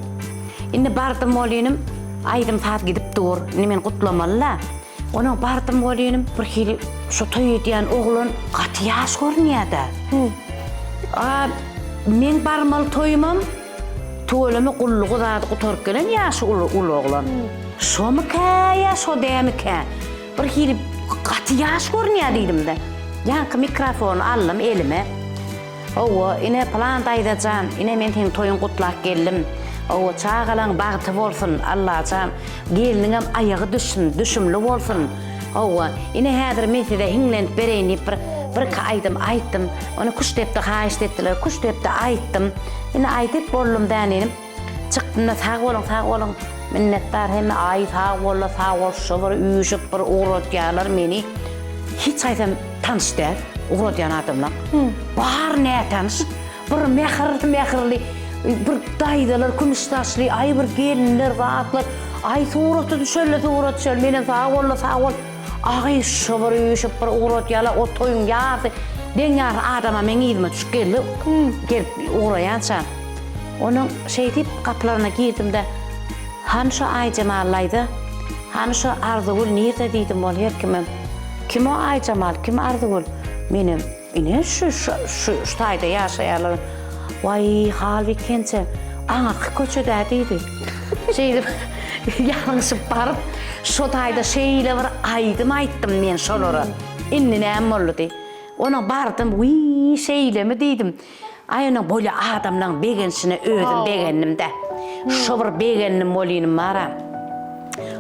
Indi bardym welinim, aýdym-saz gidip dur. Indi men gutlamaly-la. Onuň bardym welinim, bir hili şo toý edýän oglan gaty ýaş görünýär-dä. A meň barmaly toýumam tüweleme gullugy zady gutaryp gelen ýaşy uly uly oglan. Şomykä ýa şo dämikä? Bir hili gaty ýaş görünýär diýdim-de. Ýaňky mikrofony aldym elime. Hawa, ine, pylan daýza jan, ine, men seň toýuňy gutlap geldim. Hawa, çagalaň bagty bolsun, Allajan, gelniňem aýagy düşsün, düşümli bolsun. Hawa, ine, häzir men size hiňlenip bereýin diýip bir, birki aýdym aýtdym. Ony küştdepdi haýyşt etdiler, küştdepdi aýtdym. Ine, aýdyp boldum däninim. Çykdym-da, sag boluň, sag boluň, minnetdar hemme, aý, sag bol-la, sag bol, şo bir üýşüp bir ugradýarlar meni. Hiç haýsam tanyş däl, ugradýan adamlaň. Bary nätanyş, bir mähirli-mähirli, bir daýzalar kümüş saçly, aý, bir gelinler, zatlar, aý, surata düşeli, surata düşeli, menem sag bol-la, sag bol. Agy, şo bir üýşüp bir ugradýarlar, o toýuň ýarysy, deň ýarysy adama meň yzyma düşüp geldi, gelip ugraýança. Onuň şeýdip gapylaryna girdim-de, Hany şo Aýjemal daýza? Hany şo Arzygül nirde diýdim ol her kimem. Kim o Aýjemal, kim Arzygül? Menem, Ine şu, şu, şu, şu taýda ýaşaýarlar. Waý, Halbikenje, aňyrky köçede-ä diýdi. Şeýdip, ýalňyşyp baryp, şo taýda şeýle bir aýdym aýtdym men şolara. Indi näme boldy diý. Onuň bardym, Wiý, şeýlemi diýdim. Aý onuň bolýa adamlaň begenşine özüm begendim-dä. Şo bir begendim welinim bar-a.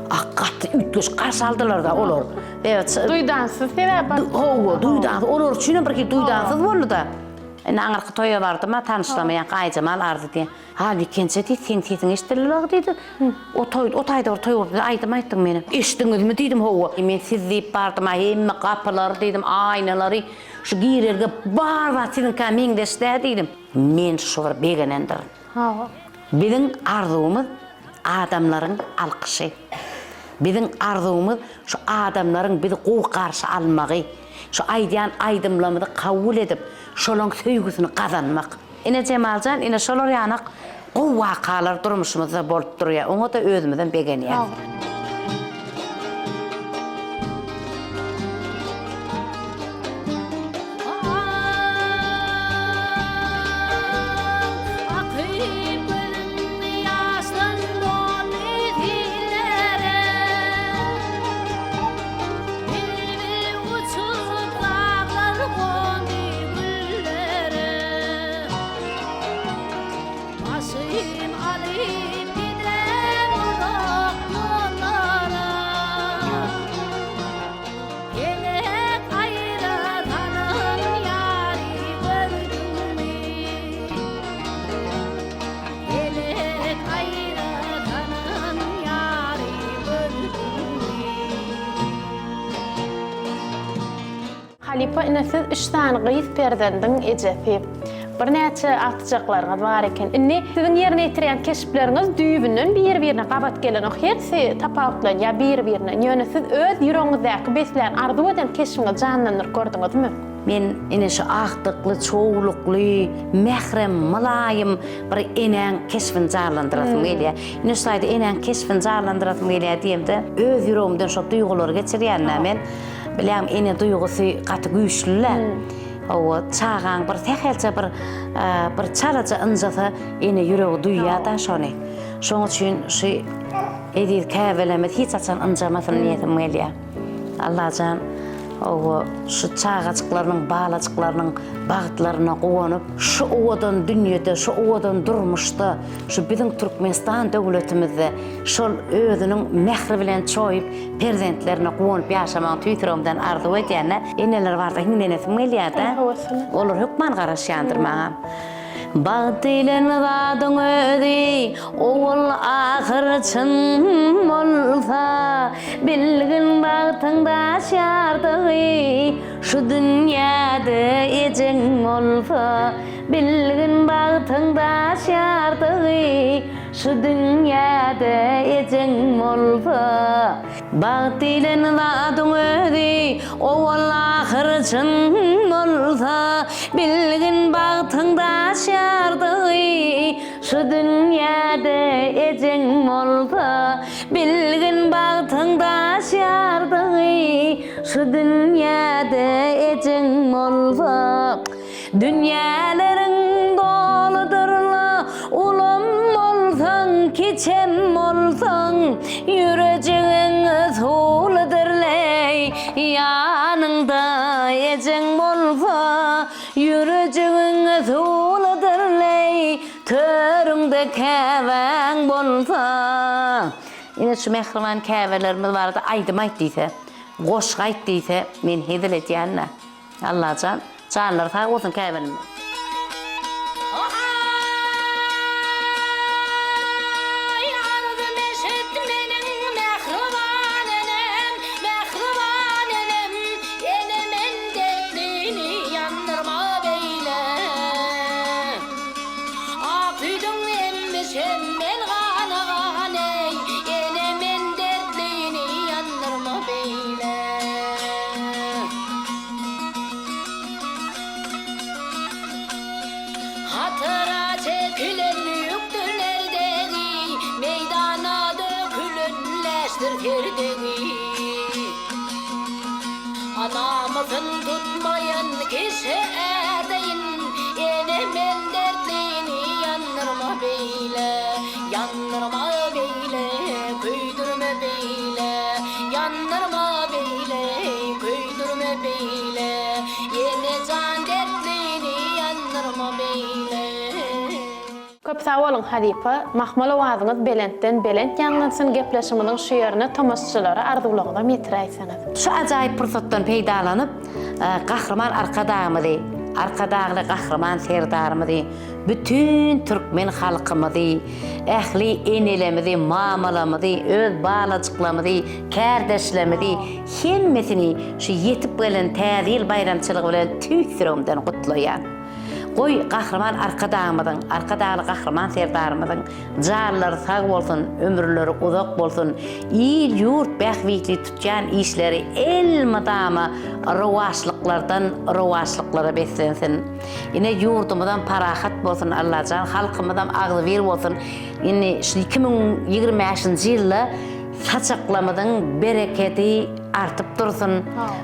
A gaty üýtgeşik garşy aldylar-da olar. Duýdansyz sebäp bar. Hawa, duýdansyz. Olar üçinem bir hili duýdansyz boldy-da. Indi aňyrky toýa bardym-a, tanyşlama ýaňky Aýjemal Arzy diýen. Haly Kenje diýdi, seň sesiň eşidildi-la diýdi. O toý, o taýda bir toý boldy, aýdym aýtdyň meni. Eşitdiňizmi diýdim, hawa. Men siz diýip bardym-a, hemme gapylary diýdim, aýnalary. Şu girelge bar zat siziňkä meňzeş dä diýdim. Men şu bir begenendirin. Hawa. Biziň arzuwymyz adamlaryň alkyşy. Biziň arzuwymyz şu adamlaryň bizi gowy garşy almagy. Şu aýdýan aýdymlarymyzy kabul edip, şolaň söýgüsini gazanmak. Ine Jemaljan, ine şolar ýanak gowy wakalar durmuşymyzda bolup durýar. Oňa-da özümizem begenýäs. Akyp gözüm ýaşdan doldy sillere. Bilbil uçup daglar gondy güllere. Başym alyp gidem uzak ýollara. Pelek aýra salan ýary gördüňmi? Pelek aýra salan ýary gördüňmi? Halypa ine siz üç sany gyz perzendiň ejesi. Birnäçe agtyjaklaryňyz bar eken. Indi siziň ýerine ýetirýän keşpleriňiz düýbünden biri-birine gabat gelenok. Hersi tapawutlanýar biri-birinden. Ýöne siz öz ýüregiňizdäki beslän, arzuw eden keşbiňizi janlandyryp gördüňizmi? Men ine şu agtykly, çowlukly, mährem, mylaýym bir enäň keşbini janlandyrasym gelýär. Ine şu taýda enäň keşbini janlandyrasym gelýär diýemde, öz ýüregimden şol duýgulary geçirýän-dä men. Bilýäňmi, ene duýgusy gaty güýçli-le. Hawa, çagaň bir sähelçe bir bir çalaja ynjasa, ene ýüregi duýýar-da şony. Şoň üçin şu eziz käbelerimiz hiç haçan ynjamasyn diýesim gelýär. Allajan, hawa, şu çagajyklarynyň, balajyklarynyň bagtlaryna guwanyp, şu owadan dünýede, şu owadan durmuşda, şu biziň Türkmenistan döwletimizde şol özüniň mähri bilen çoýup, Perzentlerine guwanyp ýaşamagyny tüýs ýüregimden arzuw edýän-dä. Eneler barada hiňlenesim gelýär-dä. Olar hökman garaşýandyr maňa. Bagt diýlen zadyň özi owal-ahyr. ahyr çyn bolsa, bilgin bagtyň daş ýardygy, şu dünýäde ejeň bolsa, bilgin bagtyň daş ýardygy, şu dünýäde ejeň bolsa. Bagt diýlen zadyň özi owal-ahyr çyn bolsa, bilgin bagtyň daş ýardygy şu dünýäde ejeň bolsa, bilgin bagtyň daş ýardygy şu dünýäde ejeň bolsa. Dünýäleriň doludyr-la, ulam bolsaň, kiçem bolsaň, ýürejigiň suwludyr-leý, ýanyňda ejeň bolsa, ýürejigiň suwludyr-leý, törüňde käbäň bolsa. Ine şu mähriban käbelerimiz barada aýdym aýt diýse, goşgy aýt diýse, men hezil edýän-dä. Allajan janlary sag bolsun käbelim. Aý arzym eşit meniň mähriban enem, mähriban enem, Ene men dertlini ýandyrma beýle. Ak süýdüň emmişem men gana-gan eý, Ene men dertlini ýandyrma beýle. Hatyra çekilen ýükdür nerdegi, Meýdana dökülen läşdir serdegi. Namysyn tutmaýan kişi ärdeýin, Ene men dertlini ýandyrma beýle, Ýandyrma beýle, köýdürme beýle, Ýandyrma beýle, köýdürme beýle, Ene jan dertlini ýandyrma beýle. Köp sag boluň halypa, mahmal owazyňyz belentden belent ýaňlansyn gepleşigimiziň şu ýerine tomaşaçylara arzuwlaryňyzam ýetiräýseňiz. Şu ajaýyp pursatdan peýdalanyp, Gahryman Arkadagymyzy, Arkadagly Gahryman Serdarymyzy, bütin türkmen halkymyzy, ähli enelerimizi, mamalarymyzy, öz balajyklarymyzy, kärdeşlerimizi, hemmesini şu ýetip gelen Täze ýyl baýramçylygy bilen tüýs ýüregimden gutlaýan. Goý, Gahryman Arkadagymyzyň, Arkadagly Gahryman Serdarymyzyň janlary sag bolsun, ömürleri uzak bolsun, il-ýurt bähbitli tutýan işleri elmydama rowaçlyklardan rowaçlyklara beslensin. Ine, ýurdumyzam parahat bolsun, Allajan, halkymyzam agzybir bolsun. Indi şu 2025-nji ýylda saçaklarymyzyň berekedi artyp dursun.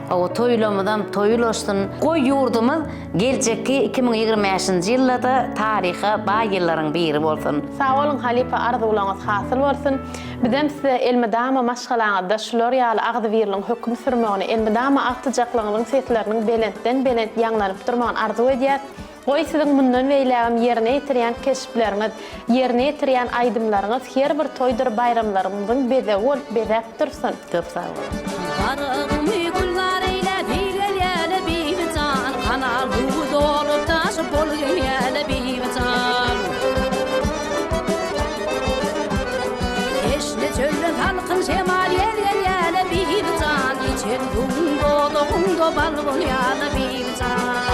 Hawa, toýlarymyzam toý ulaşsyn. Goý, ýurdumyz Geljekki 2025-nji ýylda-da taryha baý ýyllaryň biri bolsun! Sag boluň halypa arzuwlaňyz hasyl bolsun. Bizem size elmydama maşgalaňyzda şular ýaly agzybirligiň höküm sürmegini, elmydama agtyjaklaryňyzyň sesleriniň belentden belent ýaňlanyp durmagyny arzuw edýäs. Goý siziň mundan beýlägem ýerine ýetirýän keşpleriňiz, ýerine ýetirýän aýdymlaryňyz her bir toýdur baýramlarymyzyň bezegi bolup bezäp dursun. Köp sag boluň. Garagumumy gülzar eýläp gelýäle Bibijan, Kanal suwy dolup daşyp bol gelýäle Bibijan. Teşne çölden salkyn şemal ýel gelýäle Bibijan, Içen suwuň dodagyňda bal bolýala Bibijan.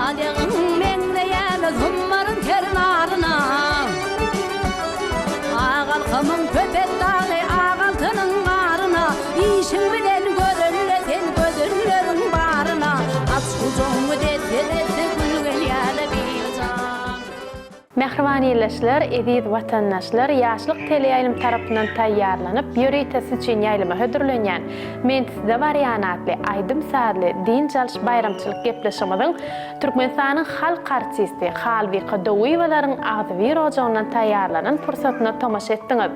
Alygyň meňzeýäle zummaryň ter naryna. Ak alkamyň Köpet dagy ak altynyň garyna. Işiň bilen görelde sen gözelleriň baryna. Aç gujagyňy desse-desse gül gelýäle Bibijan. Mähriban ildeşler, eziz watandaşlar, Ýaşlyk teleýaýlym tarapyndan taýýarlanyp, ýörite siz üçin ýaýlyma hödürlenýän Men size barýan atly aýdym-sazly dynç alyş baýramçylyk gepleşigimiziň Türkmenistanyň halk artisti Halbike Dowywalaryň agzybir ojagyndan taýýarlanan pursatyna tomaşa etdiňiz.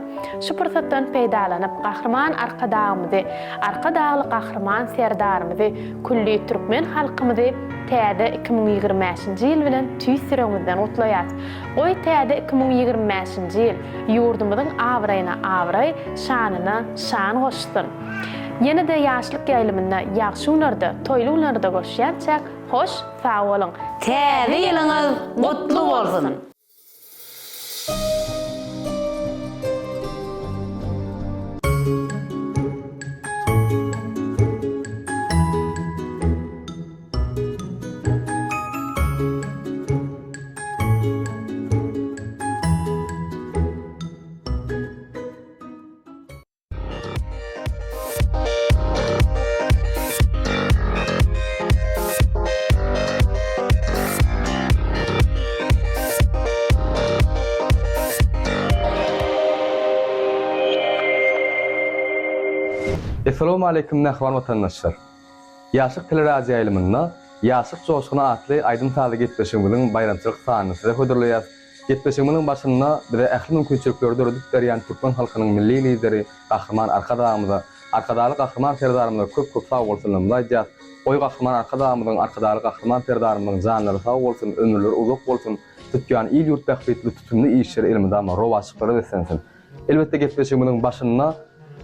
Şu pursatdan peýdalanyp, Gahryman Arkadagymyzy, Arkadagly Gahryman Serdarymyzy, külli türkmen halkymyzy täze 2025-nji ýyl bilen tüýs ýüregimizden gutlaýas. Goý, täze 2025-nji ýyl ýurdumyzyň abraýyna abraý, şanyna şan goşsun! Ýene-de Ýaşlyk ýaýlymynda ýagşy günlerde, toýly günlerde görüşýänçäk, hoş, sag boluň! Täze ýylyňyz gutly bolsun! Essalawmaleýkim mähriban watandaşlar! Ýaşlyk teleradioýaýlymynda Ýaşlyk joşguny atly aýdym-sazly gepleşigimiziň baýramçylyk sanyny size hödürleýäs. Gepleşigimiziň başynda bize ähli mümkinçilikleri döredip berýän türkmen halkynyň Milli Lideri Gahryman Arkadagymyza, Arkadagly Gahryman Serdarymyza köp-köp sagbolsunlarymyzy aýdýas. Goý Gahryman Arkadagymyzyň, Arkadagly Gahryman Serdarymyzyň janlary sag bolsun, ömürleri uzak bolsun, tutýan il-ýurt bähbitli tutumly işleri elmydama rowaçlyklara beslensin. Elbetde gepleşigimiziň başynda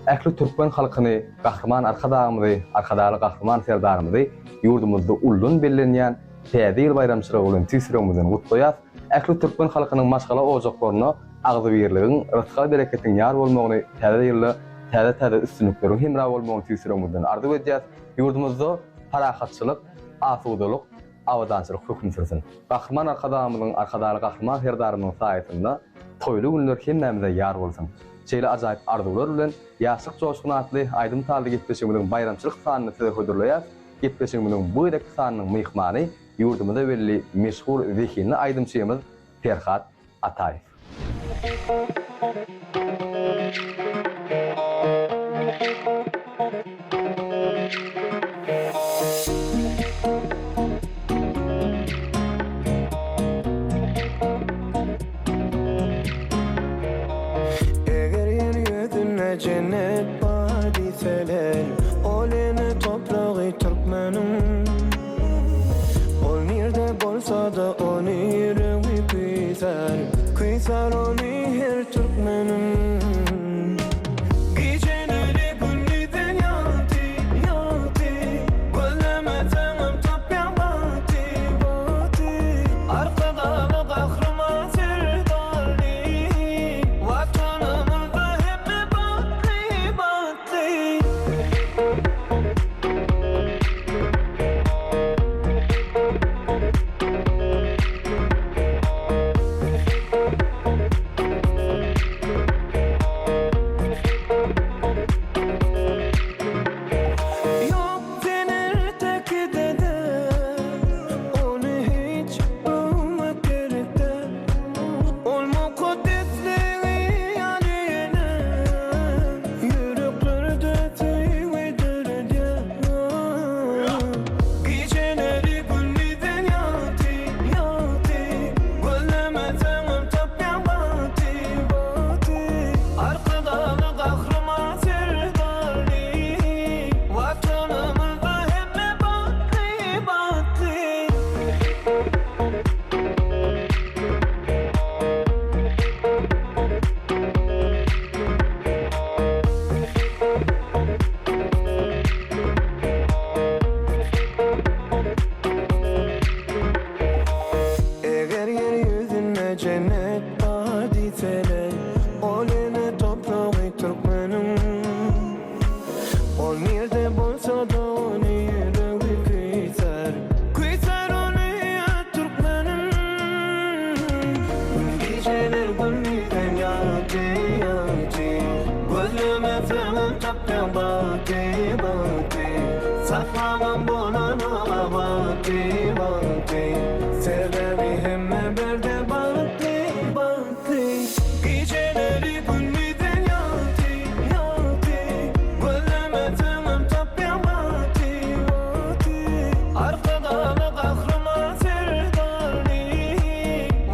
ähli türkmen halkyny Gahryman Arkadagymyzy, Arkadagly Gahryman Serdarymyzy ýurdumyzda uldan bellenýän Täze ýyl baýramçylygy bilen tüýs ýüregimizden gutlaýas. Ähli türkmen halkynyň maşgala ojaklaryna agzybirligiň, rysgal-bereketiň ýar bolmagyny, täze ýylda täze-täze üstünlikleriň hemra bolmagyny tüýs ýüregimizden arzuw edýäs. Ýurdumyzda parahatçylyk, asudalyk, abadançylyk höküm sürsün. Gahryman Arkadagymyzyň, Arkadagly Gahryman Serdarymyzyň saýasynda toýly günler hemmämize ýar bolsun! Şeýle ajaýyp arzuwlar bilen Ýaşlyk joşguny atly aýdym-sazly gepleşigimiziň baýramçylyk sanyny size hödürleýäs. Gepleşigimiziň bu gezekki sanynyň myhmany ýurdumyza belli meşhur zehinli aýdymçymyz Perhat Ataýew. Eger ýer ýüzünde jennet bar diýseler, Ol ene topragy türkmeniň. Ol nirde bolsa-da ony ýüregi küýsär, Küýsär ony her türkmeniň. Gijeleri gündizden ýagty, ýagty, Gözlemeseňem tapýaň bagty, bagty. Arkadagly Gahryman Serdarly, Watanymyzda hemme bagtly, bagtly. Ýok sen ertekide-de, Ony hiç öwmek gerek däl. Ol mukaddesligi ýaly ýene Ýüreklerde söýgi döredýär. Gijeleri gündizden ýagty, ýagty, Gözlemeseňem tapýaň bagty, bagty. Arkadagly Gahryman Serdarly, Watanymyzda hemme bagtly, bagtly. Eger ýer ýüzünde jennet bar diýseler, Ol ene topragy türkmeniň. Ol nirde bolsa-da ony ýüregi küýsär, Küýsär ony türkmeniň. Gijeler gündizden ýagty, ýagty, Gözlemeseňem tapýaň bagty, bagty. Saklabam bolanok-a wagty, wagty. Sebäbi hemme berde bagtly, bagtly. Gijeleri gündizden ýagty, ýagty, Gözlemeseňem tapýaň bagty, bagty. Arkadagly Gahryman Serdarly,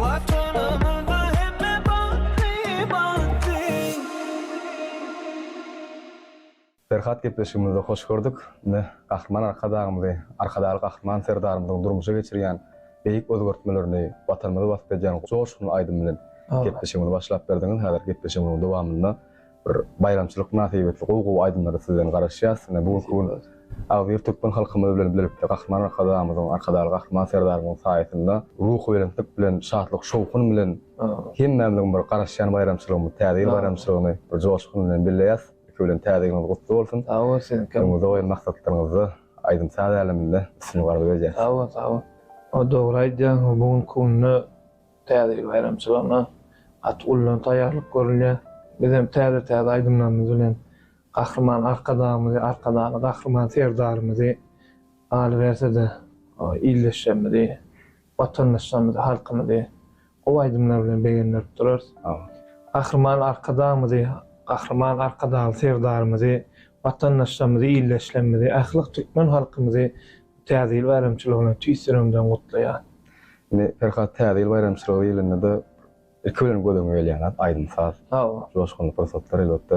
Watanymyzda hemme bagtly, bagtly. Perhat gepleşigimizde hoş gördük. Ine, Gahryman Arkadagymyzy, Arkadagly Gahryman Serdarymyzyň durmuşa geçirýän beýik özgertmelerini, Watanymyzy wasp edýän joşgunly aýdym bilen gepleşigimizi başlap berdiňiz. Häzir gepleşigimiziň dowamynda bir baýramçylyk mynasybetli gowy-gowy aýdymlara sizden garaşýas. Ine, bu günki gün agzybir türkmen halkymyz bilen bilelikde Gahryman Arkadagymyzyň, Arkadagly Gahryman Serdarymyzyň saýasynda ruhubelentlik bilen, şatlyk-şowhun bilen hemmämiziň bir garaşýan baýramçylygymyz, Täze ýyl baýramçylygyny bir joşgun bilen belleýäs. Ilki bilen Täze ýylyňyz gutly bolsun! Sag bol siziňkem. Öňüňizde goýan maksatlaryňyzda aýdym-saz äleminde üstünlik arzuw edýäs. Sag bol, sag bol. O dogry aýdýaň, bu günki günde Täze ýyl baýramçylygyna gaty ullan taýýarlyk görülýär. Bizem täze-täze aýdymlarymyz bilen Gahryman Arkadagymyzy, Arkadagly Gahryman Serdarymyzy, galyberse-de, ildeşlerimizi, watandaşlarymyzy, halkymyzy gowy aýdymlar bilen begendirip durarys. Gahryman Arkadagymyzy, Gahryman Arkadagly Serdarymyzy. Watandaşlarymyzy, ildeşlerimizi, ähli türkmen halkymyzy bu Täze ýyl baýramçylygy bilen tüýs ýüregimden gutlaýan. Indi Perhat Täze ýyl baýramçylygy diýlende-de ilki bilen göz öňüňe gelýän zat aýdym-saz. Hawa. Joşgunly pursatlar elbetde.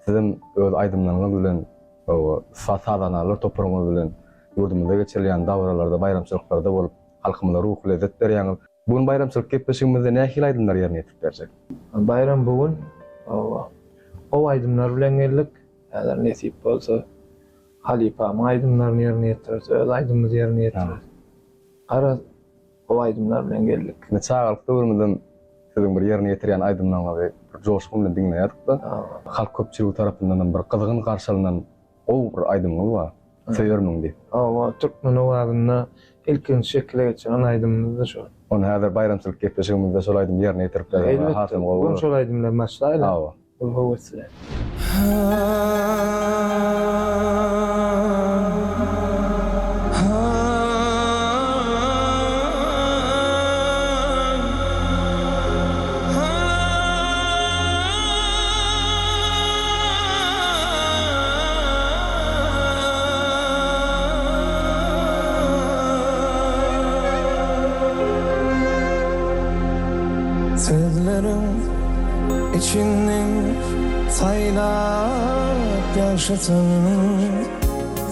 Sizem öz aýdymlaryňyz bilen, hawa, ussat sazandalar toparyňyz bilen ýurdumyzda geçirilýän dabaralarda, baýramçylyklarda bolup, halkymyza ruhy lezzet berýäňiz. Bu gün baýramçylyk gepleşigimizde nähili aýdymlary ýerine ýetirip berjek? Baýram bu gün, hawa, gowy aýdymlar bilen geldik. Häzir nesip bolsa, halypamyň aýdymlaryny ýerine ýetireris, öz aýdymymyzy ýerine ýetireris. Garaz, gowy aýdymlar bilen geldik. Indi çagalyk döwrümizem siziň bir ýerine ýetirýän aýdymlaryňyzy bir joşgun bilen diňleýärdik-de. Halk köpçüligi tarapyndanam bir gyzgyn garşylanan gowy bir aýdymyňyz bar, Söýermiň diýip. Hawa, türkmen owazynda ilkinji şekile geçiren aýdymymyzdy şol. Ony häzir baýramçylyk gepleşigimizde şol aýdymy ýerine ýetirip berseňiz hasam gowy Elbetde, bolar. şol aýdym bilen başlaýly. Hawa. Uly höwes bilen. Sözleriň içinden saýlap ýagşysyn,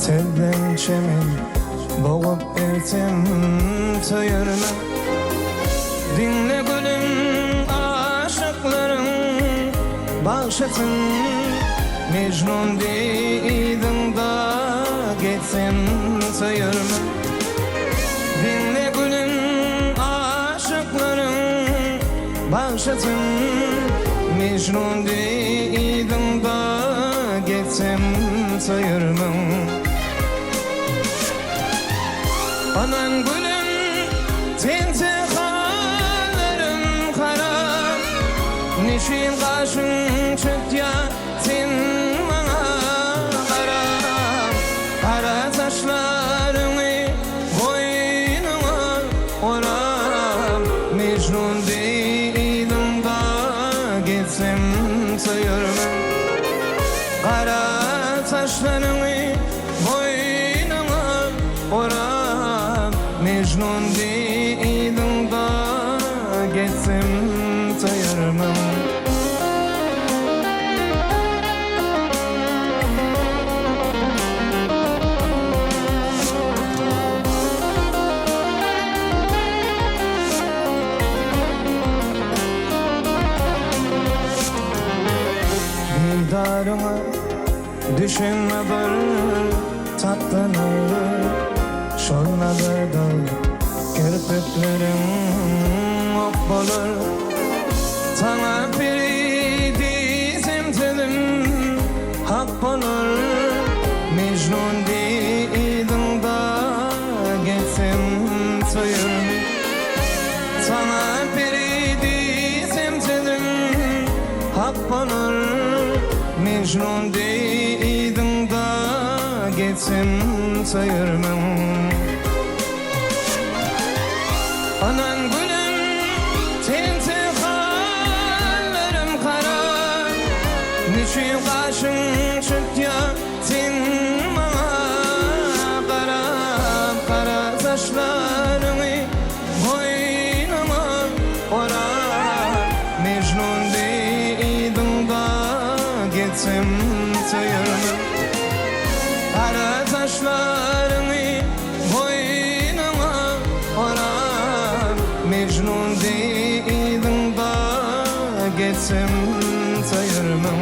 Sözden çemen bogup ertem söýermen. Diňle gülüm aşyklaryň bagşysyn, Mejnun deý yzyňda gezsem söýermen. Diňle gülüm aşyklaryň bagşysyn, Mejnun deý yzyňda gezsem söýermen. Aman gülüm tente hallarym harap Neçün gaşyň çytýa sen maňa garap Gara saçlaryňy boýnuňa orap Mejnun deý yzyňda gezsem söýermen Gara saçlaryňy Boýnuňa orap, Mejnun deý yzyňda gezsem söýermiň? Didaryňa Düşen nazar taplanar Şol nazarda kirpikleriň ok bolar Saňa peri diýsem sözüm hak bolar Mejnun deý yzyňda gezsem söýermi Saňa peri diýsem sözüm hak bolar Mejnun deý yzyňda gezsem söýermiň Anan gülüm tente hallarym gara Neçün gaşyň çytýa sen maňa garap Gara saçlaryňy Boýnuma orap, Mejnun deý yzyňda gezsem söýermen. Gara saçlaryňy boýnuňa orap, Mejnun deý yzyňda gezsem söýermen.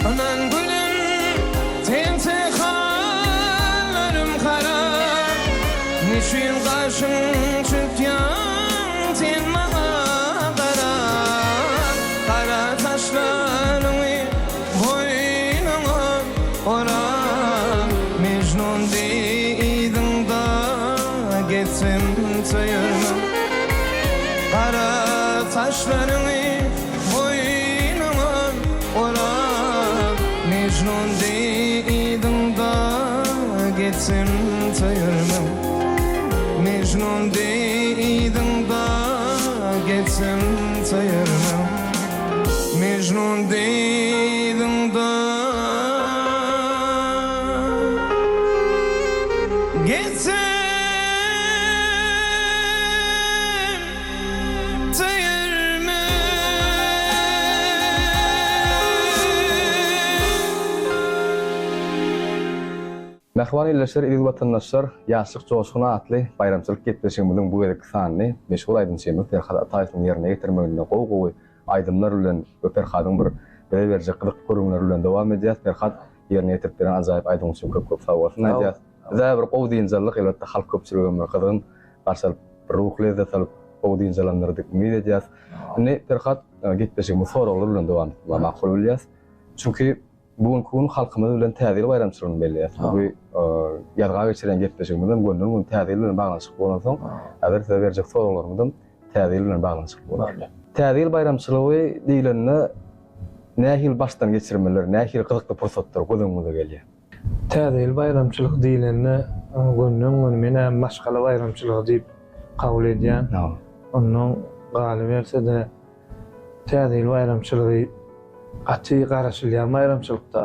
Ynan gülüm tente hallarym harap Neçün gaşyň çytýaň sen maňa garap Gara saçlaryňy boýnuňa orap Mejnun deý yzyňda gezsem. Mejnun deý yzyňda gezsem söýermen Mejnun deý yzyňda gezsem söýermen Mejnun deý yzyňda gezsem Mähriban ildeşler, eziz watandaşlar, Ýaşlyk joşguny atly baýramçylyk gepleşigimiziň bu gezekki sanyny meşhur aýdymçymyz Perhat Ataýewiň ýerine ýetirmeginde gowy-gowy aýdymlar bilen we Perhadyň bir bize berjek gyzykly gürrüňleri bilen dowam edýäs. Perhat ýerine ýetirip beren ajaýyp aýdymyň üçin köp-köp sag bolsun aýdýas. Bizä bir gowy dynç aldyk, elbetde halk köpçüligem bir gyzgyn garşy alyp, bir ruhy lezzet alyp, gowy dynç alandyr diýip umyt edýäs. Indi Perhat, gepleşigimizi soraglar bilen dowam etmegi makul bilýäs. Çünki bu günki gün halkymyz bilen Täze ýyl baýramçylygyny belleýäs. Bu ýazga geçirýän gepleşigimiz hem gönden-göni Täze ýyl bilen baglanyşykly bolansoň, häzir size berjek soraglarymyzam Täze ýyl bilen baglanyşykly bolar. Täze ýyl baýramçylygy diýlende nähili başdan geçirmeler, nähili gyzykly pursatlar göz öňüňize gelýär? Täze ýyl baýramçylygy diýlende, gönden-göni men-ä maşgala baýramçylygy diýip kabul edýän. Ondan galyberse-de, Täze ýyl baýramçylygy gaty garaşylýan baýramçylykda.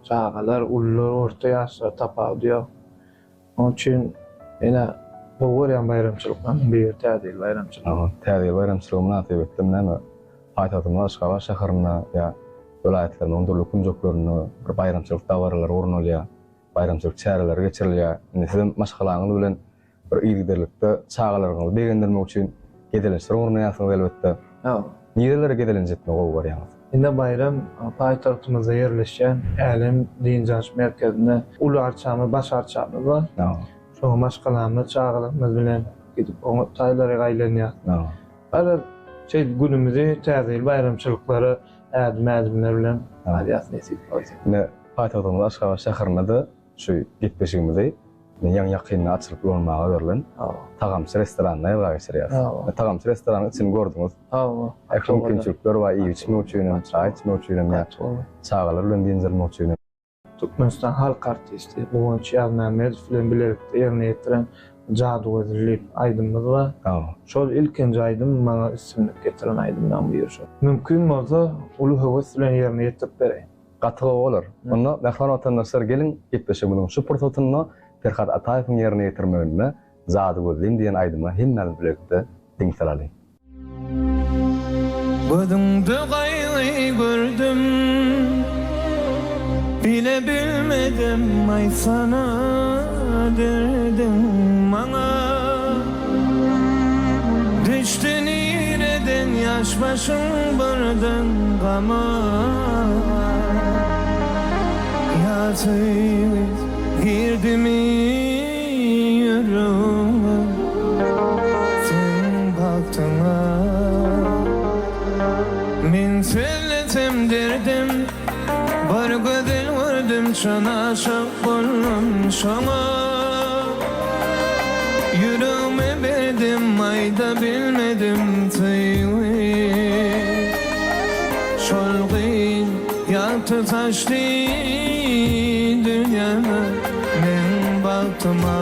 Çagalar, ulular, orta ýaşlar tapawudy ýok. Onuň üçin men-ä gowy görýän baýramçylyklarymyň biri Täze ýyl baýramçylygy. Täze ýyl baýramçylygy mynasybetli näme paýtagtymyz Aşgabat şäherinde ýa welaýatlarymyzyň dürli künjeklerinde bir baýramçylyk dabaralary gurnalýar, baýramçylyk çäreleri geçirilýär. Indi sizem maşgalaňyz bilen bir yzygiderlikde çagalaryňyzy begendirmek üçin gezelençler gurnaýarsyňyz elbetde. Nirelere gezelenç etmegi gowy görýäňiz? Ine baýram paýtagtymyzda ýerleşýän Älem dynç alyş merkezinde uly arçamyz, baş arçamyz bar. Şoňa maşgalamyz, çagalarymyz bilen gidip oňa taýlara aýlanýarys. Garaz, şeýdip günümizi Täze ýyl baýramçylyklara ädim-ädimler bilen alýas nesip bolsa. Ine, paýtagtymyz Aşgabat şäherinde-de şu gepleşigimizi ýaňy-ýakynda açylyp ulanmaga berlen Tagamçy restoranynda ýazga geçirýäris. Tagamçy restoranyň içini gördüňiz. Ähli mümkinçilikler bar, iýip-içmek üçin hem, çaý içmek üçin hem, ýa çagalar bilen dynç almak üçin hem. Türkmenistan halk artisti Guwanç Ýazmämmedow bilen bilelikde ýerine ýetiren Jadygözel diýip aýdymymyz bar. Şol ilkinji aýdym maňa üstünlik getiren aýdymlaryň biri şol. Mümkin bolsa uly höwes bilen ýerine ýetirip bereýin. Gaty gowy bolar. Onda mähriban watandaşlar geliň gepleşigimiziň şu pursatynda Perhat Ataýewiň ýerine ýetirmeginde Jadygözlim diýen aýdyma hemmämiz bilelikde diň salalyň. Gözüňde gaýgy gördüm Bile bilmedim aýtsana derdiň maňa Düşdi nireden ýaş başyň birden gama Ýa söýgi girdimi ýüregiňe Seň bagtyňa Men sözlesem derdim Bir gözel gördüm çyn aşyk boldum şoňa Ýüregimi berdim aýda bilmedim söýgi Şol gyz ýagty saçdy dünýäme Meň bagtyma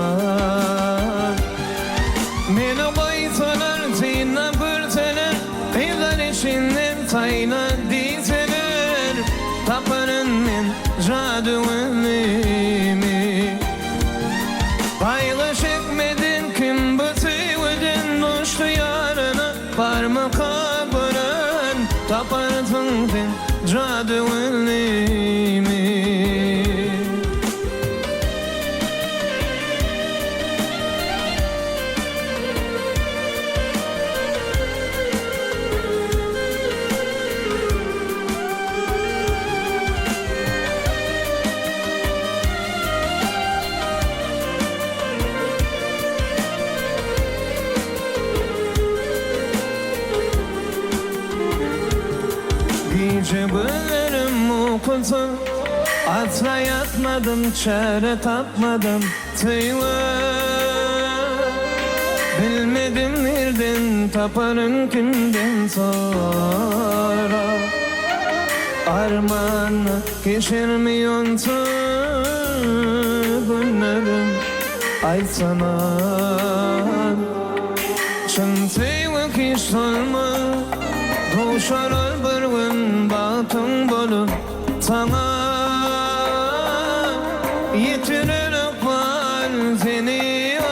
Meni goýsalar synlap görseler Gyzlar içinden saýla diýseler Taparyn men jadygöýlimi Gaýgy çekmeden kim bu söýgüden Duşdy ýaryna barmyka gören Taparsyň sen jadygöýlimi. Gije gözlerim ukusyz Asla ýatmadym çäre tapmadym Söýgä Bilmedim nirden taparyn kimden sorap. Arman geçermi onsuz günlerim Aýtsana Çyn söýgi hiç solmaz Duşar ol bir gün bagtyň bolup saňa Ýetirer ykbal seni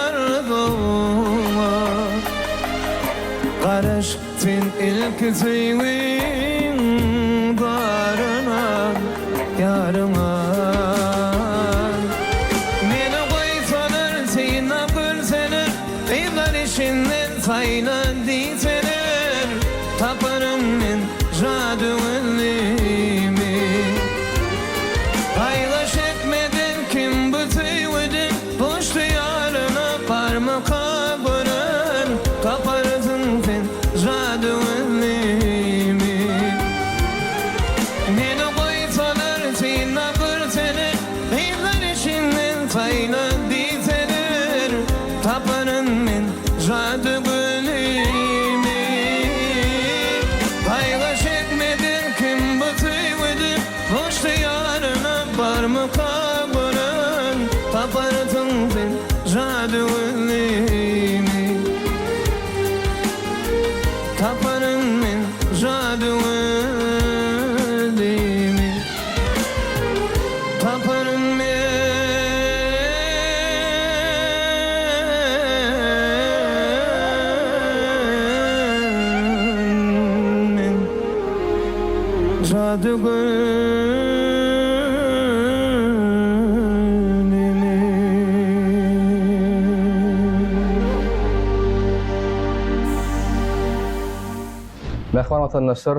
arzuwyňa Garaş sen ilki söýgiň baryna ýaryňa Meni goýsalar synap görseler Gyzlar içinden saýla diýseler Taparyn men jadygöýlimi Gaýgy çekmeden kim bu söýgüden Hoşdy ýaryna barmyka gören Taparsyň sen jadygöýlimi Meni goýsalar synap görseler Gyzlar içinden saýla diýseler Taparyn men jadygöýlimi Gaýgy çekmeden kim bu söýgüde Hoşdy ýaryna barmyka gören Taparsyň sen jadygöýlimi Taparyn men jadygöýlimi Taparyn men Jadygöýlimi. Mähriban watandaşlar,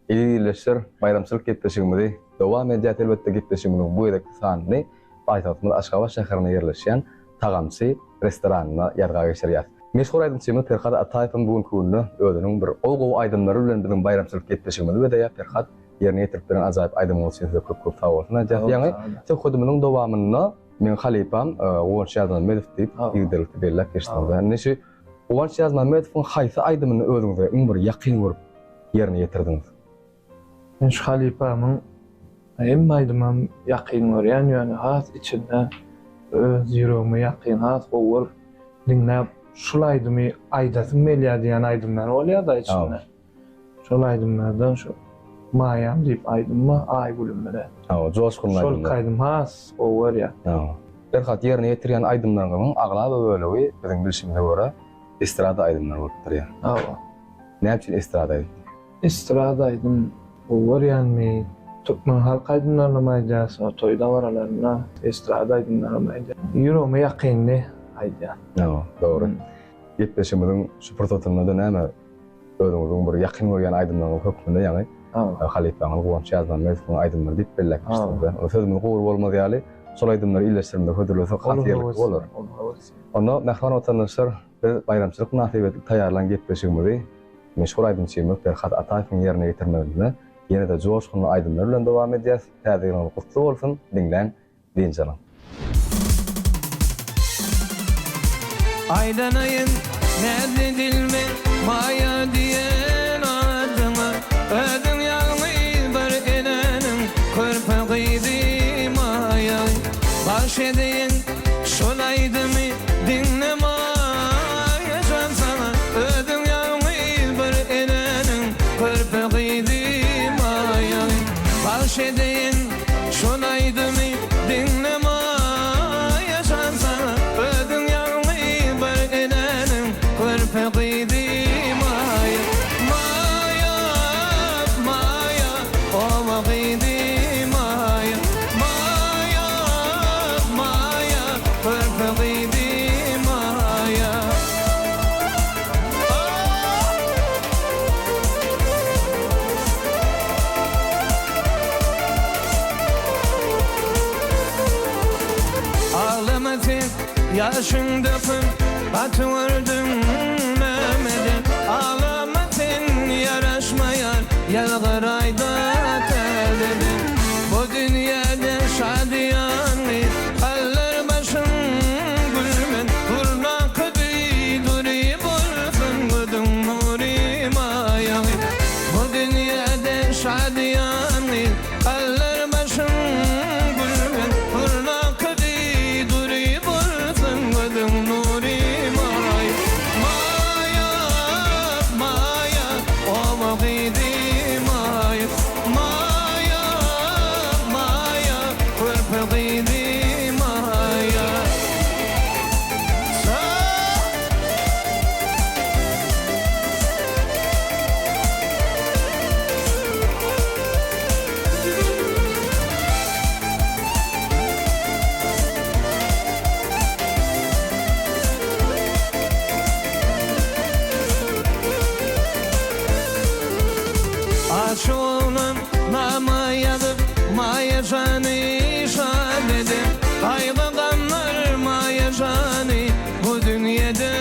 eziz ildeşler, baýramçylyk gepleşigimizi dowam edýäs. Elbetde, gepleşigimiziň bu gezekki sanyny paýtagtymyz Aşgabat şäherinde ýerleşýän Tagamçy restoranynda ýazga geçirýäs. Meşhur aýdymçymyz Perhat Ataýew hem bu günki günde özüniň bir gowy-gowy aýdymlary bilen biziň baýramçylyk gepleşigimizi bezeýär. Perhat, ýerine ýetirip beren ajaýyp aýdymyňyz üçin size köp-köp sag bolsun aýdýas. Ýaňy söhbedimiziň dowamynda meň halypam Guwanç Ýazmämmedow diýip yzygiderlikde belläp geçdiňiz. Indi şu Guwanç Ýazmämmedowyň haýsy aýdymyny özüňize iň bir ýakyn görüp ýerine ýetirdiňiz? Men şu halypamyň hemme aýdymam ýakyn görýän ýöne has içinde öz ýüregime ýakyn has gowy görüp diňläp şul aýdymy aýdasym gelýär diýen aýdymlar bolýada içinde. Şol aýdymlardan şu Maýam diýip aýdym bar Aýgülüm bilen. Hawa joşgunly aýdymlar. Şol aýdym has gowy görýän. Hawa. Perhat ýerine ýetirýän aýdymlaryňyzyň aglaba bölegi biziň bilşimize görä estrada aýdymlary bolup durýar. Hawa. Näme üçin estrada aýdym? Estrada aýdym gowy görýänmi? Türkmen halk aýdymlarynam aýdýas, toý dabaralarynda estrada aýdymlaram aýdýan. Ýüregime ýakyndy aýdýan. Hawa, dogry. Gepleşigimiziň şu pursatynda-da näme özüňiziň bir ýakyn görýän aýdymlaryňyz hökmünde ýaňy halypaňyz Guwanç Ýazmämmedowyň aýdymlary diýip belläp geçdiňiz. Onda sözümiz gury bolmaz ýaly, şol aýdymlary ildeşlerimize hödürlesek has ýerlikli bolar. Onda mähriban watandaşlar, biz baýramçylyk mynasybetli taýýarlan gepleşigimizi Meşhur aýdymçymyz Perhat Ataýewiň ýerine ýetirmeginde ýene-de joşgunly aýdymlar bilen dowam edýäs. Täze ýylyňyz gutly bolsun, diňläň, dynç alyň. Aýlanaýyn näzli dilime Maýa diýen adyňa Özüň ýalňyz bir enäniň Körpe gyzy Maýa Bagş edeýin şol aýdymy Diňle Maýa jan saňa Özüň ýalňyz bir enäniň Körpe gyzy Maýa Bagş edeýin şol aýdymy Diňle Maýa jan saňa Özüň ýalňyz bir enäniň Körpe gyzy Maýa Maýa Maýa Oba gyzy Maýa Maýa Maýa Körpe gyzy Maýa. Aglama sen ýaşyň döküp gaty gördüm nämeden Aglama sen ýaraşmaýar ýazgyraýda täzeden Bu dünýäde şadyýan gyz Galdyr başyň gülmen Durnaky deý dury bolsun gözüň nury maýagy Bu dünýäde şadyýan gyz. Watany şad eder. Gaýgy-gamlar maýa jany bu dünýede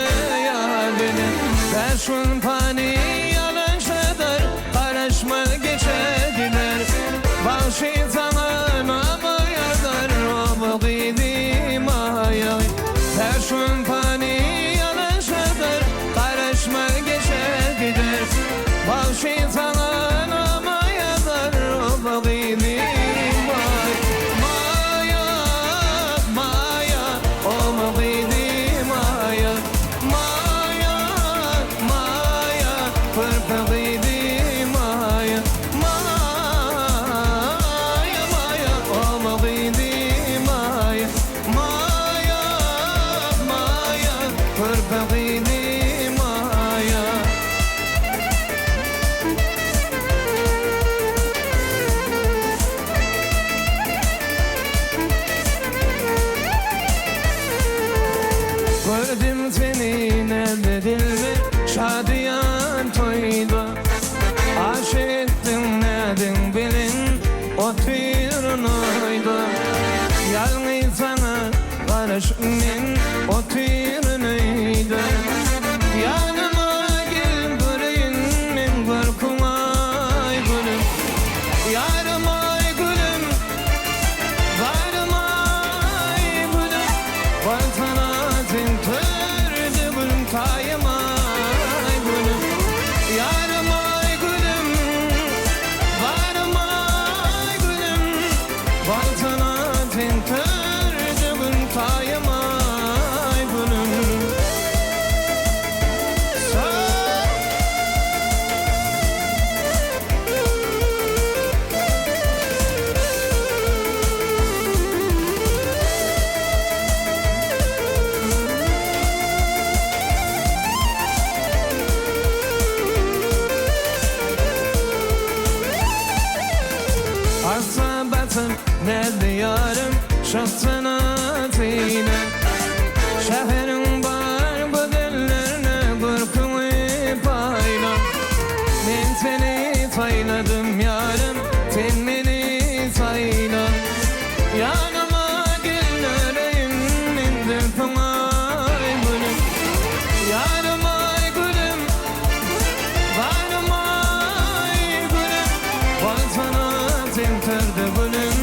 ýat eder. Bäş gün pany ýalançydyr, garaşmaz geçer gider. Bagşy saňa nama ýazar, oba gyzy Maýa. Bäş gün pany ýalançydyr, garaşmaz geçer gider. Bagşy saňa nama ýazar, oba gyzy Maýa. Maýa, Maýa, oba gyzy Maýa. Maýa, Maýa, körpe gyzy Maýa. Maýa, Maýa, oba gyzy Maýa. Maýa, Maýa, körpe gyzy Maýa. Gördüm seni näzli dilber, şadyýan toýda. Aş etdiň näziň bilen otyryn oýda. Ýalňyz saňa garaşyp men otyryn öýde. Ýanyma gel göreýin men görküň aý gülüm. Ýarym aý gülüm, zarym aý gülüm. Bolsana sen törde gülüm, taýym aý gülüm. Ýarym aý gülüm, zarym aý gülüm. Bolsana sen törde gülüm, taýym aý gülüm. Assa batyp näzli ýarym Şahsyna syna Şäheriň bar gözellerine Görküňi paýla Men seni saýladym ýarym Sen meni saýla Ýanyma gel öreýin Men zülpüň aý gülüm Ýarym aý gülüm Zarym aý gülüm Bolsana sen törde gülüm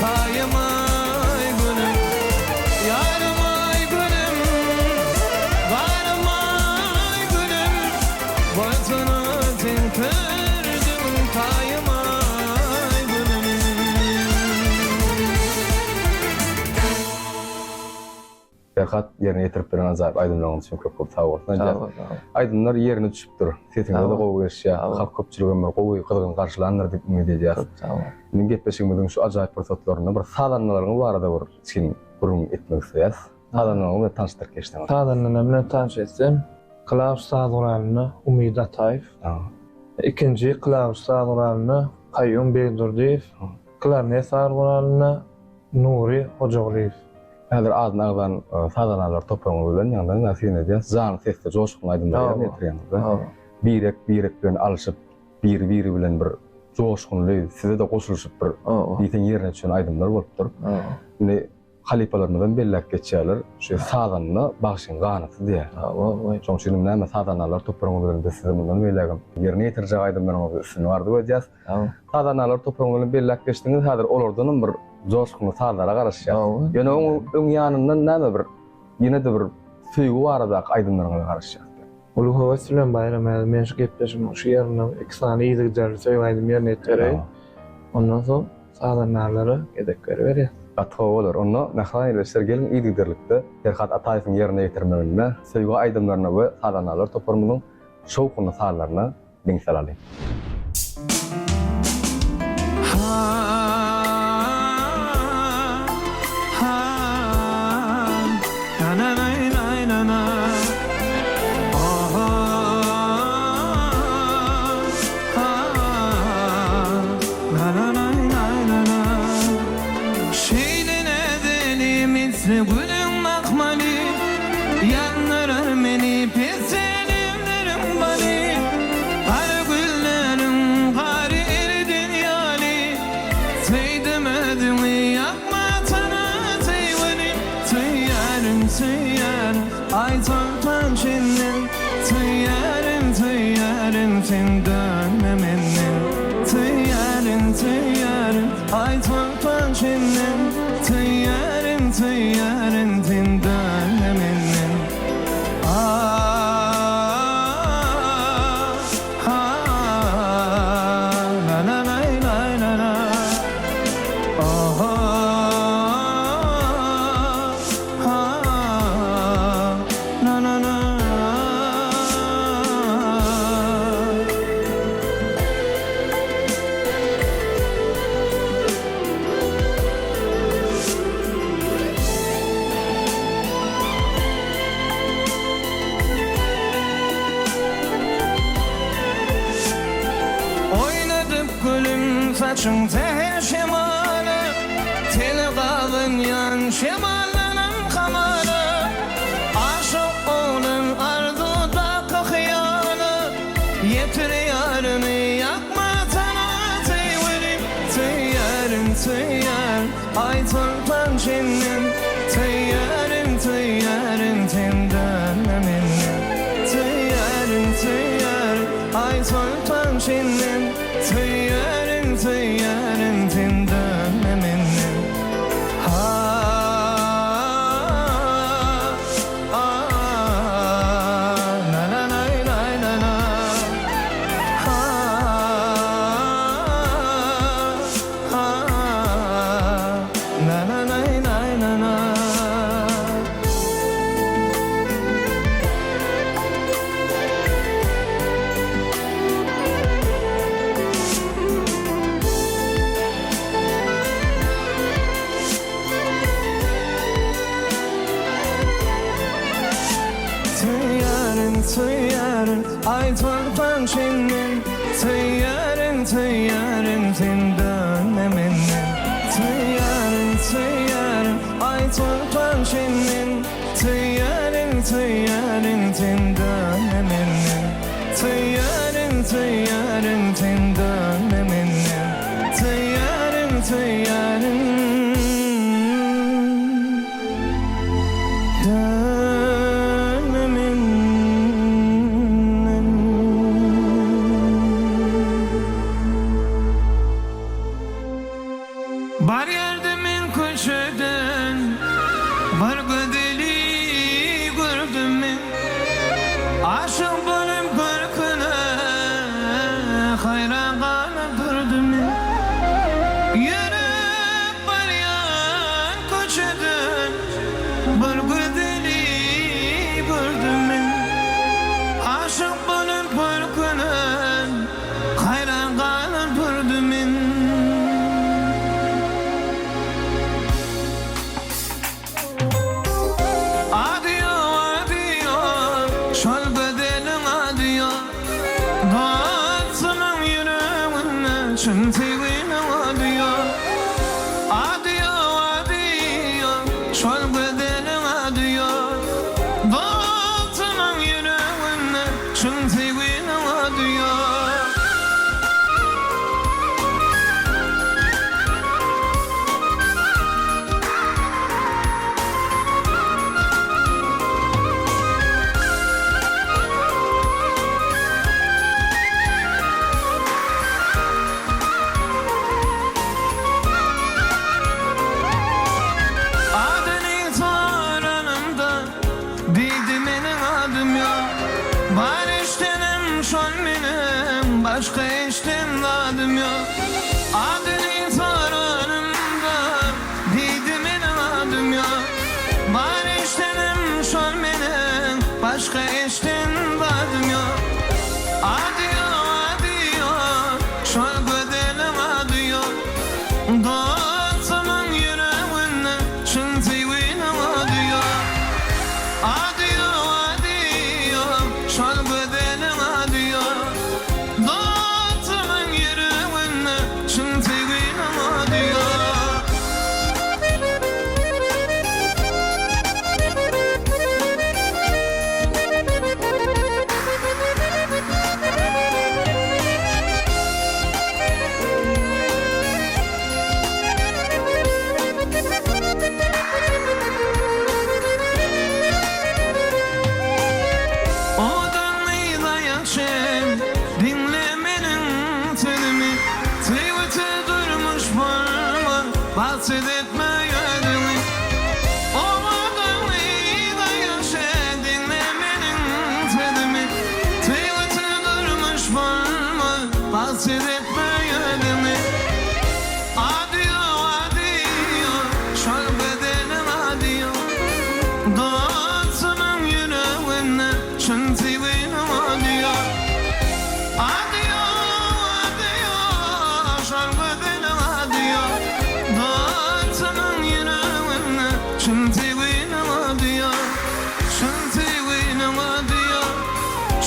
Taýym aý gülüm Ýarym aý gülüm Zarym aý gülüm Bolsana sen törde gülüm Taýym aý gülüm. Perhat ýerine ýetirip beren ajaýyp aýdymlaryňyz üçin köp köp sag bolsun Sag aýdýas. bol, sag bol. Aýdymlar ýerine düşüpdir. Sesiňize-de gowy gelişýär. Halk köpçüligem bir gowy gyzgyn garşylandyr diýip umyt edýäs. Köp sag bol. Indi gepleşigimiziň şu ajaýyp pursatlarynda bir sazandalaryňyz barada bir içgin gürrüň etmek isleýäs. Sazandalaryňyz bilen tanyşdyryp geçseňiz. Sazandalar bilen tanyş etsem, klawiş saz guralynda Umyt Ataýew, ikinji klawiş saz guralynda Kaýum Begdurdyýew, klarnet saz guralynda Nury Hojagulyýew. Häzir adyny agzan sazandalar toparyňyz bilen ýaňdan-ýaňa syn edýäs. Janly sesde joşgunly aýdymlar ýerine ýetirýäňiz-de. Birek birek bilen alyşyp, biri biri bilen bir joşgunly, size-de goşulyşyp bir diýseň ýerine düşen aýdymlar bolupdyr. Indi halypalarymyzam belläp geçýärler, şu sazanda bagşyň ganaty diýýär. Şonuň üçin hem näme sazandalar toparyňyz bilen biz size mundan beýlägem ýerine ýetirjek aýdymlaryňyzda üstünlik arzuw edýäs. Sazandalar toparyňyz bilen belläp geçdiňiz, häzir olardanam bir joşgunly sazlara garaşýas. Ýöne oň öň ýanyndan näme bir ýene-de bir söýgi baradaky aýdymlaryňyza garaşýas. Uly höwes bilen Baýram häzir men şu gepleşigiň şu ýerinde iki sany yzygiderli söýgi aýdym ýerine ýetireýin. Ondan soň sazandarlara gezek beriberýäs. Gaty gowy bolar. Onda mähriban ildeşler geliň yzygiderlikde Perhat Ataýewiň ýerine ýetirmeginde söýgi aýdymlaryna we sazandarlar toparymyzyň şowhunly sazlaryna diň salalyň. Şeýle näzeli misli gülüň mahmaly, Ýandyrar meni pisse demleriň baly. Gara gülleriň gary eriden ýaly, Söýdüm özüňi. menden Söýýärin söýýärin sen dönme menden Ah ah La la lay lay la la Oh ah La la la Oýnadyp gülüm saçyň säher şemaly, Teni gazanýan şemaldanam hamala, Aşyk oglan arzuwdaky hyýala, Ýetir ýaryny ýakma tanaty welim, Söýýärin, söýýärin, aý soltan senden, Söýýärin, söýýärin, sen dönme menden. Söýýärin, söýýärin, aý soltan senden, Söýýärin, söýýärin, sen dönme menden. Ha, a, la la lay lay la la. Ha, ha, la la lay lay la la. Söýýärin, söýýärin, aý soltan senden, Söýýärin, söýýärin, sen dönme menden. Söýýärin, söýýärin, aý soltan senden, Söýýärin, söýýärin, sen dönme menden. Söýýärin, söýýärin, sen dönme menden. Söýýärin, söýýärin. Dönme menden. Barýardym men köçeden, Bir gözeli gördüm men. Aşyk bolup görküne, Haýran galyp durdum men. Ýöräp barýan köçeden, Bir gözeli gördüm men. Aşyk bolup görküne, Haýran galyp durdum men. Ady ýok, ady ýok, şol gözeliň ady ýok. Dostumyň ýüreginde çyn söýginiň ady ýok. Ady ýok, ady ýok, şol gözeliň ady ýok. Dostumyň ýüreginde çyn söýginiň ady ýok. etme özüňi. Owadan gyz aýaşa diňle meniň sözümi. Söýgüsiz durmuş bolmaz, bagtsyz etme özüňi. Ady ýok, ady ýok, şol gözeliň ady ýok. Dostumyň ýüreginde çyn söýginiň ody ýok. Ady ýok, ady ýok, şol gözeliň ady ýok. Dostumyň ýüreginde çyn söýginiň ody ýok. Çyn söýginiň ody ýok,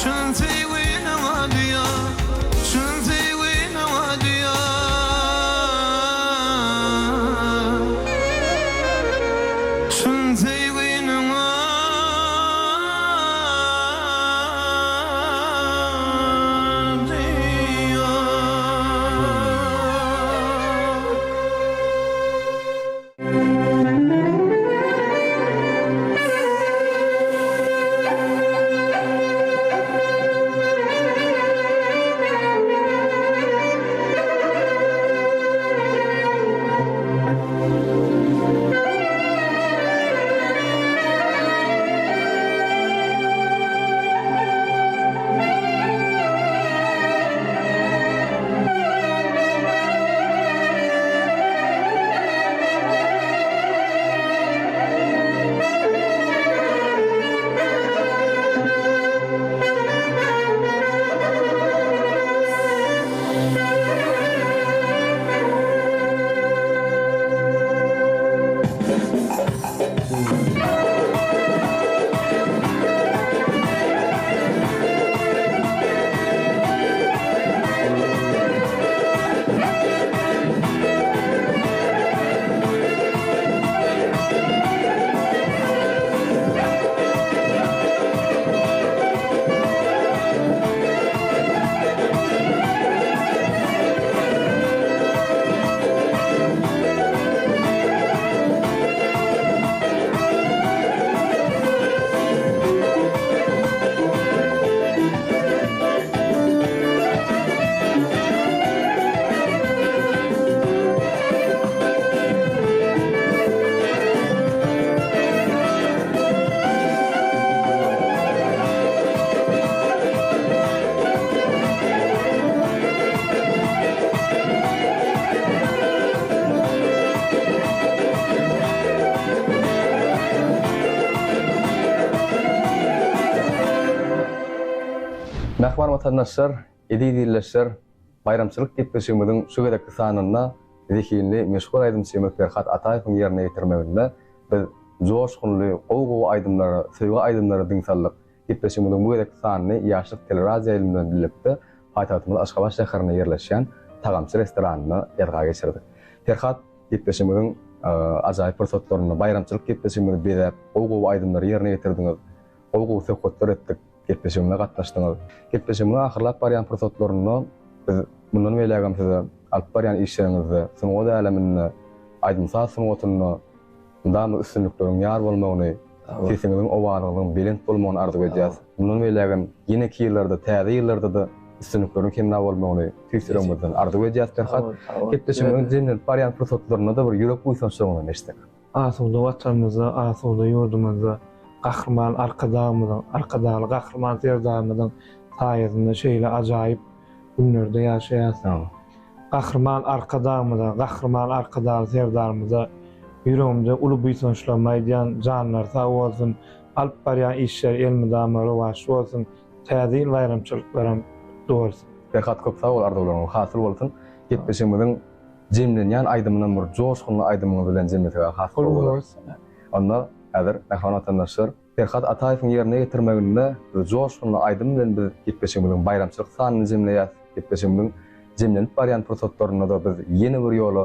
çyn söýginiň ody ýok. Çyn söýginiň ody ýok. Çyn söýginiň ody ýok. Mähriban watandaşlar, eziz ildeşler, baýramçylyk gepleşigimiziň şu gezekki sanynda zehinli meşhur aýdymçymyz Perhat Ataýewiň ýerine ýetirmeginde biz joşgunly, gowy-gowy aýdymlara, söýgi aýdymlara diň saldyk. Gepleşigimiziň bu gezekki sanyny Ýaşlyk teleradioýaýlymy bilen bilelikde paýtagtymyz Aşgabat şäherinde ýerleşýän Tagamçy restoranynda ýazga geçirdik. Perhat, gepleşigimiziň ajaýyp pursatlarynda baýramçylyk gepleşigimizi bezäp, gowy-gowy aýdymlary ýerine ýetirdiňiz. Gowy-gowy söhbetler etdik. Gepleşigimize gatnaşdyňyz. Gepleşigimiziň ahyrlap barýan pursatlarynda biz mundan beýlägem size alyp barýan işleriňizde, sungat äleminde, aýdym-saz sungatynda mydama üstünlikleriň ýar bolmagyny, sesiňiziň, owazyňyzyň belent bolmagyny arzuw edýäs. Mundan beýlägem ýeneki ýyllarda, täze ýyllarda-da üstünlikleriň hemra bolmagyny tüýs ýüregimizden arzuw edýäs, Perhat. Gepleşigimiziň jemlenip barýan pursatlarynda-da bir ýürek buýsançlygyňdan eşitsek. Asuda Watanymyzda, asuda ýurdumyzda Gahryman Arkadagymyzyň, Arkadagly Gahryman Serdarymyzyň saýasynda şeýle ajaýyp günlerde ýaşaýarys. Gahryman Arkadagymyza, Gahryman Arkadagly Serdarymyza ýüregimde uly buýsançlarymy aýdýan, janlary sag bolsun, alyp barýan işleri elmydama rowaç bolsun, Täze ýyl baýramçylyklaram gutly bolsun! Perhat köp sag bol arzuwlaryňyz hasyl bolsun. Gepleşigimiziň Jemlenýän aýdymynam bir joşgunly aýdymyňyz bilen jemlesek has gowy bolar. Onda häzir mähriban watandaşlar Perhat Ataýewiň ýerine ýetirmeginde bir joşgunly aýdym bilen biz gepleşigimiziň baýramçylyk sanyny jemleýäs. Gepleşigimiziň jemlenip barýan pursatlarynda-da biz ýene bir ýola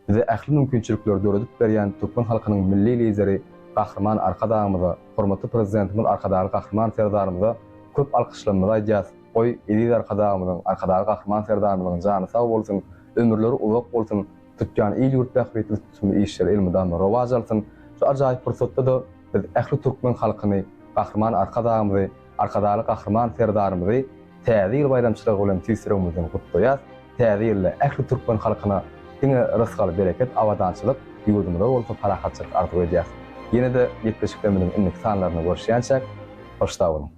bize ähli mümkinçilikleri döredip berýän türkmen halkynyň Milli Lideri Gahryman Arkadagymyza, hormatly Prezidentimiz Arkadagly Gahryman Serdarymyza köp alkyşlarymyzy aýdýas. Goý, eziz Arkadagymyzyň, Arkadagly Gahryman Serdarymyzyň jany sag bolsun, ömürleri uzak bolsun, tutýan il-ýurt bähbitli tutumly işleri elmydama rowaç alsyn! Şu ajaýyp pursatda-da biz ähli türkmen halkyny, Gahryman Arkadagymyzy, Arkadagly Gahryman Serdarymyzy Täze ýyl baýramçylygy bilen tüýs ýüregimizden gutlaýas! Täze ýylda ähli türkmen halkyna diňe rysgal-bereket, abadançylyk. Ýurdumyza bolsa parahatçylyk arzuw edýäs. Ýene-de gepleşiklerimiziň indiki sanlarynda görüşýänçäk, hoş sag boluň!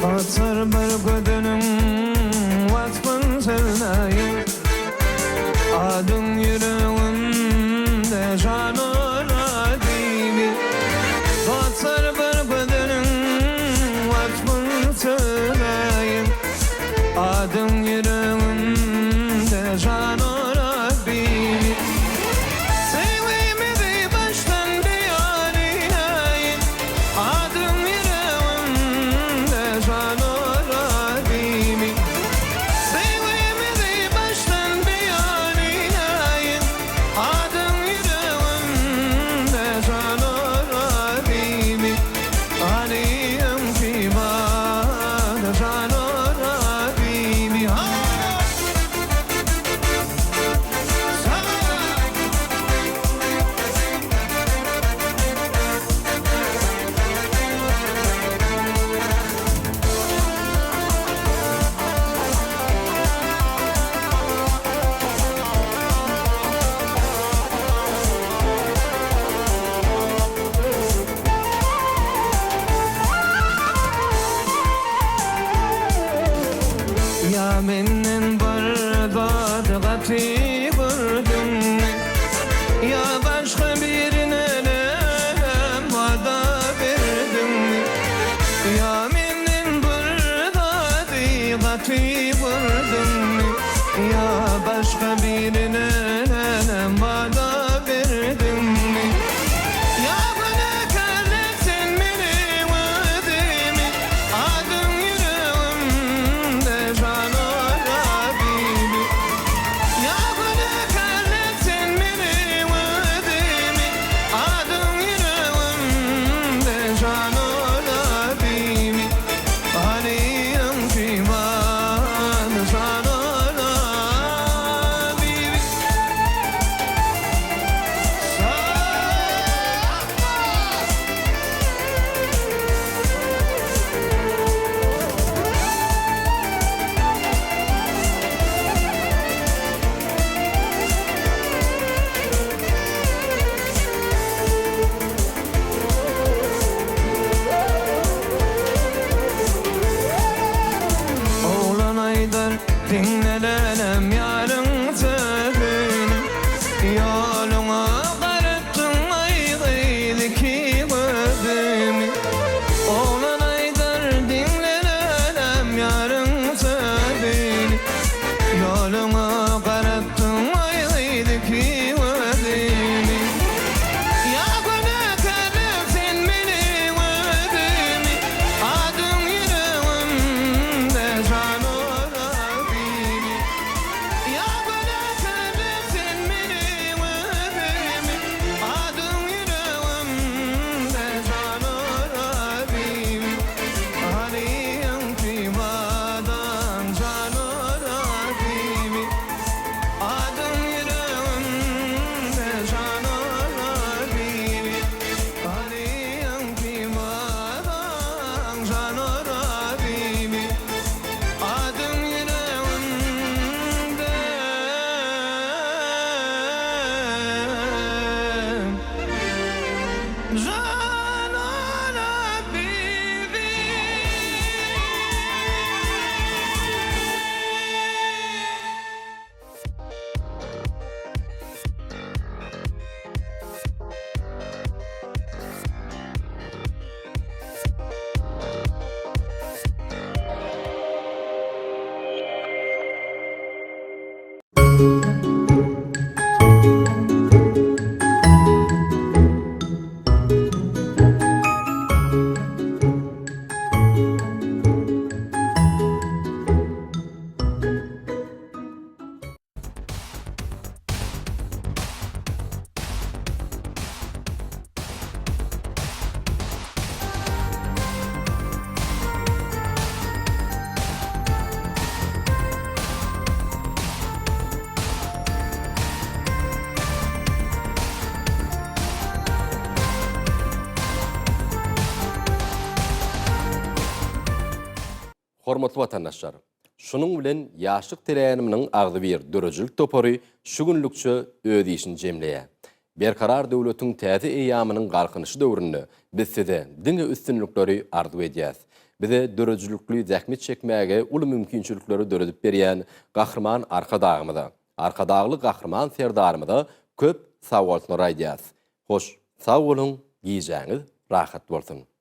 Gaçar bir gözeliň waspyn sözläýin Adyň ýüregimde jan ola diýdi Gaçar bir gözeliň waspyn sözläýin Adyň ýüregimde jan ola diýdi Söýgimizi başdan beýan eýläýin, Adyň ýüregimde jan ola diými. Söýgimizi başdan beýan eýläýin, Adyň ýüregimde jan ola diými. Hany öňki bada jan ola diými. Ýa menden bir zady gaty gördüňmi? Ýa başga birine näm wada berdiňmi? Ýa menden bir zady gaty gördüňmi? Ýa başga birine näm wada berdiňmi? Ýa günäkärläp sen meni özümi Adyň ýüregimde jan ola bibi Ýa günäkärläp sen meni özümi Adyň ýüregimde jan ola bibi Hany öňki bar jan ola bibi. Oglan aýdar diňlelenem ýaryň sözüni Ýoluňa garatdyň aý gyz iki gözümi Oglan aýdar diňlelenem ýaryň sözüni Ýoluňa garatdyň aý gyz iki gözümi Ýa günäkärläp sen meni özümi Adyň ýüregimde jan ola bibi. Hormatly watandaşlar! Şunuň bilen Ýaşlyk teleýaýlymynyň agzybir döredijilik topary şu günlükçe öz işini jemleýär. Berkarar döwletiň täze eýýamynyň Galkynyşy döwründe biz size diňe üstünlikleri arzuw edýäs. Bize döredijilikli zähmet çekmäge uly mümkinçilikleri döredip berýän Gahryman Arkadagymyza, Arkadagly Gahryman Serdarymyza köp sagbolsunlar aýdýas. Hoş, sag boluň, gijäňiz rahat bolsun!